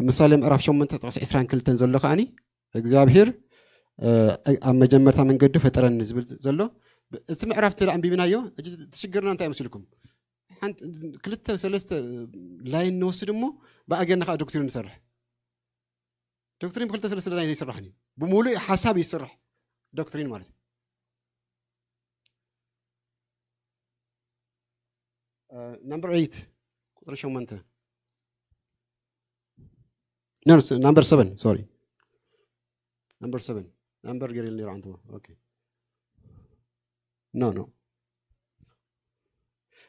ምሳሌ ምዕራፍ ሸሞንተ ጥቕሲ ዕስራን ክልተን ዘሎ ከዓኒ እግዚኣብሔር፣ እ፣ ኣብ መጀመርታ መንገዱ ፈጠረኒ ዝብል ዘሎ፣ እቲ ምዕራፍ እንተ ደኣ ኣንቢብናዮ፣ ሕጂ እቲ ሽግርና እንታይ ይመስልኩም? ሓንቲ፣ ክልተ፣ ሰለስተ ላይን ንወስድ እሞ፣ ብኣ ጌርና ከኣ ዶክትሪን ንሰርሕ። ዶክትሪን ብክልተ ሰለስተ ላይን ኣይስራሕን እዩ። ብምሉእ ሓሳብ ይስራሕ ዶክትሪን ማለት እዩ። እ፣ ናምበር ኤይት፣ ቁጽሪ ሸሞንተ። ኖ፣ ኖ፣ ናምበር ሰቨን፣ ሶሪ። ናምበር ሰቨን። ናምበር ገይረ ኢለ ነይረ ኣንተ። ኦኬ። ኖ፣ ኖ።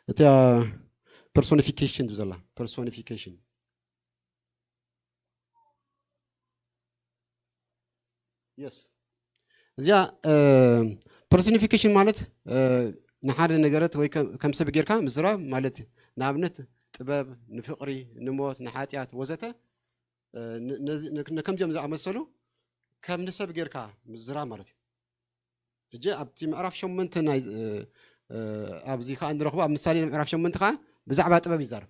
እታ ፐርሶኒፊኬሽን ትብል ዘላ፣ ፐርሶኒፊኬሽን። የስ። እዚኣ፣ እ፣ ፐርሶኒፊኬሽን ማለት፣ እ፣ ንሓደ ነገረት ወይ ከም፣ ከም ሰብ ጌርካ ምዝራብ ማለት እዩ። ንኣብነት ጥበብ፣ ንፍቕሪ፣ ንሞት፣ ንሓጢኣት ወዘተ፣ እ፣ ን-፣ ነዚ፣ ን-፣ ንከምዚኦም ዝኣመሰሉ ከም ንሰብ ጌርካ ምዝራብ ማለት እዩ። ሕጂ ኣብቲ ምዕራፍ ሸሞንተ ናይ፣ እ፣ እ፣ ኣብዚ ከኣ ንረኽቦ፣ ኣብ ምሳሌ ምዕራፍ ሸሞንተ ከኣ ብዛዕባ ጥበብ ይዛረብ።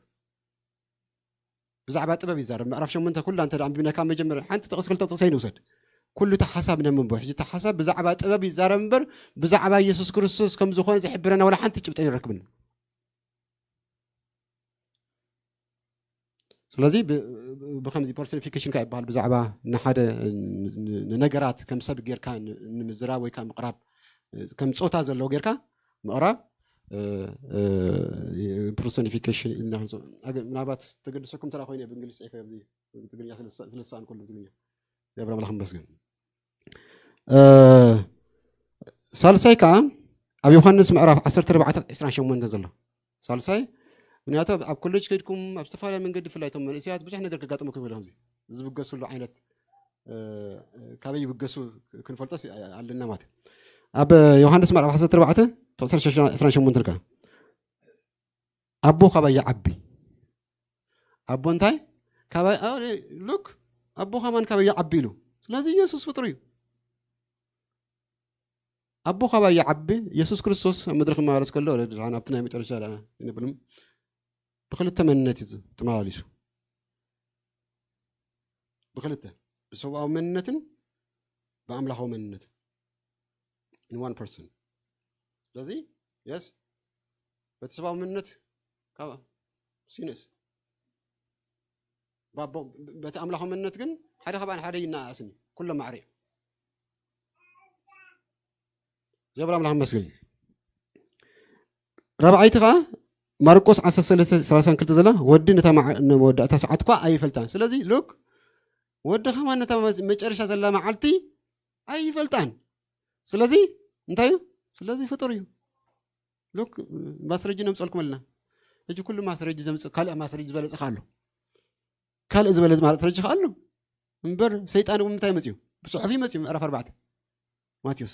ብዛዕባ ጥበብ ይዛረብ። ምዕራፍ ሸሞንተ ኩላ እንተ ደኣ ኣንቢብና ካብ መጀመርያ ሓንቲ ጥቕሲ ክልተ ጥቕሲ ኣይንውሰድ። ኩሉ እቲ ሓሳብ ነንብቦ። ሕጂ እቲ ሓሳብ ብዛዕባ ጥበብ ይዛረብ እምበር ብዛዕባ ኢየሱስ ክርስቶስ ከም ዝኾነ ዝሕብረና ዋላ ሓንቲ ጭብጢ ኣይንረክብን። ስለዚ ብ-፣ ብ-፣ ብኸምዚ ፐርሶኒፊኬሽን ከ ይበሃል፣ ብዛዕባ ንሓደ ን-፣ ን-፣ ንነገራት ከም ሰብ ጌርካ ን-፣ ንምዝራብ ወይ ከዓ ምቕራብ፣ ከም ጾታ ዘለዎ ጌርካ ምቕራብ፣ እ፣ እ፣ ፐርሶኒፊኬሽን ኢልና ክንጽ-፣ ኣገ-፣ ምናልባት ተገድሰኩም እንተ ደኣ ኮይነ ብእንግሊዝ ጽሒፈ ኣብዚ ትግርኛ ስለ ዝሰ-፣ ስለ ዝሰኣንኩ ትግርኛ። እግዚኣብሔር ኣምላኽ ይመስገን። እ፣ ሳልሳይ ከኣ ኣብ ዮሃንስ ምዕራፍ ዓሰርተ ኣርባዕተ ዕስራን ሸሞንተን ዘሎ። ሳልሳይ፣ ምክንያቱ ኣብ፣ ኣብ ኮሌጅ ከይድኩም ኣብ ዝተፈላለየ መንገዲ፣ ብፍላይ እቶም መንእሰያት ብዙሕ ነገር ከጋጥመኩም ይኽእል፣ ከምዚ ዝብገስሉ ዓይነት፣ እ፣ ካበይ ይብገሱ ክንፈልጦስ ኣለና ማለት እዩ። ኣብ ዮሃንስ ምዕራፍ ዓሰርተ ኣርባዕተ ጥቕሲ ዕስራን ሸሞንተን ከኣ፣ ኣቦ ካባይ ይዓቢ። ኣቦ እንታይ? ካባይ፣ አ፣ ሉክ፣ ኣቦ ከማን ካባይ ይዓቢ ኢሉ። ስለዚ ኢየሱስ ፍጡር እዩ። ኣቦ ካባይ ይዓቢ። ኢየሱስ ክርስቶስ ኣብ ምድሪ ክመላለስ ከሎ፣ ደሓን ኣብቲ ናይ መጨረሻ ደኣ ይንብልም፣ ብክልተ መንነት እዩ ተመላሊሱ። ብክልተ፣ ብሰብኣዊ መንነትን ብኣምላኻዊ መንነትን። In one person። ስለዚ፣ የስ፣ በቲ ሰብኣዊ መንነት ካብ ሲነስ፣ ባቦ-፣ በቲ ኣምላኻዊ መንነት ግን ሓደ ካብኣን ሓደ ይነኣኣስን እዩ። ኩሎም ማዕረ እዮም። እግዚኣብሔር ኣምላኽ ይመስገን። ራብዓይቲ ኸዓ ማርቆስ ዓሰርተ ሰለስተ ሰላሳን ክልተ ዘላ፣ ወዲ ነታ መዓ-፣ መወዳእታ ሰዓት እኳ ኣይፈልጣን። ስለዚ ሉክ፣ ወዲ ኸማን ነታ መ-፣ መጨረሻ ዘላ መዓልቲ ኣይፈልጣን። ስለዚ እንታይ እዩ? ስለዚ ፍጡር እዩ። ሉክ፣ ማስረጂ ነምፀልኩም ኣለና። ሕጂ ኩሉ ማስረጂ ዘምፅእ፣ ካልእ ማስረጂ ዝበለፀ ከ ኣሎ? ካልእ ዝበለ ማስረጂ ከ ኣሎ? እምበር ሰይጣን እውን እንታይ መፅዩ? ብፅሑፍ እዩ መፅዩ። ምዕራፍ ኣርባዕተ ማቴዎስ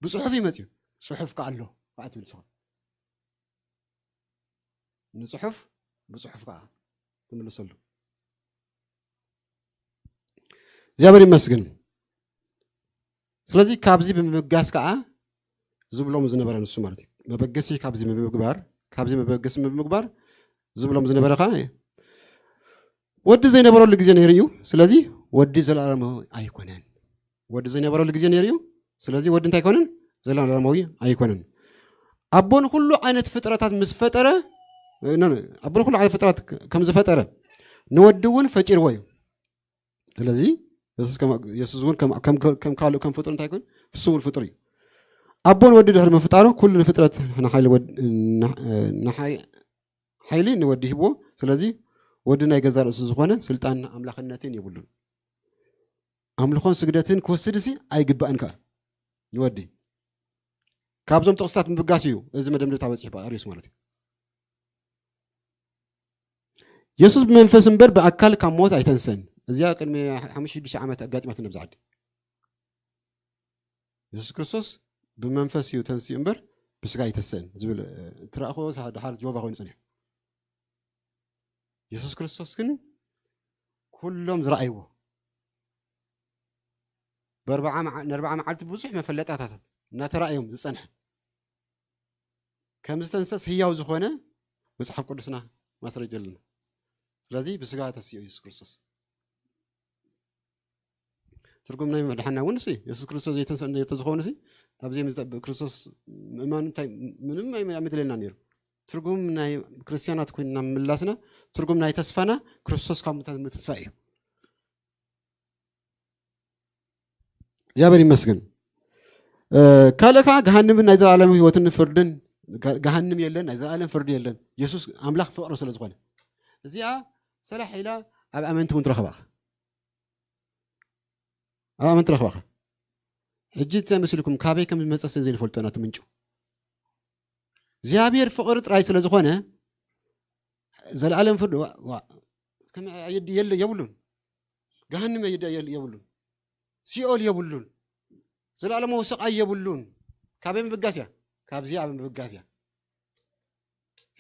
ብፅሑፍ እዩ መፅዩ። ፅሑፍ ከ ኣሎ ከኣ ትብል ንስኻ። ንፅሑፍ ብፅሑፍ ከኣ ትምልሰሉ። እግዚኣብሔር ይመስገን። ስለዚ ካብዚ ብምብጋስ ከኣ ዝብሎም ዝነበረ ንሱ ማለት እዩ። መበገሲ ካብዚ ብምግባር፣ ካብዚ መበገሲ ብምግባር ዝብሎም ዝነበረ ከኣ እዩ። ወዲ ዘይነበረሉ ግዜ ነይሩ እዩ። ስለዚ ወዲ ዘላለማዊ ኣይኮነን። ወዲ ዘይነበረሉ ግዜ ነይሩ እዩ። ስለዚ ወዲ እንታይ ኣይኮነን? ዘላለማዊ ኣይኮነን። ኣቦ ንኹሉ ዓይነት ፍጥረታት ምስ ፈጠረ፣ እ፣ ኖ፣ ኖ፣ ኣቦ ንኹሉ ዓይነት ፍጥረት ከ-፣ ከም ዝፈጠረ ንወዲ እውን ፈጢርዎ እዩ። ስለዚ የሱስ ከም፣ የሱስ እውን ከም፣ ከም፣ ከም ካልእ ከም ፍጡር እንታይ ይኮን? ፍጹም ፍጡር እዩ። ኣቦን ወዲ ድሕሪ ምፍጣሩ ኩሉ ንፍጥረት ንሓይሊ ወድ-፣ ንሓ-፣ ሓይሊ ንወዲ ሂብዎ። ስለዚ ወዲ ናይ ገዛ ርእሱ ዝኾነ ስልጣን ኣምላኽነትን የብሉን። ኣምልኾን ስግደትን ክወስድሲ ኣይግባእን ከኣ ንወዲ። ካብዞም ጥቕስታት ምብጋስ እዩ እዚ መደምደምታ በጺሑ ኣርዮስ ማለት እዩ። የሱስ ብመንፈስ እምበር ብኣካል ካብ ሞት ኣይተንሰን። እዚኣ ቅድሚ ሓሙሽተ ሽዱሽተ ዓመት ኣጋጢማትና ኣብዚ ዓዲ። የሱስ ክርስቶስ ብመንፈስ እዩ ተንሲኡ እምበር ብስጋ ኣይተንሰእን ዝብል፣ እ፣ ትረእኽዎ ሳ-፣ ደሓር ጆባ ኮይኑ ጸኒሑ። የሱስ ክርስቶስ ግን ኩሎም ዝረኣይዎ ብኣርብዓ መዓ-፣ ንኣርብዓ መዓልቲ ብዙሕ መፈለጣታት እናተራእዮም ዝጸንሐ ከም ዝተንሰስ ህያው ዝኾነ መጽሓፍ ቅዱስና ማስረጃ ኣለና። ስለዚ ብስጋ ተሲኡ የሱስ ክርስቶስ። ትርጉም ናይ ምድሓና እውን ሲ የሱስ ክርስቶስ ዘይተንሰእ እንተዝኸውን ሲ ኣብዚ ምጸ-፣ ክርስቶስ ምእማን እንታይ ምንም ኣይ-፣ ኣይምድለየና ነይሩ። ትርጉም ናይ ክርስትያናት ኮይንና ምምላስና፣ ትርጉም ናይ ተስፋና ክርስቶስ ካብ ሙታን ምትንሳእ እዩ። እግዚኣብሔር ይመስገን። እ፣ ካልእ ከዓ ገሃንምን ናይ ዘላለም ህይወትን ፍርድን፣ ገ-፣ ገሃንም የለን፣ ናይ ዘላለም ፍርዲ የለን። የሱስ ኣምላኽ ፍቕሪ ስለ ዝኾነ። እዚኣ ሰላሕ ኢላ ኣብ ኣመንቲ እውን ትረኽባ። ኣብ ኣመንቲ ትረኽባ። ሕጂ እንታይ መሲልኩም? ካበይ ከም ዝመጸ ስለ ዘይንፈልጦ ኢና እቲ ምንጩ። እግዚኣብሔር ፍቕሪ ጥራይ ስለ ዝኾነ፣ ዘለኣለም ፍርዲ ዋ-፣ ዋ-፣ ከም ኣየድ-፣ የለ-፣ የብሉን። ገሃንም ኣየድ-፣ የለ-፣ የብሉን። ሲኦል የብሉን። ዘለኣለማዊ ስቓይ የብሉን። ካበይ ምብጋስ እያ? ካብዚኣ ምብጋስ እያ።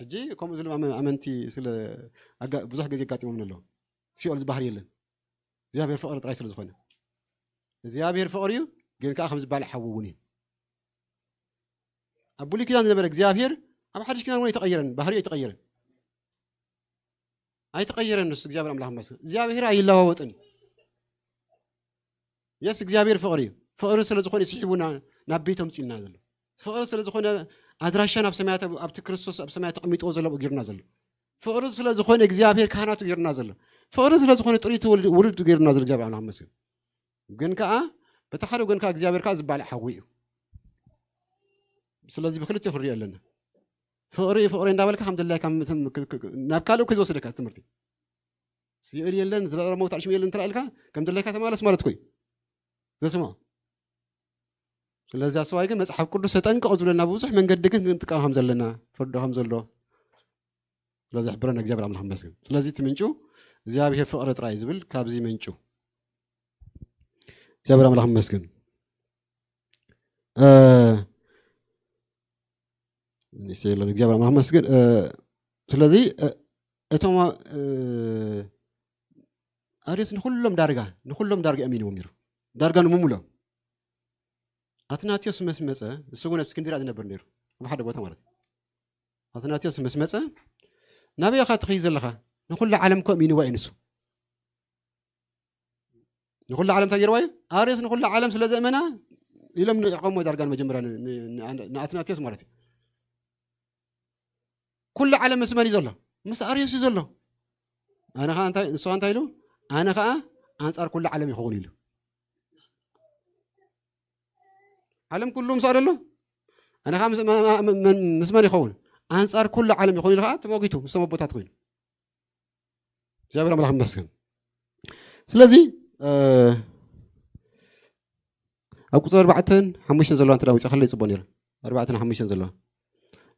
ሕጂ ከምኡ ዝብሉ ኣመ-፣ ኣመንቲ ስለ ኣጋ-፣ ብዙሕ ግዜ ኣጋጢሞም ኣለዉ። ሲኦል ዝበሃል የለን። እግዚኣብሔር ፍቕሪ ጥራይ ስለ ዝኾነ። እግዚኣብሔር ፍቕሪ እዩ፣ ግን ከኣ ከም ዝበሃል ሓዊ እውን እዩ። ኣብ ብሉይ ኪዳን ዝነበረ እግዚኣብሔር ኣብ ሓድሽ ኪዳን እውን ኣይተቐየረን፣ ባህሪኡ ኣይተቐየረን። ኣይተቐየረን ንሱ እግዚኣብሔር ኣምላኽ ይመስገን። እግዚኣብሔር ኣይለዋወጥን እዩ። የስ እግዚኣብሔር ፍቕሪ እዩ። ፍቕሪ ስለ ዝኾነ እዩ ስሒቡና ናብ ቤቱ ኣምጺኡና ዘሎ። ፍቕሪ ስለ ዝኾነ ኣድራሻ ናብ ሰማያት ኣብ-፣ ኣብቲ ክርስቶስ ኣብ ሰማያት ተቐሚጥዎ ዘሎ ገይሩና ዘሎ። ፍቕሪ ስለ ዝኾነ እግዚኣብሔር ካህናቱ ገይሩና ዘሎ። ፍቕሪ ስለ ዝኾነ ጥሪቱ ውሉድ፣ ውሉድ ገይሩና ዘሎ እግዚኣብሔር ኣምላኽ ይመስገን። ግን ከኣ በቲ ሓደ ወገን ከኣ እግዚኣብሔር ከኣ ዝባልዕ ሓዊ እዩ። ስለዚ ብክልቲኡ ክንሪኦ ኣለና። ፍቕሪ ፍቕሪ እንዳበልካ ከም ድላይካ ምት-፣ ክ-፣ ክ-፣ ናብ ካልእ እኮ ዝወስደካ ትምህርቲ። ስዕል የለን፣ ዝለጠረ መውት ኣልሽም የለን እንተ ኢልካ ከም ድላይካ ተማለስ ማለት እኮ እዩ። ዘስምዖ። ስለዚ ኣስዋይ ግን መጽሓፍ ቅዱስ ተጠንቀቑ ዝብለና ብብዙሕ መንገዲ ግን ክንጥቀም ከም ዘለና ፍርዶ ከም ዘሎ ስለዚ ሕብረና እግዚኣብሔር ኣምላኽ ይመስገን። ስለዚ እቲ ምንጩ እግዚኣብሔር ፍቕሪ ጥራይ ዝብል ካብዚ ምንጩ እግዚኣብሔር ኣምላኽ ይመስገን። እ፣ ንእሽተይ የለን፣ እግዚኣብሔር ኣምላኽ ይመስገን። እ፣ ስለዚ፣ እ፣ እቶም፣ እ፣ ኣርዮስ ንኹሎም ዳርጋ፣ ንኹሎም ዳርጋ ኣሚንዎም ነይሩ። ዳርጋ ንምሙሎም። ኣትናቴዎስ ምስ መጸ፣ ንሱ እውን ኣብ እስክንድርያ ዝነብር ነይሩ። ኣብ ሓደ ቦታ ማለት እዩ። ኣትናቴዎስ ምስ መጸ፣ "ናበይ ኢኻ ትኸይድ ዘለኻ? ንኹሉ ዓለም እኮ ኣሚንዋ እዩ ንሱ." ንኹሉ ዓለም እንታይ ገይርዋ እዩ? ኣርዮስ ንኹሉ ዓለም ስለ ዘእመና ኢሎም ንዕቆሞ ዳርጋ ንመጀመርያ ን-፣ ን-፣ ን-፣ ንኣትናቴዎስ ማለት እዩ። ኩሉ ዓለም ምስ መን እዩ ዘሎ? ምስ ኣርዮስ እዩ ዘሎ። ኣነ ኸዓ እንታይ፣ ንሱ ኸዓ እንታይ ኢሉ? "ኣነ ኸዓ ኣንጻር ኩሉ ዓለም ይኸውን" ኢሉ። ዓለም ኩሉ ምስኣ ደሎ? ኣነ ኸዓ ምስ፣ መ-፣ መ-፣ መ-፣ ምስ መን ይኸውን? ኣንጻር ኩሉ ዓለም ይኸውን ኢሉ ኸዓ ተሞጊቱ ምስቶም ኣቦታት ኮይኑ። እግዚኣብሔር ኣምላኽ ይመስገን። ስለዚ፣ እ፣ ኣብ ቁጽሪ ኣርባዕተን ሓሙሽተን ዘለዋ እንተ ደኣ ወጺኣ ከለይ ጽቡቕ ነይሩ። ኣርባዕተን ሓሙሽተን ዘለዋ።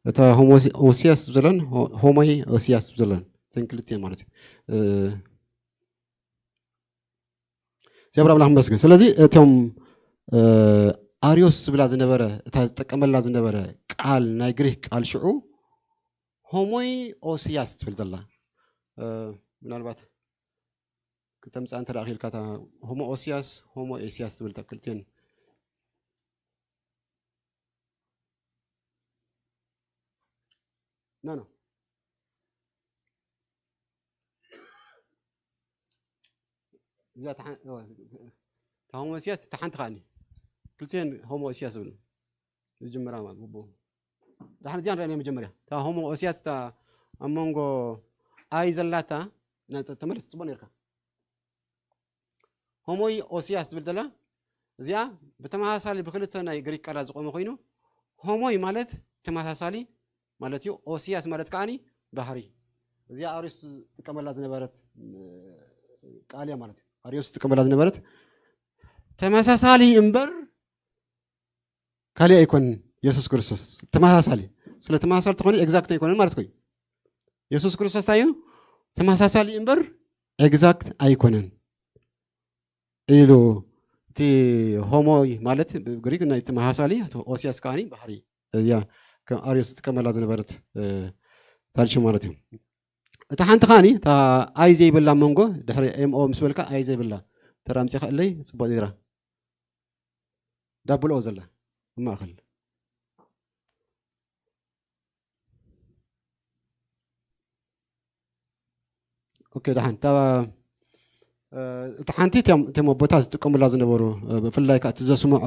እታ ሆሞሲ-፣ ኦሲያስ ዘለዋን ሆ-፣ ሆሞይ ኦሲያስ ዘለዋን። እተን ክልቲኤን ማለት እዩ። እ፣ እግዚኣብሔር ኣምላኽ ይመስገን። ስለዚ እቶም፣ እ፣ ኣርዮስ ዝብላ ዝነበረ፣ እታ ዝጥቀመላ ዝነበረ ቃል፣ ናይ ግሪክ ቃል ሽዑ ሆሞይ ኦሲያስ ትብል ዘላ። እ፣ ምናልባት ክተምጽኣ እንተ ደኣ ኺኢልካ እታ ሆሞ ኦሲያስ፣ ሆሞ ኤሲያስ ትብል እታ ክልቴን። ኖ፣ ኖ። እዚኣ እታ ሓ-፣ እዋ፣ እታ ሆሞ ኦሲያስ እታ ሓንቲ ከኣኒ። ክልቴን ሆሞ ኦሲያስ ዝብሉ። ዝጅምራ ማለት ብኡ። ደሓን እዚኣ ንሪኣ መጀመርያ። እታ ሆሞ ኦሲያስ እታ ኣብ መንጎ ኣይ ዘላታ፣ ና-፣ ተ-፣ ተመለስ ጽቡቕ ነርካ። ሆሞይ ኦሲያስ ዝብል ዘላ፣ እዚኣ ብተመሳሳሊ ብክልተ ናይ ግሪክ ቃላት ዝቆመ ኮይኑ፣ ሆሞይ ማለት ተመሳሳሊ ማለት እዩ። ኦሲያስ ማለት ከዓኒ ባህሪ። እዚኣ ኣሪዮስ ዝጥቀመላ ዝነበረት እ፣ ቃል እያ ማለት እዩ። ኣሪዮስ ዝጥቀመላ ዝነበረት ተመሳሳሊ እምበር ካልእ ኣይኮንን። የሱስ ክርስቶስ ተመሳሳሊ፣ ስለ ተመሳሳሊ ተኾነ ኤግዛክት ኣይኮነን ማለት ኮይኑ፣ የሱስ ክርስቶስ እንታይ እዩ? ተመሳሳሊ እምበር ኤግዛክት ኣይኮነን ኢሉ። እቲ ሆሞይ ማለት ብግሪክ ናይ ተመሳሳሊ፣ ኦሲያስ ከዓኒ ባህሪ እያ። ከም ኣሪዮስ ዝጥቀመላ ዝነበረት እ፣ ታሪክ ማለት እዩ። እታ ሓንቲ ከዓኒ እታ ኣይ ዘይብላ መንጎ ድሕሪ ኤምኦ ምስ በልካ ኣይ ዘይብላ ተራምፂ ከእለይ ፅቡቅ ዜራ ዳብል ኦ ዘላ ኣብ ማእኸል። ኦኬ፣ ደሓን እታ እ፣ እታ ሓንቲ እቶም እቶም ኣቦታት ዝጥቀሙላ ዝነበሩ እ፣ ብፍላይ ከዓ እቲ ዘስምዖ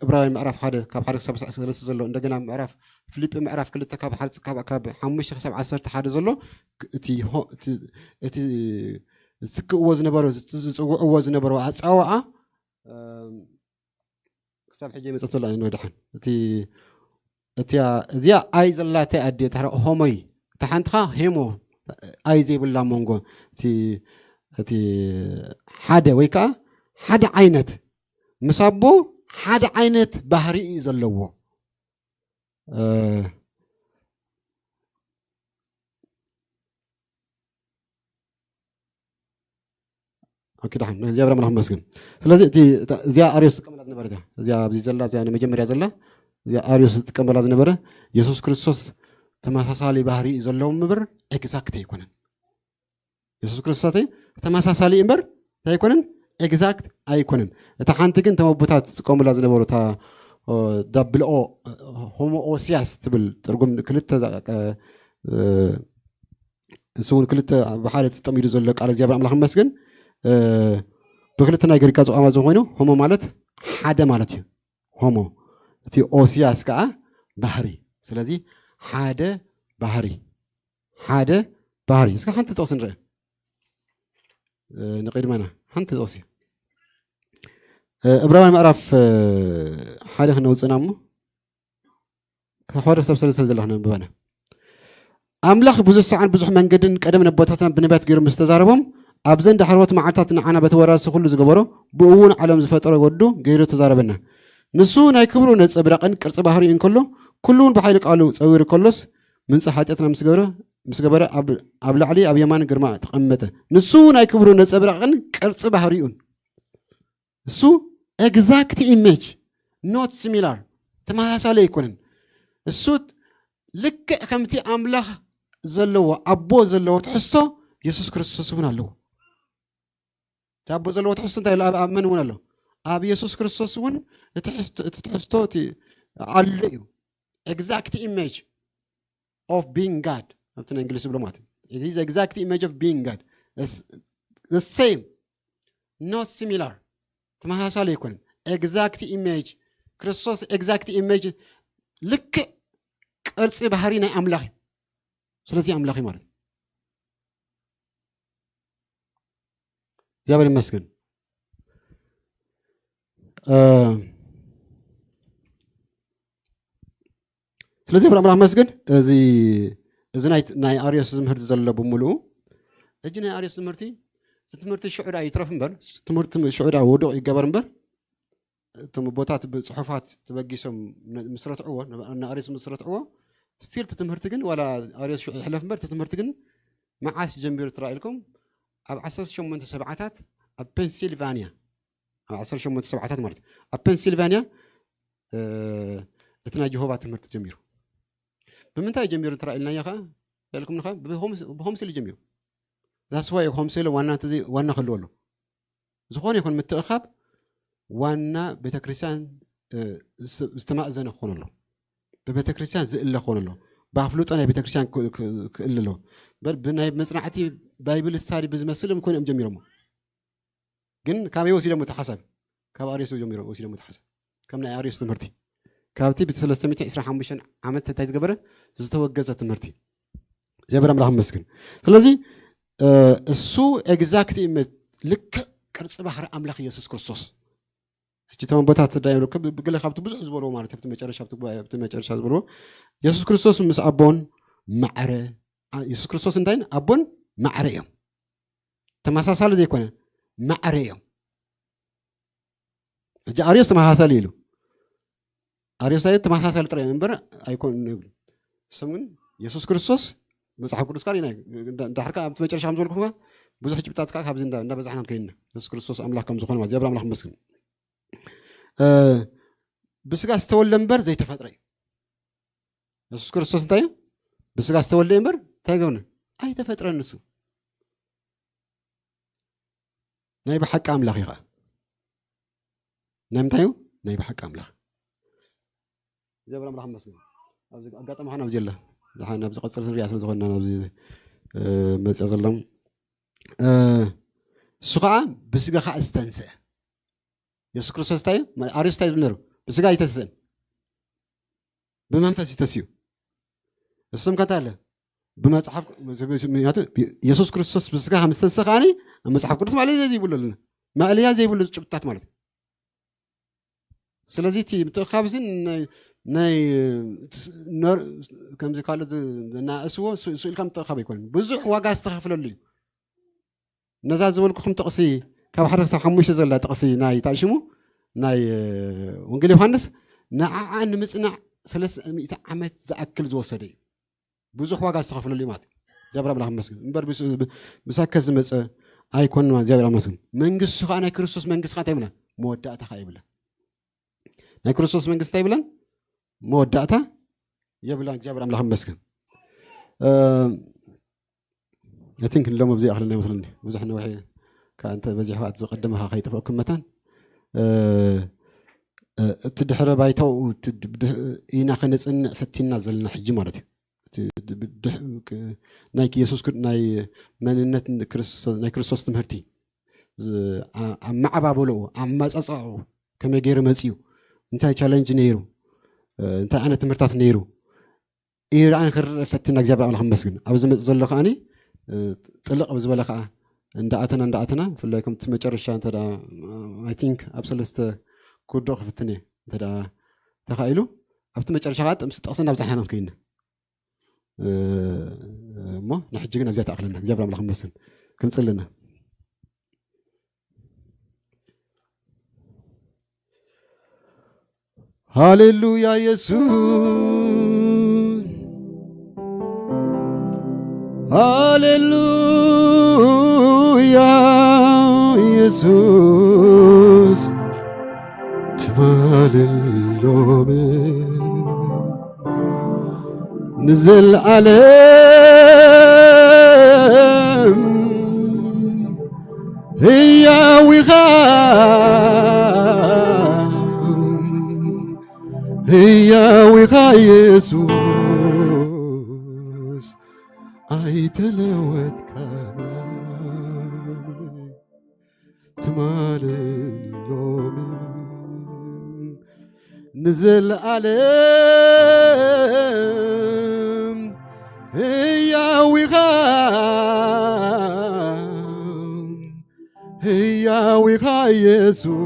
እብራውያን ምዕራፍ ሓደ ካብ ሓደ ክሳብ ሰለስተ ዘሎ፣ እንደገና ምዕራፍ ፊልጲ ምዕራፍ ክልተ ካብ ሓደ ካብ ካብ ሓሙሽተ ክሳብ ዓሰርተ ሓደ ዘሎ፣ እቲ ሆ- እቲ እቲ ዝትክእዎ ዝነበሩ ዝጽውዕዎ ዝነበሩ ኣጻዋዓ እ፣ ክሳብ ሕጂ ይመጽእ ዘሎ ኣይንወድሓን። እቲ እቲያ እዚኣ ኣይ ዘላታይ ኣዲ እታ ሆሞይ፣ እታ ሓንትኻ ሄሞ ኣይ ዘይብላ መንጎ፣ እቲ እቲ ሓደ ወይ ከዓ ሓደ ዓይነት ምስ ኣቦ ሓደ ዓይነት ባህሪ እዩ ዘለዎ። እ፣ ኦኬ፣ ደሓን እግዚኣብሔር ኣምላኽ ይመስገን። ስለዚ እቲ እታ- እዚኣ ኣርዮስ ዝጥቀመላ ዝነበረት እያ። እዚኣ ኣብዚ ዘላ እዚኣ መጀመርያ ዘላ እዚኣ ኣርዮስ ዝጥቀመላ ዝነበረ የሱስ ክርስቶስ ተመሳሳሊ ባህሪ እዩ ዘለዎ እምበር ኤግዛክት ኣይኮነን። የሱስ ክርስቶስ ተመሳሳሊ እምበር እንታይ ኣይኮነን፣ ኤግዛክት ኣይኮነን። እታ ሓንቲ ግን እቶም ኣቦታት ዝጥቀሙላ ዝነበሩ እታ ዳብልኦ ሆሞኦሲያስ ትብል ትርጉም ክልተ እሱ እውን ክልተ ብሓደ ተጠሚሩ ዘሎ ቃል እግዚኣብሔር ኣምላኽ ይመስገን። ብክልተ ናይ ግሪካ ቋንቋ ዝኾይኑ ሆሞ ማለት ሓደ ማለት እዩ። ሆሞ እቲ ኦሲያስ ከዓ ባህሪ። ስለዚ ሓደ ባህሪ፣ ሓደ ባህሪ። እስከ ሓንቲ ጥቕሲ ንርአ ንቕድመና ሓንቲ ጥቕሲ ዕብራውያን ምዕራፍ ሓደ ክነውፅና እሞ ካብ ሓደ ክሳብ ሰለስተ ዘላ ክነንብበና። ኣምላኽ ብዙሕ ሰዓን ብዙሕ መንገድን ቀደም ነቦታትና ብነቢያት ገይሩ ምስ ተዛረቦም ኣብዘን ዳሕረዎት መዓልታት ንዓና በቲ ወራሲ ኩሉ ዝገበሮ ብእውን ዓለም ዝፈጠሮ ወዱ ገይሩ ተዛረበና። ንሱ ናይ ክብሩ ነጸብራቕን ቅርጺ ባህሪኡ እንከሎ ኩሉ እውን ብሓይሊ ቃሉ ጸዊሩ ከሎስ ምንጻ ሓጢኣትና ምስ ገበረ ምስ ገበረ ኣብ ኣብ ላዕሊ ኣብ የማን ግርማ ተቐመጠ። ንሱ ናይ ክብሩ ነጸብራቕን ቅርጺ ባህሪኡን እሱ exact image not similar ተመሳሳሊ ኣይኮነን። እሱ ልክዕ ከምቲ ኣምላኽ ዘለዎ ኣቦ ዘለዎ ትሕዝቶ የሱስ ክርስቶስ እውን ኣለዎ። እቲ ኣቦ ዘለዎ ትሕዝቶ እንታይ ኣሎ? ኣብ መን እውን ኣሎ? ኣብ የሱስ ክርስቶስ እውን እቲ ትሕዝቶ እቲ ኣሎ እዩ። Exact image of being God ኣብቲ ናይ እንግሊዝ ዝብሎ ማለት እዩ። Exact image of being God same not similar ተመሳሳሊ ኣይኮነን። Exact image ክርስቶስ exact image ልክዕ ቅርፂ ባህሪ ናይ ኣምላኽ እዩ። ስለዚ ኣምላኽ እዩ ማለት እዩ። እግዚኣብሔር ይመስገን። ስለዚ ብረ ኣምላኽ መስግን እዚ እዚ ናይ ናይ ኣርዮስ ትምህርቲ ዘሎ ብምልኡ ሕጂ ናይ ኣርዮስ ትምህርቲ እቲ ትምህርቲ ሽዑ ዳ ይትረፍ እምበር ትምህርቲ ሽዑ ዳ ውዱቕ ይገበር እምበር እቶም ኣቦታት ብፅሑፋት ተበጊሶም ምስ ረትዕዎ ንኣርዮስ ምስ ረትዕዎ ስቲል እቲ ትምህርቲ ግን ዋላ ኣርዮስ ሽዑ ይሕለፍ እምበር እቲ ትምህርቲ ግን መዓስ ጀሚሩ ትራእልኩም ኣብ ዓሰርተ ሸሞንተ ሰብዓታት ኣብ ፔንሲልቫኒያ ኣብ ዓሰርተ ሸሞንተ ሰብዓታት ማለት ኣብ ፔንሲልቫኒያ እቲ ናይ ጀሆቫ ትምህርቲ ጀሚሩ ብምንታይ ጀሚሩ ትራእልናዮ ከዓ ያልኩም ንኻ ብሆምስል ጀሚሩ ዛስዋይ ሆምስል ዋና ዋና ክህልዎ ኣሎ ዝኾነ ይኹን ምትእኻብ ዋና ቤተክርስትያን ዝተማእዘነ ክኾን ኣሎ ብቤተክርስትያን ዝእለ ክኾን ኣሎ ብኣፍልጦ ናይ ቤተክርስትያን ክእል ኣሎ ብናይ መፅናዕቲ ባይብል ስታዲ ብዝመስል እዮም ኮይኖም ጀሚሮሞ ግን ካበይ ወሲዶም እቲ ሓሳብ ካብ ኣርዮስ ጀሚሮም ወሲዶም እቲ ሓሳብ ከም ናይ ኣርዮስ ትምህርቲ ካብቲ ብ ሰለስተ ሚእቲ ዕስራን ሓሙሽተን ዓመት እንታይ ዝገበረ ዝተወገዘ ትምህርቲ እግዚኣብሔር ኣምላኽ መስግን ስለዚ እሱ ኤግዛክት ልክዕ ቅርፂ ባህሪ ኣምላኽ ኢየሱስ ክርስቶስ ሕጂ እቶም ኣቦታት እንታይ ይብሉ? ከብ-፣ ብገለ ካብቲ ብዙሕ ዝበልዎ ማለት ኣብቲ መጨረሻ፣ ኣብቲ ጉባኤ፣ ኣብቲ መጨረሻ ዝበልዎ፣ የሱስ ክርስቶስ ምስ ኣቦን ማዕረ፣ ኣ-፣ የሱስ ክርስቶስ እንታይን ኣቦን ማዕረ እዮም። ተመሳሳሊ ዘይኮነ ማዕረ እዮም። ሕጂ ኣርዮስ ተመሳሳሊ ኢሉ። ኣርዮስ ኣይ ተመሳሳሊ ጥራይ እዮም እምበር ኣይኮኑን ይብሉ። እሶም ግን የሱስ ክርስቶስ መጽሓፍ ቅዱስ ካል ኢና እንዳ-፣ እንዳሕርካ ኣብቲ መጨረሻ ከም ዝበልኩ ብዙሕ ጭብጣት ከዓ ካብዚ እንዳ-፣ እንዳበዛሕና ከይንና የሱስ ክርስቶስ ኣምላኽ ከም ዝኾነ ማለት እግዚኣብሔር ኣምላኽ ይመስገን። እ፣ ብስጋ ዝተወልደ እምበር ዘይተፈጥረ እዩ። የሱስ ክርስቶስ እንታይ እዩ? ብስጋ ዝተወልደ እዩ እምበር እንታይ ገብነ? ኣይተፈጥረን ንሱ። ናይ ብሓቂ ኣምላኽ እዩ ኸዓ። ናይ ምንታይ እዩ? ናይ ብሓቂ ኣምላኽ። እግዚኣብሔር ኣምላኽ ይመስገን። ኣብዚ ኣጋጣሚ ኸዓ ኣብዚ የለ። ዝሓ-፣ ናብዚ ቀጽል ንሪኣ ስለ ዝኾንና ናብዚ፣ እ፣ መጽያ ዘሎ። እ፣ እሱ ኸዓ ብስጋ ኸዓ ዝተንስአ። የሱስ ክርስቶስ እንታይ እዩ? ኣርዮስ እንታይ ዝብል ነይሩ? ብስጋ ኣይተስእን። ብመንፈስ እዩ ተስኡ። እሱም ከ እንታይ ኣለ? ብመጽሓፍ፣ ምክንያቱ የሱስ ክርስቶስ ብስጋ ከም ዝተንስአ ከዓኒ ኣብ መጽሓፍ ቅዱስ ማእለያ ዘይብሉ ኣለና። ማእለያ ዘይብሉ ጭብጥታት ማለት እዩ። ስለዚ እቲ ምትእኻብ እዚ ናይ፣ ናይ፣ ነር-፣ ከምዚ ካልእ ዝ-፣ ዘናእስዎ ስ-፣ ስኢልካ ምትእኻብ ኣይኮነን። ብዙሕ ዋጋ ዝተኸፍለሉ እዩ። ነዛ ዝበልኩኹም ጥቕሲ ካብ ሓደ ክሳብ ሓሙሽተ ዘላ ጥቕሲ ናይ እንታይ ሽሙ? ናይ፣ እ፣ ወንጌል ዮሃንስ ንዓዓ ንምጽናዕ ሰለስተ ሚእቲ ዓመት ዝኣክል ዝወሰደ እዩ። ብዙሕ ዋጋ ዝተኸፍለሉ እዩ ማለት እዩ። እግዚኣብሔር ኣምላኽ ይመስገን። እምበር ብስ-፣ ብ-፣ ብሳከ ዝመጸ ኣይኮነን ማለት እግዚኣብሔር ኣምላኽ ይመስገን። መንግስቱ ኸዓ ናይ ክርስቶስ መንግስቲ ኸዓ እንታይ ይብላን? መወዳእታ ኸዓ ይብላን። ናይ ክርስቶስ መንግስቲ እንታይ ይብላን? መወዳእታ የብላን። እግዚኣብሔር ኣምላኽ ይመስገን። እ፣ I think ንሎሚ ኣብዚ ይኣኽለና ይመስለኒ። ብዙሕ ነዊሕ እየ። ከ-፣ እንተ በዚሕ ከኣ ዝቐደመ ከኣ ከይጠፍአኩም መታን። እ፣ እ፣ እቲ ድሕረ ባይታኡ እቲ ድ-፣ ብድሕ-፣ ኢና ከነጽንዕ ፈቲና ዘለና ሕጂ ማለት እዩ። እቲ ድ-፣ ብድሕ-፣ ክ-፣ ናይ የሱስ ክር-፣ ናይ መንነት ክርስቶስ፣ ናይ ክርስቶስ ትምህርቲ ዝ-፣ ኣ-፣ ኣመዓባበለኡ፣ ኣመጻጽኣኡ ከመይ ገይሩ መጺኡ፣ እንታይ ቻለንጅ ነይሩ፣ እ፣ እንታይ ዓይነት ትምህርታት ነይሩ፣ ኢራን ክርእ ፈትና እግዚኣብሔር ኣምላኽ መስግን። ኣብ ዝመጽእ ዘሎ ከኣኒ፣ እ፣ ጥልቕ ኣብ ዝበለ ከኣ እንዳኣተና፣ እንዳኣተና፣ ብፍላይ ከምቲ መጨረሻ እንተ ደኣ፣ I think ኣብ ሰለስተ ክውድቕ ክፍትን እየ። እንተ ደኣ ተኻኢሉ፣ ኣብቲ መጨረሻ ከኣ ጥምሲ ጠቕስን ኣብዛ ሓናን ከይና። እ፣ እሞ ንሕጂ ግን ኣብዚኣ ተኣኽለና። እግዚኣብሔር ኣምላኽ መስግን። ክንጽልና። ሃሌሉያ የሱስ፣ ሃሌሉያ የሱስ፣ ትማልን ሎምን ንዘለዓለም ህያው ኢኻ፣ ህያው ኢኻ የሱስ፣ ኣይተለወጥካን። ትማልን ሎምን ንዘለዓለም ህያው ኢኻ፣ ህያው ኢኻ የሱስ፣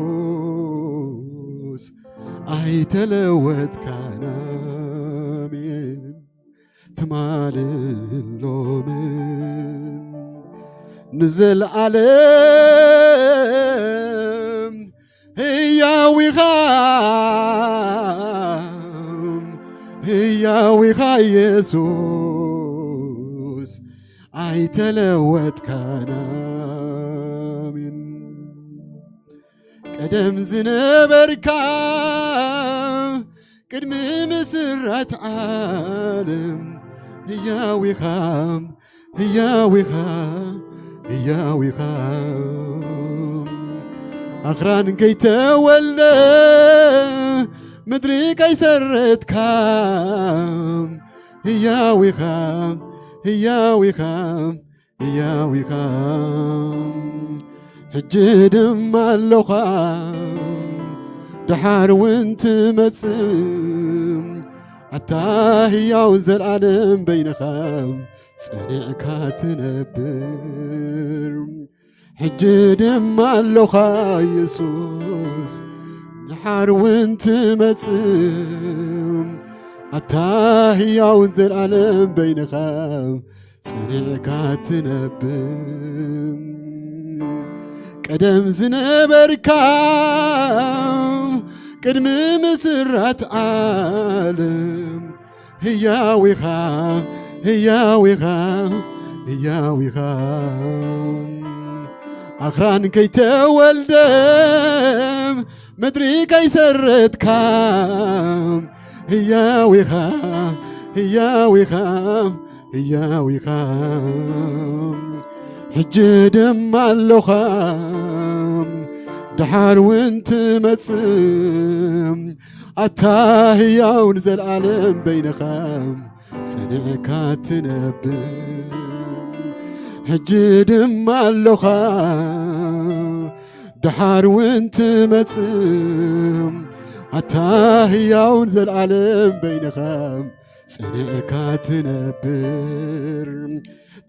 ኣይተለወጥካን። ኣሜን። ትማልን ሎምን ንዘለዓለም ህያው ኢኻ፣ ህያው ኢኻ የሱስ፣ ኣይተለወጥካን። ኣሜን። ቀደም ዝነበርካ ቅድሚ ምስራት ዓለም ህያው ኢኻ፣ ህያው ኢኻ፣ ህያው ኢኻ። ኣኽራን ከይተወልደ ምድሪ ከይሰረትካ ህያው ኢኻ፣ ህያው ኢኻ፣ ህያው ኢኻ። ሕጂ ድማ ኣሎኻ፣ ደሓር እውን ትመጽእ። ኣታ ህያው፣ ዘልኣለም በይንኻ ጸኒዕካ ትነብር። ሕጂ ድማ ኣሎኻ የሱስ፣ ድሓር እውን ትመጽእ ኣታ ህያውን ዘልኣለም በይንኻ ጸኒዕካ ትነብር። ቀደም ዝነበርካ ቅድሚ ምስራት ዓለም ህያው ኢኻ፣ ህያው ኢኻ፣ ህያው ኢኻ። ኣኽራን ከይተወልደ ምድሪ ከይሰረትካ ህያው ኢኻ፣ ህያው ኢኻ፣ ህያው ኢኻ። ሕጂ ድማ ኣሎኻ፣ ደሓር እውን ትመጽእ ኣታ ህያው ንዘለኣለም በይንኻ ጸኒዕካ ትነብር። ሕጂ ድማ ኣሎኻ፣ ደሓር እውን ትመጽእ ኣታ ህያው ንዘለኣለም በይንኻ ጸኒዕካ ትነብር።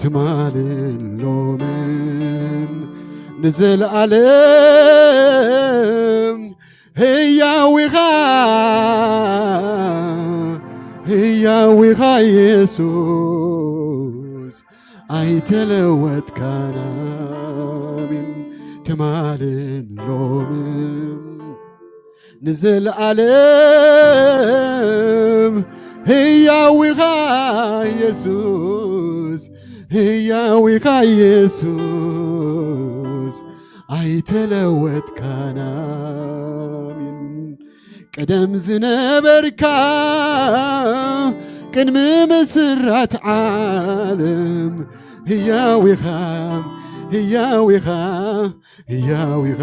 ትማልን ሎምን ንዘለኣለም ህያው ኢኻ፣ ህያው ኢኻ ኢየሱስ ኣይተለወጥካን። ኣሜን። ትማልን ሎምን ንዘለኣለም ህያው ኢኻ ኢየሱስ፣ ህያው ኢኻ ኢየሱስ ኣይተለወጥካን። ኣሜን። ቀደም ዝነበርካ ቅድሚ ምስራት ዓለም ህያው ኢኻ፣ ህያው ኢኻ፣ ህያው ኢኻ።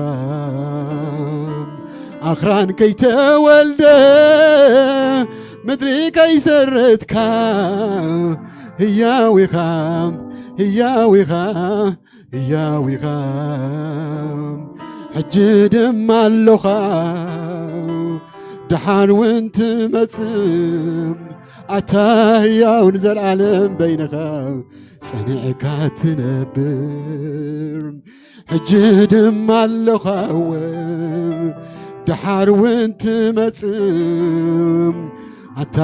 ኣኽራን ከይተወልደ ምድሪ ከይሰረትካ ህያው ኢኻ፣ ህያው ኢኻ፣ ህያው ኢኻ። ሕጂ ድማ ኣሎኻ፣ ደሓር እውን ትመጽእ ኣታ ህያው ንዘለኣለም በይንኻ ጸኒዕካ ትነብር። ሕጂ ድማ ኣሎኻ እወ፣ ደሓር እውን ትመጽእ ኣታ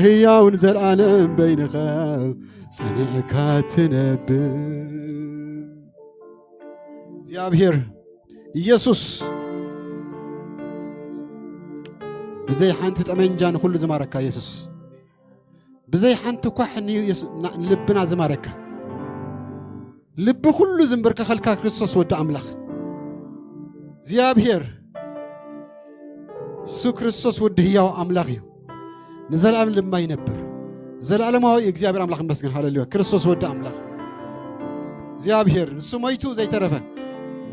ህያው ንዘለኣለም በይንኻ ጸኒዕካ ትነብር። እግዚኣብሔር ኢየሱስ ብዘይ ሓንቲ ጠመንጃ ንኹሉ ዝማረካ ኢየሱስ፣ ብዘይ ሓንቲ ኳሕ ንየሱ-፣ ና-፣ ንልብና ዝማረካ፣ ልቢ ኩሉ ዝንብርከኸልካ ክርስቶስ ወዲ ኣምላኽ እግዚኣብሔር እሱ ክርስቶስ ወዲ ህያው ኣምላኽ እዩ። ንዘለኣለም ድማ ይነብር። ዘለኣለማዊ እዩ እግዚኣብሔር ኣምላኽ ይመስገን። ሃሌሉያ። ክርስቶስ ወዲ ኣምላኽ እግዚኣብሔር ንሱ ሞይቱ ዘይተረፈ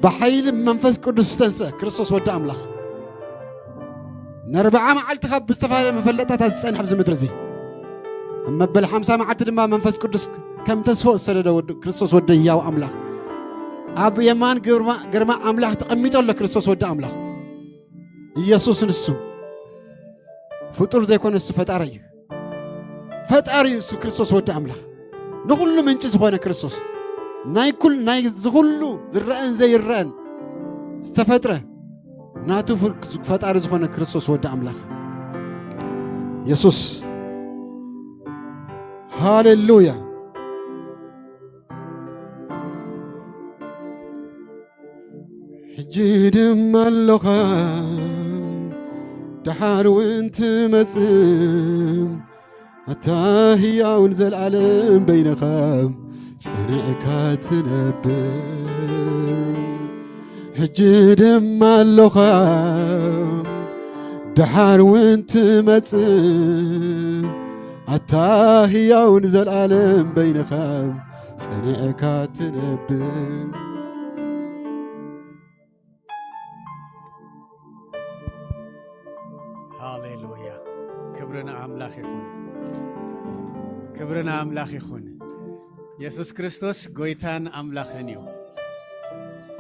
ብሓይሊ መንፈስ ቅዱስ ዝተንስአ ክርስቶስ ወዲ ኣምላኽ ንኣርብዓ መዓልቲ ካብ ብዝተፈላለየ መፈለጥታት ዝጸንሐ ኣብዚ ምድሪ እዚ ኣብ መበል ሓምሳ መዓልቲ ድማ መንፈስ ቅዱስ ከም ተስፎ ዝሰደደ ወዲ ክርስቶስ ወዲ ህያው ኣምላኽ ኣብ የማን ግርማ፣ ግርማ ኣምላኽ ተቐሚጡ ኣሎ። ክርስቶስ ወዲ ኣምላኽ ኢየሱስ ንሱ ፍጡር ዘይኮነ እሱ ፈጣሪ እዩ። ፈጣሪ እዩ እሱ ክርስቶስ ወዲ ኣምላኽ። ንኹሉ ምንጪ ዝኾነ ክርስቶስ፣ ናይ ኩል-፣ ናይ ዝኹሉ ዝረአን ዘይረአን ዝተፈጥረ ናቱ ፍር-፣ ፈጣሪ ዝኾነ ክርስቶስ ወዲ ኣምላኽ ኢየሱስ። ሃሌሉያ። ሕጂ ድማ ኣሎኻ፣ ደሓር እውን ትመጽእ፣ ኣታ ህያውን ዘለኣለም በይንኻ ጸኒዕካ ትነብር። ሕጂ ድማ ኣሎኻ፣ ደሓር እውን ትመጽእ፣ ኣታ ህያውን ዘለኣለም በይንኻ ጸኒዕካ ትነብር። ሃሌሉያ። ክብሪ ንኣምላኽ ይኹን። ክብሪ ንኣምላኽ ይኹን። የሱስ ክርስቶስ ጎይታን ኣምላኽን እዩ።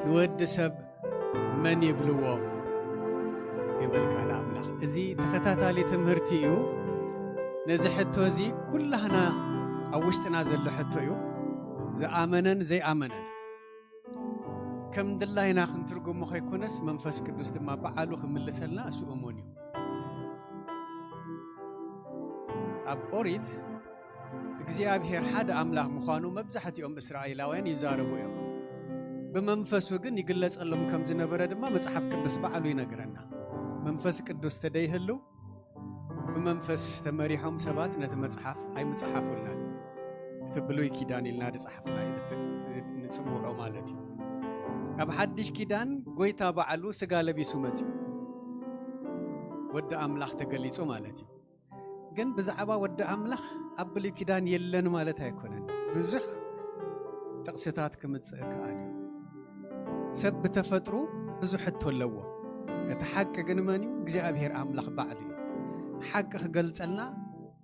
ንወዲ ሰብ መን ይብልዎ? ይብል ቃል ኣምላኽ። እዚ ተኸታታሊ ትምህርቲ እዩ። ነዚ ሕቶ እዚ ኩላህና ኣብ ውሽጥና ዘሎ ሕቶ እዩ። ዝኣመነን ዘይኣመነን። ከም ድላይና ክንትርጉሞ ከይኮነስ መንፈስ ቅዱስ ድማ በዓሉ ክምልሰልና እሱ እሙን እዩ። ኣብ ኦሪት እግዚኣብሔር ሓደ ኣምላኽ ምዃኑ መብዛሕትኦም እስራኤላውያን ይዛረቡ እዮም። ብመንፈሱ ግን ይግለጸሎም ከም ዝነበረ ድማ መጽሓፍ ቅዱስ ባዕሉ ይነግረና። መንፈስ ቅዱስ ተደይህልው ብመንፈስ ተመሪሖም ሰባት ነቲ መጽሓፍ ኣይምጽሓፉልናን። እቲ ብሉይ ኪዳን ኢልና ዝጸሓፍና ንጽውዖ ማለት እዩ። ኣብ ሓድሽ ኪዳን ጎይታ ባዕሉ ስጋ ለቢሱ መጺኡ ወዲ ኣምላኽ ተገሊጹ ማለት እዩ። ግን ብዛዕባ ወዲ ኣምላኽ ኣብ ብሉይ ኪዳን የለን ማለት ኣይኮነን። ብዙሕ ጥቕስታት ክምጽእ ይከኣል እዩ። ሰብ ብተፈጥሩ ብዙሕ ሕቶ ኣለዎ። እቲ ሓቂ ግን መን እዩ? እግዚኣብሔር ኣምላኽ ባዕሉ እዩ። ሓቂ ክገልጸልና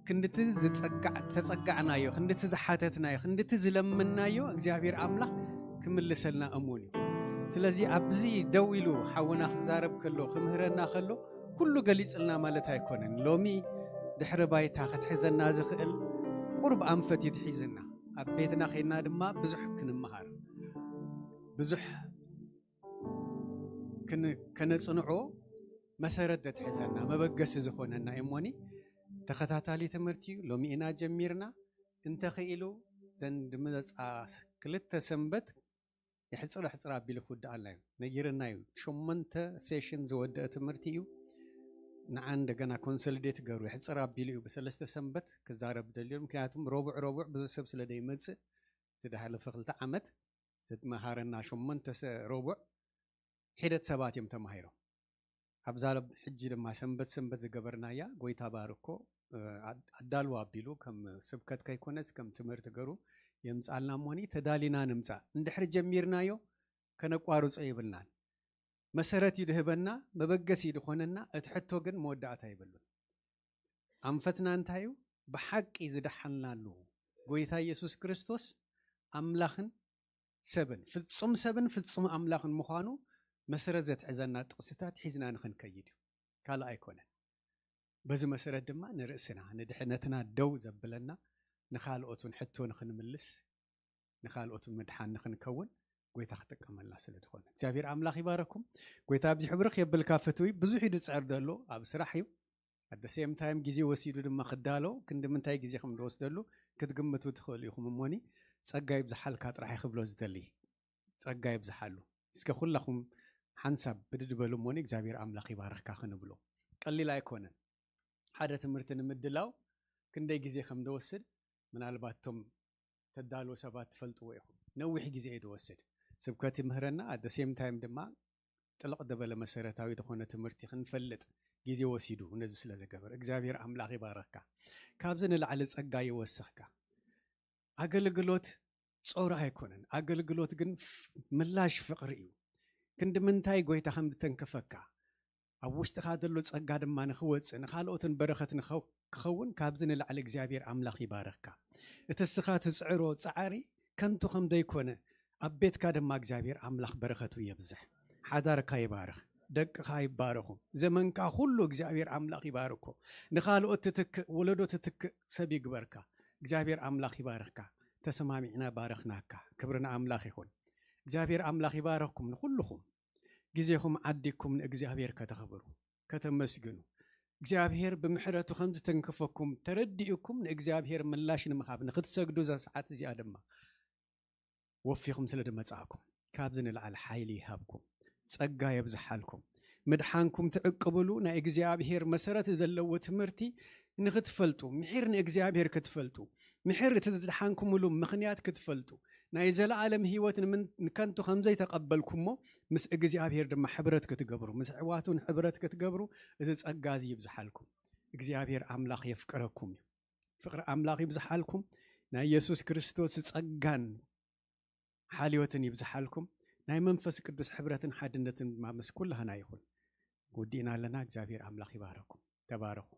ክንድቲ ዝጸጋዕ-፣ ተጸጋዕናዮ፣ ክንድቲ ዝሓተትናዮ፣ ክንድቲ ዝለምንናዮ እግዚኣብሔር ኣምላኽ ክምልሰልና እሙን እዩ። ስለዚ ኣብዚ ደው ኢሉ ሓውና ክዛረብ ከሎ፣ ክምህረና ከሎ፣ ኩሉ ገሊጽልና ማለት ኣይኮነን። ሎሚ ድሕሪ ባይታ ክትሕዘና ዝኽእል ቁሩብ ኣንፈት እዩ ትሒዝና። ኣብ ቤትና ኸይድና ድማ ብዙሕ ክንመሃር፣ ብዙሕ ክን-፣ ከነጽንዖ መሰረት ዘትሕዘና፣ መበገሲ ዝኾነና እሞኒ ተኸታታሊ ትምህርቲ እዩ። ሎሚ ኢና ጀሚርና። እንተኽኢሉ ዘን ድመጻ ክልተ ሰንበት የሕጽር ኣሕጽር ኣቢሉ ክውድኣልና እዩ። ነጊርና እዩ። ሸሞንተ ሴሽን ዝወደአ ትምህርቲ እዩ። ንዓ እንደገና ኮንሶሊዴት ገሩ የሕጽር ኣቢሉ እዩ። ብሰለስተ ሰንበት ክዛረብ ደልዩ። ምክንያቱም ረቡዕ ረቡዕ ብዙሕ ሰብ ስለ ደይመጽእ፣ እቲ ድሓለፈ ክልተ ዓመት ዘትመሃረና ሸሞንተ ሰ-፣ ረቡዕ ሒደት ሰባት እዮም ተማሂሮም። ኣብዛ ሕጂ ድማ ሰንበት ሰንበት ዝገበርናያ ጎይታ ባርኮ፣ እ፣ ኣድ-፣ ኣዳልዎ ኣቢሉ ከም ስብከት ከይኮነስ ከም ትምህርቲ ገሩ የምጻልና እሞኒ ተዳሊና ንምጻእ። እንድሕሪ ጀሚርናዮ ከነቋርጾ ይብልናን። መሰረት እዩ ድህበና፣ መበገሲ እዩ ድኾነና። እቲ ሕቶ ግን መወዳእታ ይብሉን። ኣንፈትና እንታይ እዩ? ብሓቂ ዝደሓንናሉ ጎይታ ኢየሱስ ክርስቶስ ኣምላኽን ሰብን፣ ፍጹም ሰብን ፍጹም ኣምላኽን ምዃኑ መሰረት ዘትሕዘና ጥቕስታት ሒዝና ንኽንከይድ እዩ። ካልእ ኣይኮነን። በዚ መሰረት ድማ ንርእስና፣ ንድሕነትና ደው ዘብለና፣ ንኻልኦት እውን ሕቶ ንኽንምልስ፣ ንኻልኦት እውን ምድሓን ንኽንከውን ጎይታ ክጥቀመልና ስለ ዝኾነ። እግዚኣብሔር ኣምላኽ ይባረኩም። ጎይታ ኣብዚ ሕብርኽ የብልካ ፍትዊ፣ ብዙሕ እዩ ዝጽዕር ዘሎ፣ ኣብ ስራሕ እዩ። ኣት ሴም ታይም ግዜ ወሲዱ ድማ ክዳሎ፣ ክንዲ ምንታይ ግዜ ከም ዝወስደሉ ክትግምቱ ትኽእሉ ኢኹም። እሞኒ ጸጋ ይብዝሓልካ ጥራሕ ክብሎ ዝደሊ፣ ጸጋ ይብዝሓሉ። እስከ ኩላኹም ሓንሳብ ብድድ በሉ እሞኒ እግዚኣብሔር ኣምላኽ ይባርኽካ ክንብሎ። ቀሊል ኣይኮነን። ሓደ ትምህርቲ ንምድላው ክንደይ ግዜ ከም ዝወስድ ምናልባት እቶም ተዳልዎ ሰባት ትፈልጥዎ ኢኹም። ነዊሕ ግዜ እዩ ዝወስድ። ስብከት ይምህረና፣ ኣት ሴም ታይም ድማ ጥልቕ ዝበለ መሰረታዊ ዝኾነ ትምህርቲ ክንፈልጥ ግዜ ወሲዱ ነዚ ስለ ዝገበር እግዚኣብሔር ኣምላኽ ይባረኽካ። ካብዚ ንላዕሊ ጸጋ ይወስኽካ። ኣገልግሎት ጾር ኣይኮነን። ኣገልግሎት ግን ፍ-፣ ምላሽ ፍቕሪ እዩ። ክንዲ ምንታይ ጎይታ ከም ዝተንከፈካ፣ ኣብ ውሽጥኻ ዘሎ ጸጋ ድማ ንኽወጽእ፣ ንኻልኦትን በረኸት ንኸው-፣ ክኸውን ካብዚ ንላዕሊ እግዚኣብሔር ኣምላኽ ይባረኽካ። እቲ እስኻ ትጽዕሮ ጻዕሪ ከንቱ ከም ዘይኮነ፣ ኣብ ቤትካ ድማ እግዚኣብሔር ኣምላኽ በረኸቱ የብዝሕ። ሓዳርካ ይባርኽ፣ ደቅኻ ይባረኹ፣ ዘመንካ ኩሉ እግዚኣብሔር ኣምላኽ ይባርኮ። ንኻልኦት ትትክእ፣ ወለዶ ትትክእ ሰብ ይግበርካ። እግዚኣብሔር ኣምላኽ ይባርኽካ። ተሰማሚዕና ባረኽናካ። ክብሪ ንኣምላኽ ይኹን። እግዚኣብሔር ኣምላኽ ይባረኽኩም ንኹልኹም። ግዜኹም ዓዲግኩም ንእግዚኣብሔር ከተኽብሩ፣ ከተመስግኑ። እግዚኣብሔር ብምሕረቱ ከም ዝተንክፈኩም ተረዲእኩም ንእግዚኣብሔር ምላሽ ንምሃብ ንኽትሰግዱ እዛ ሰዓት እዚኣ ድማ ወፊኹም ስለ ዝመጻእኩም ካብዚ ንላዕሊ ሓይሊ ይሃብኩም፣ ጸጋ የብዝሓልኩም። ምድሓንኩም ትዕቅብሉ ናይ እግዚኣብሔር መሰረት ዘለዎ ትምህርቲ ንኽትፈልጡ፣ ምሒር ንእግዚኣብሔር ክትፈልጡ፣ ምሒር እቲ ዝድሓንኩምሉ ምኽንያት ክትፈልጡ፣ ናይ ዘለኣለም ህይወት ንምን-፣ ንከንቱ ከም ዘይተቐበልኩሞ ምስ እግዚኣብሔር ድማ ሕብረት ክትገብሩ፣ ምስ ኣሕዋቱ ንሕብረት ክትገብሩ እዚ ጸጋ እዚ ይብዝሓልኩም። እግዚኣብሔር ኣምላኽ የፍቅረኩም እዩ። ፍቕሪ ኣምላኽ ይብዝሓልኩም። ናይ የሱስ ክርስቶስ ጸጋን ሓልዮትን ይብዝሓልኩም። ናይ መንፈስ ቅዱስ ሕብረትን ሓድነትን ድማ ምስ ኩላህና ይኹን። ወዲእና ኣለና። እግዚኣብሔር ኣምላኽ ይባረኩም። ተባረኹ።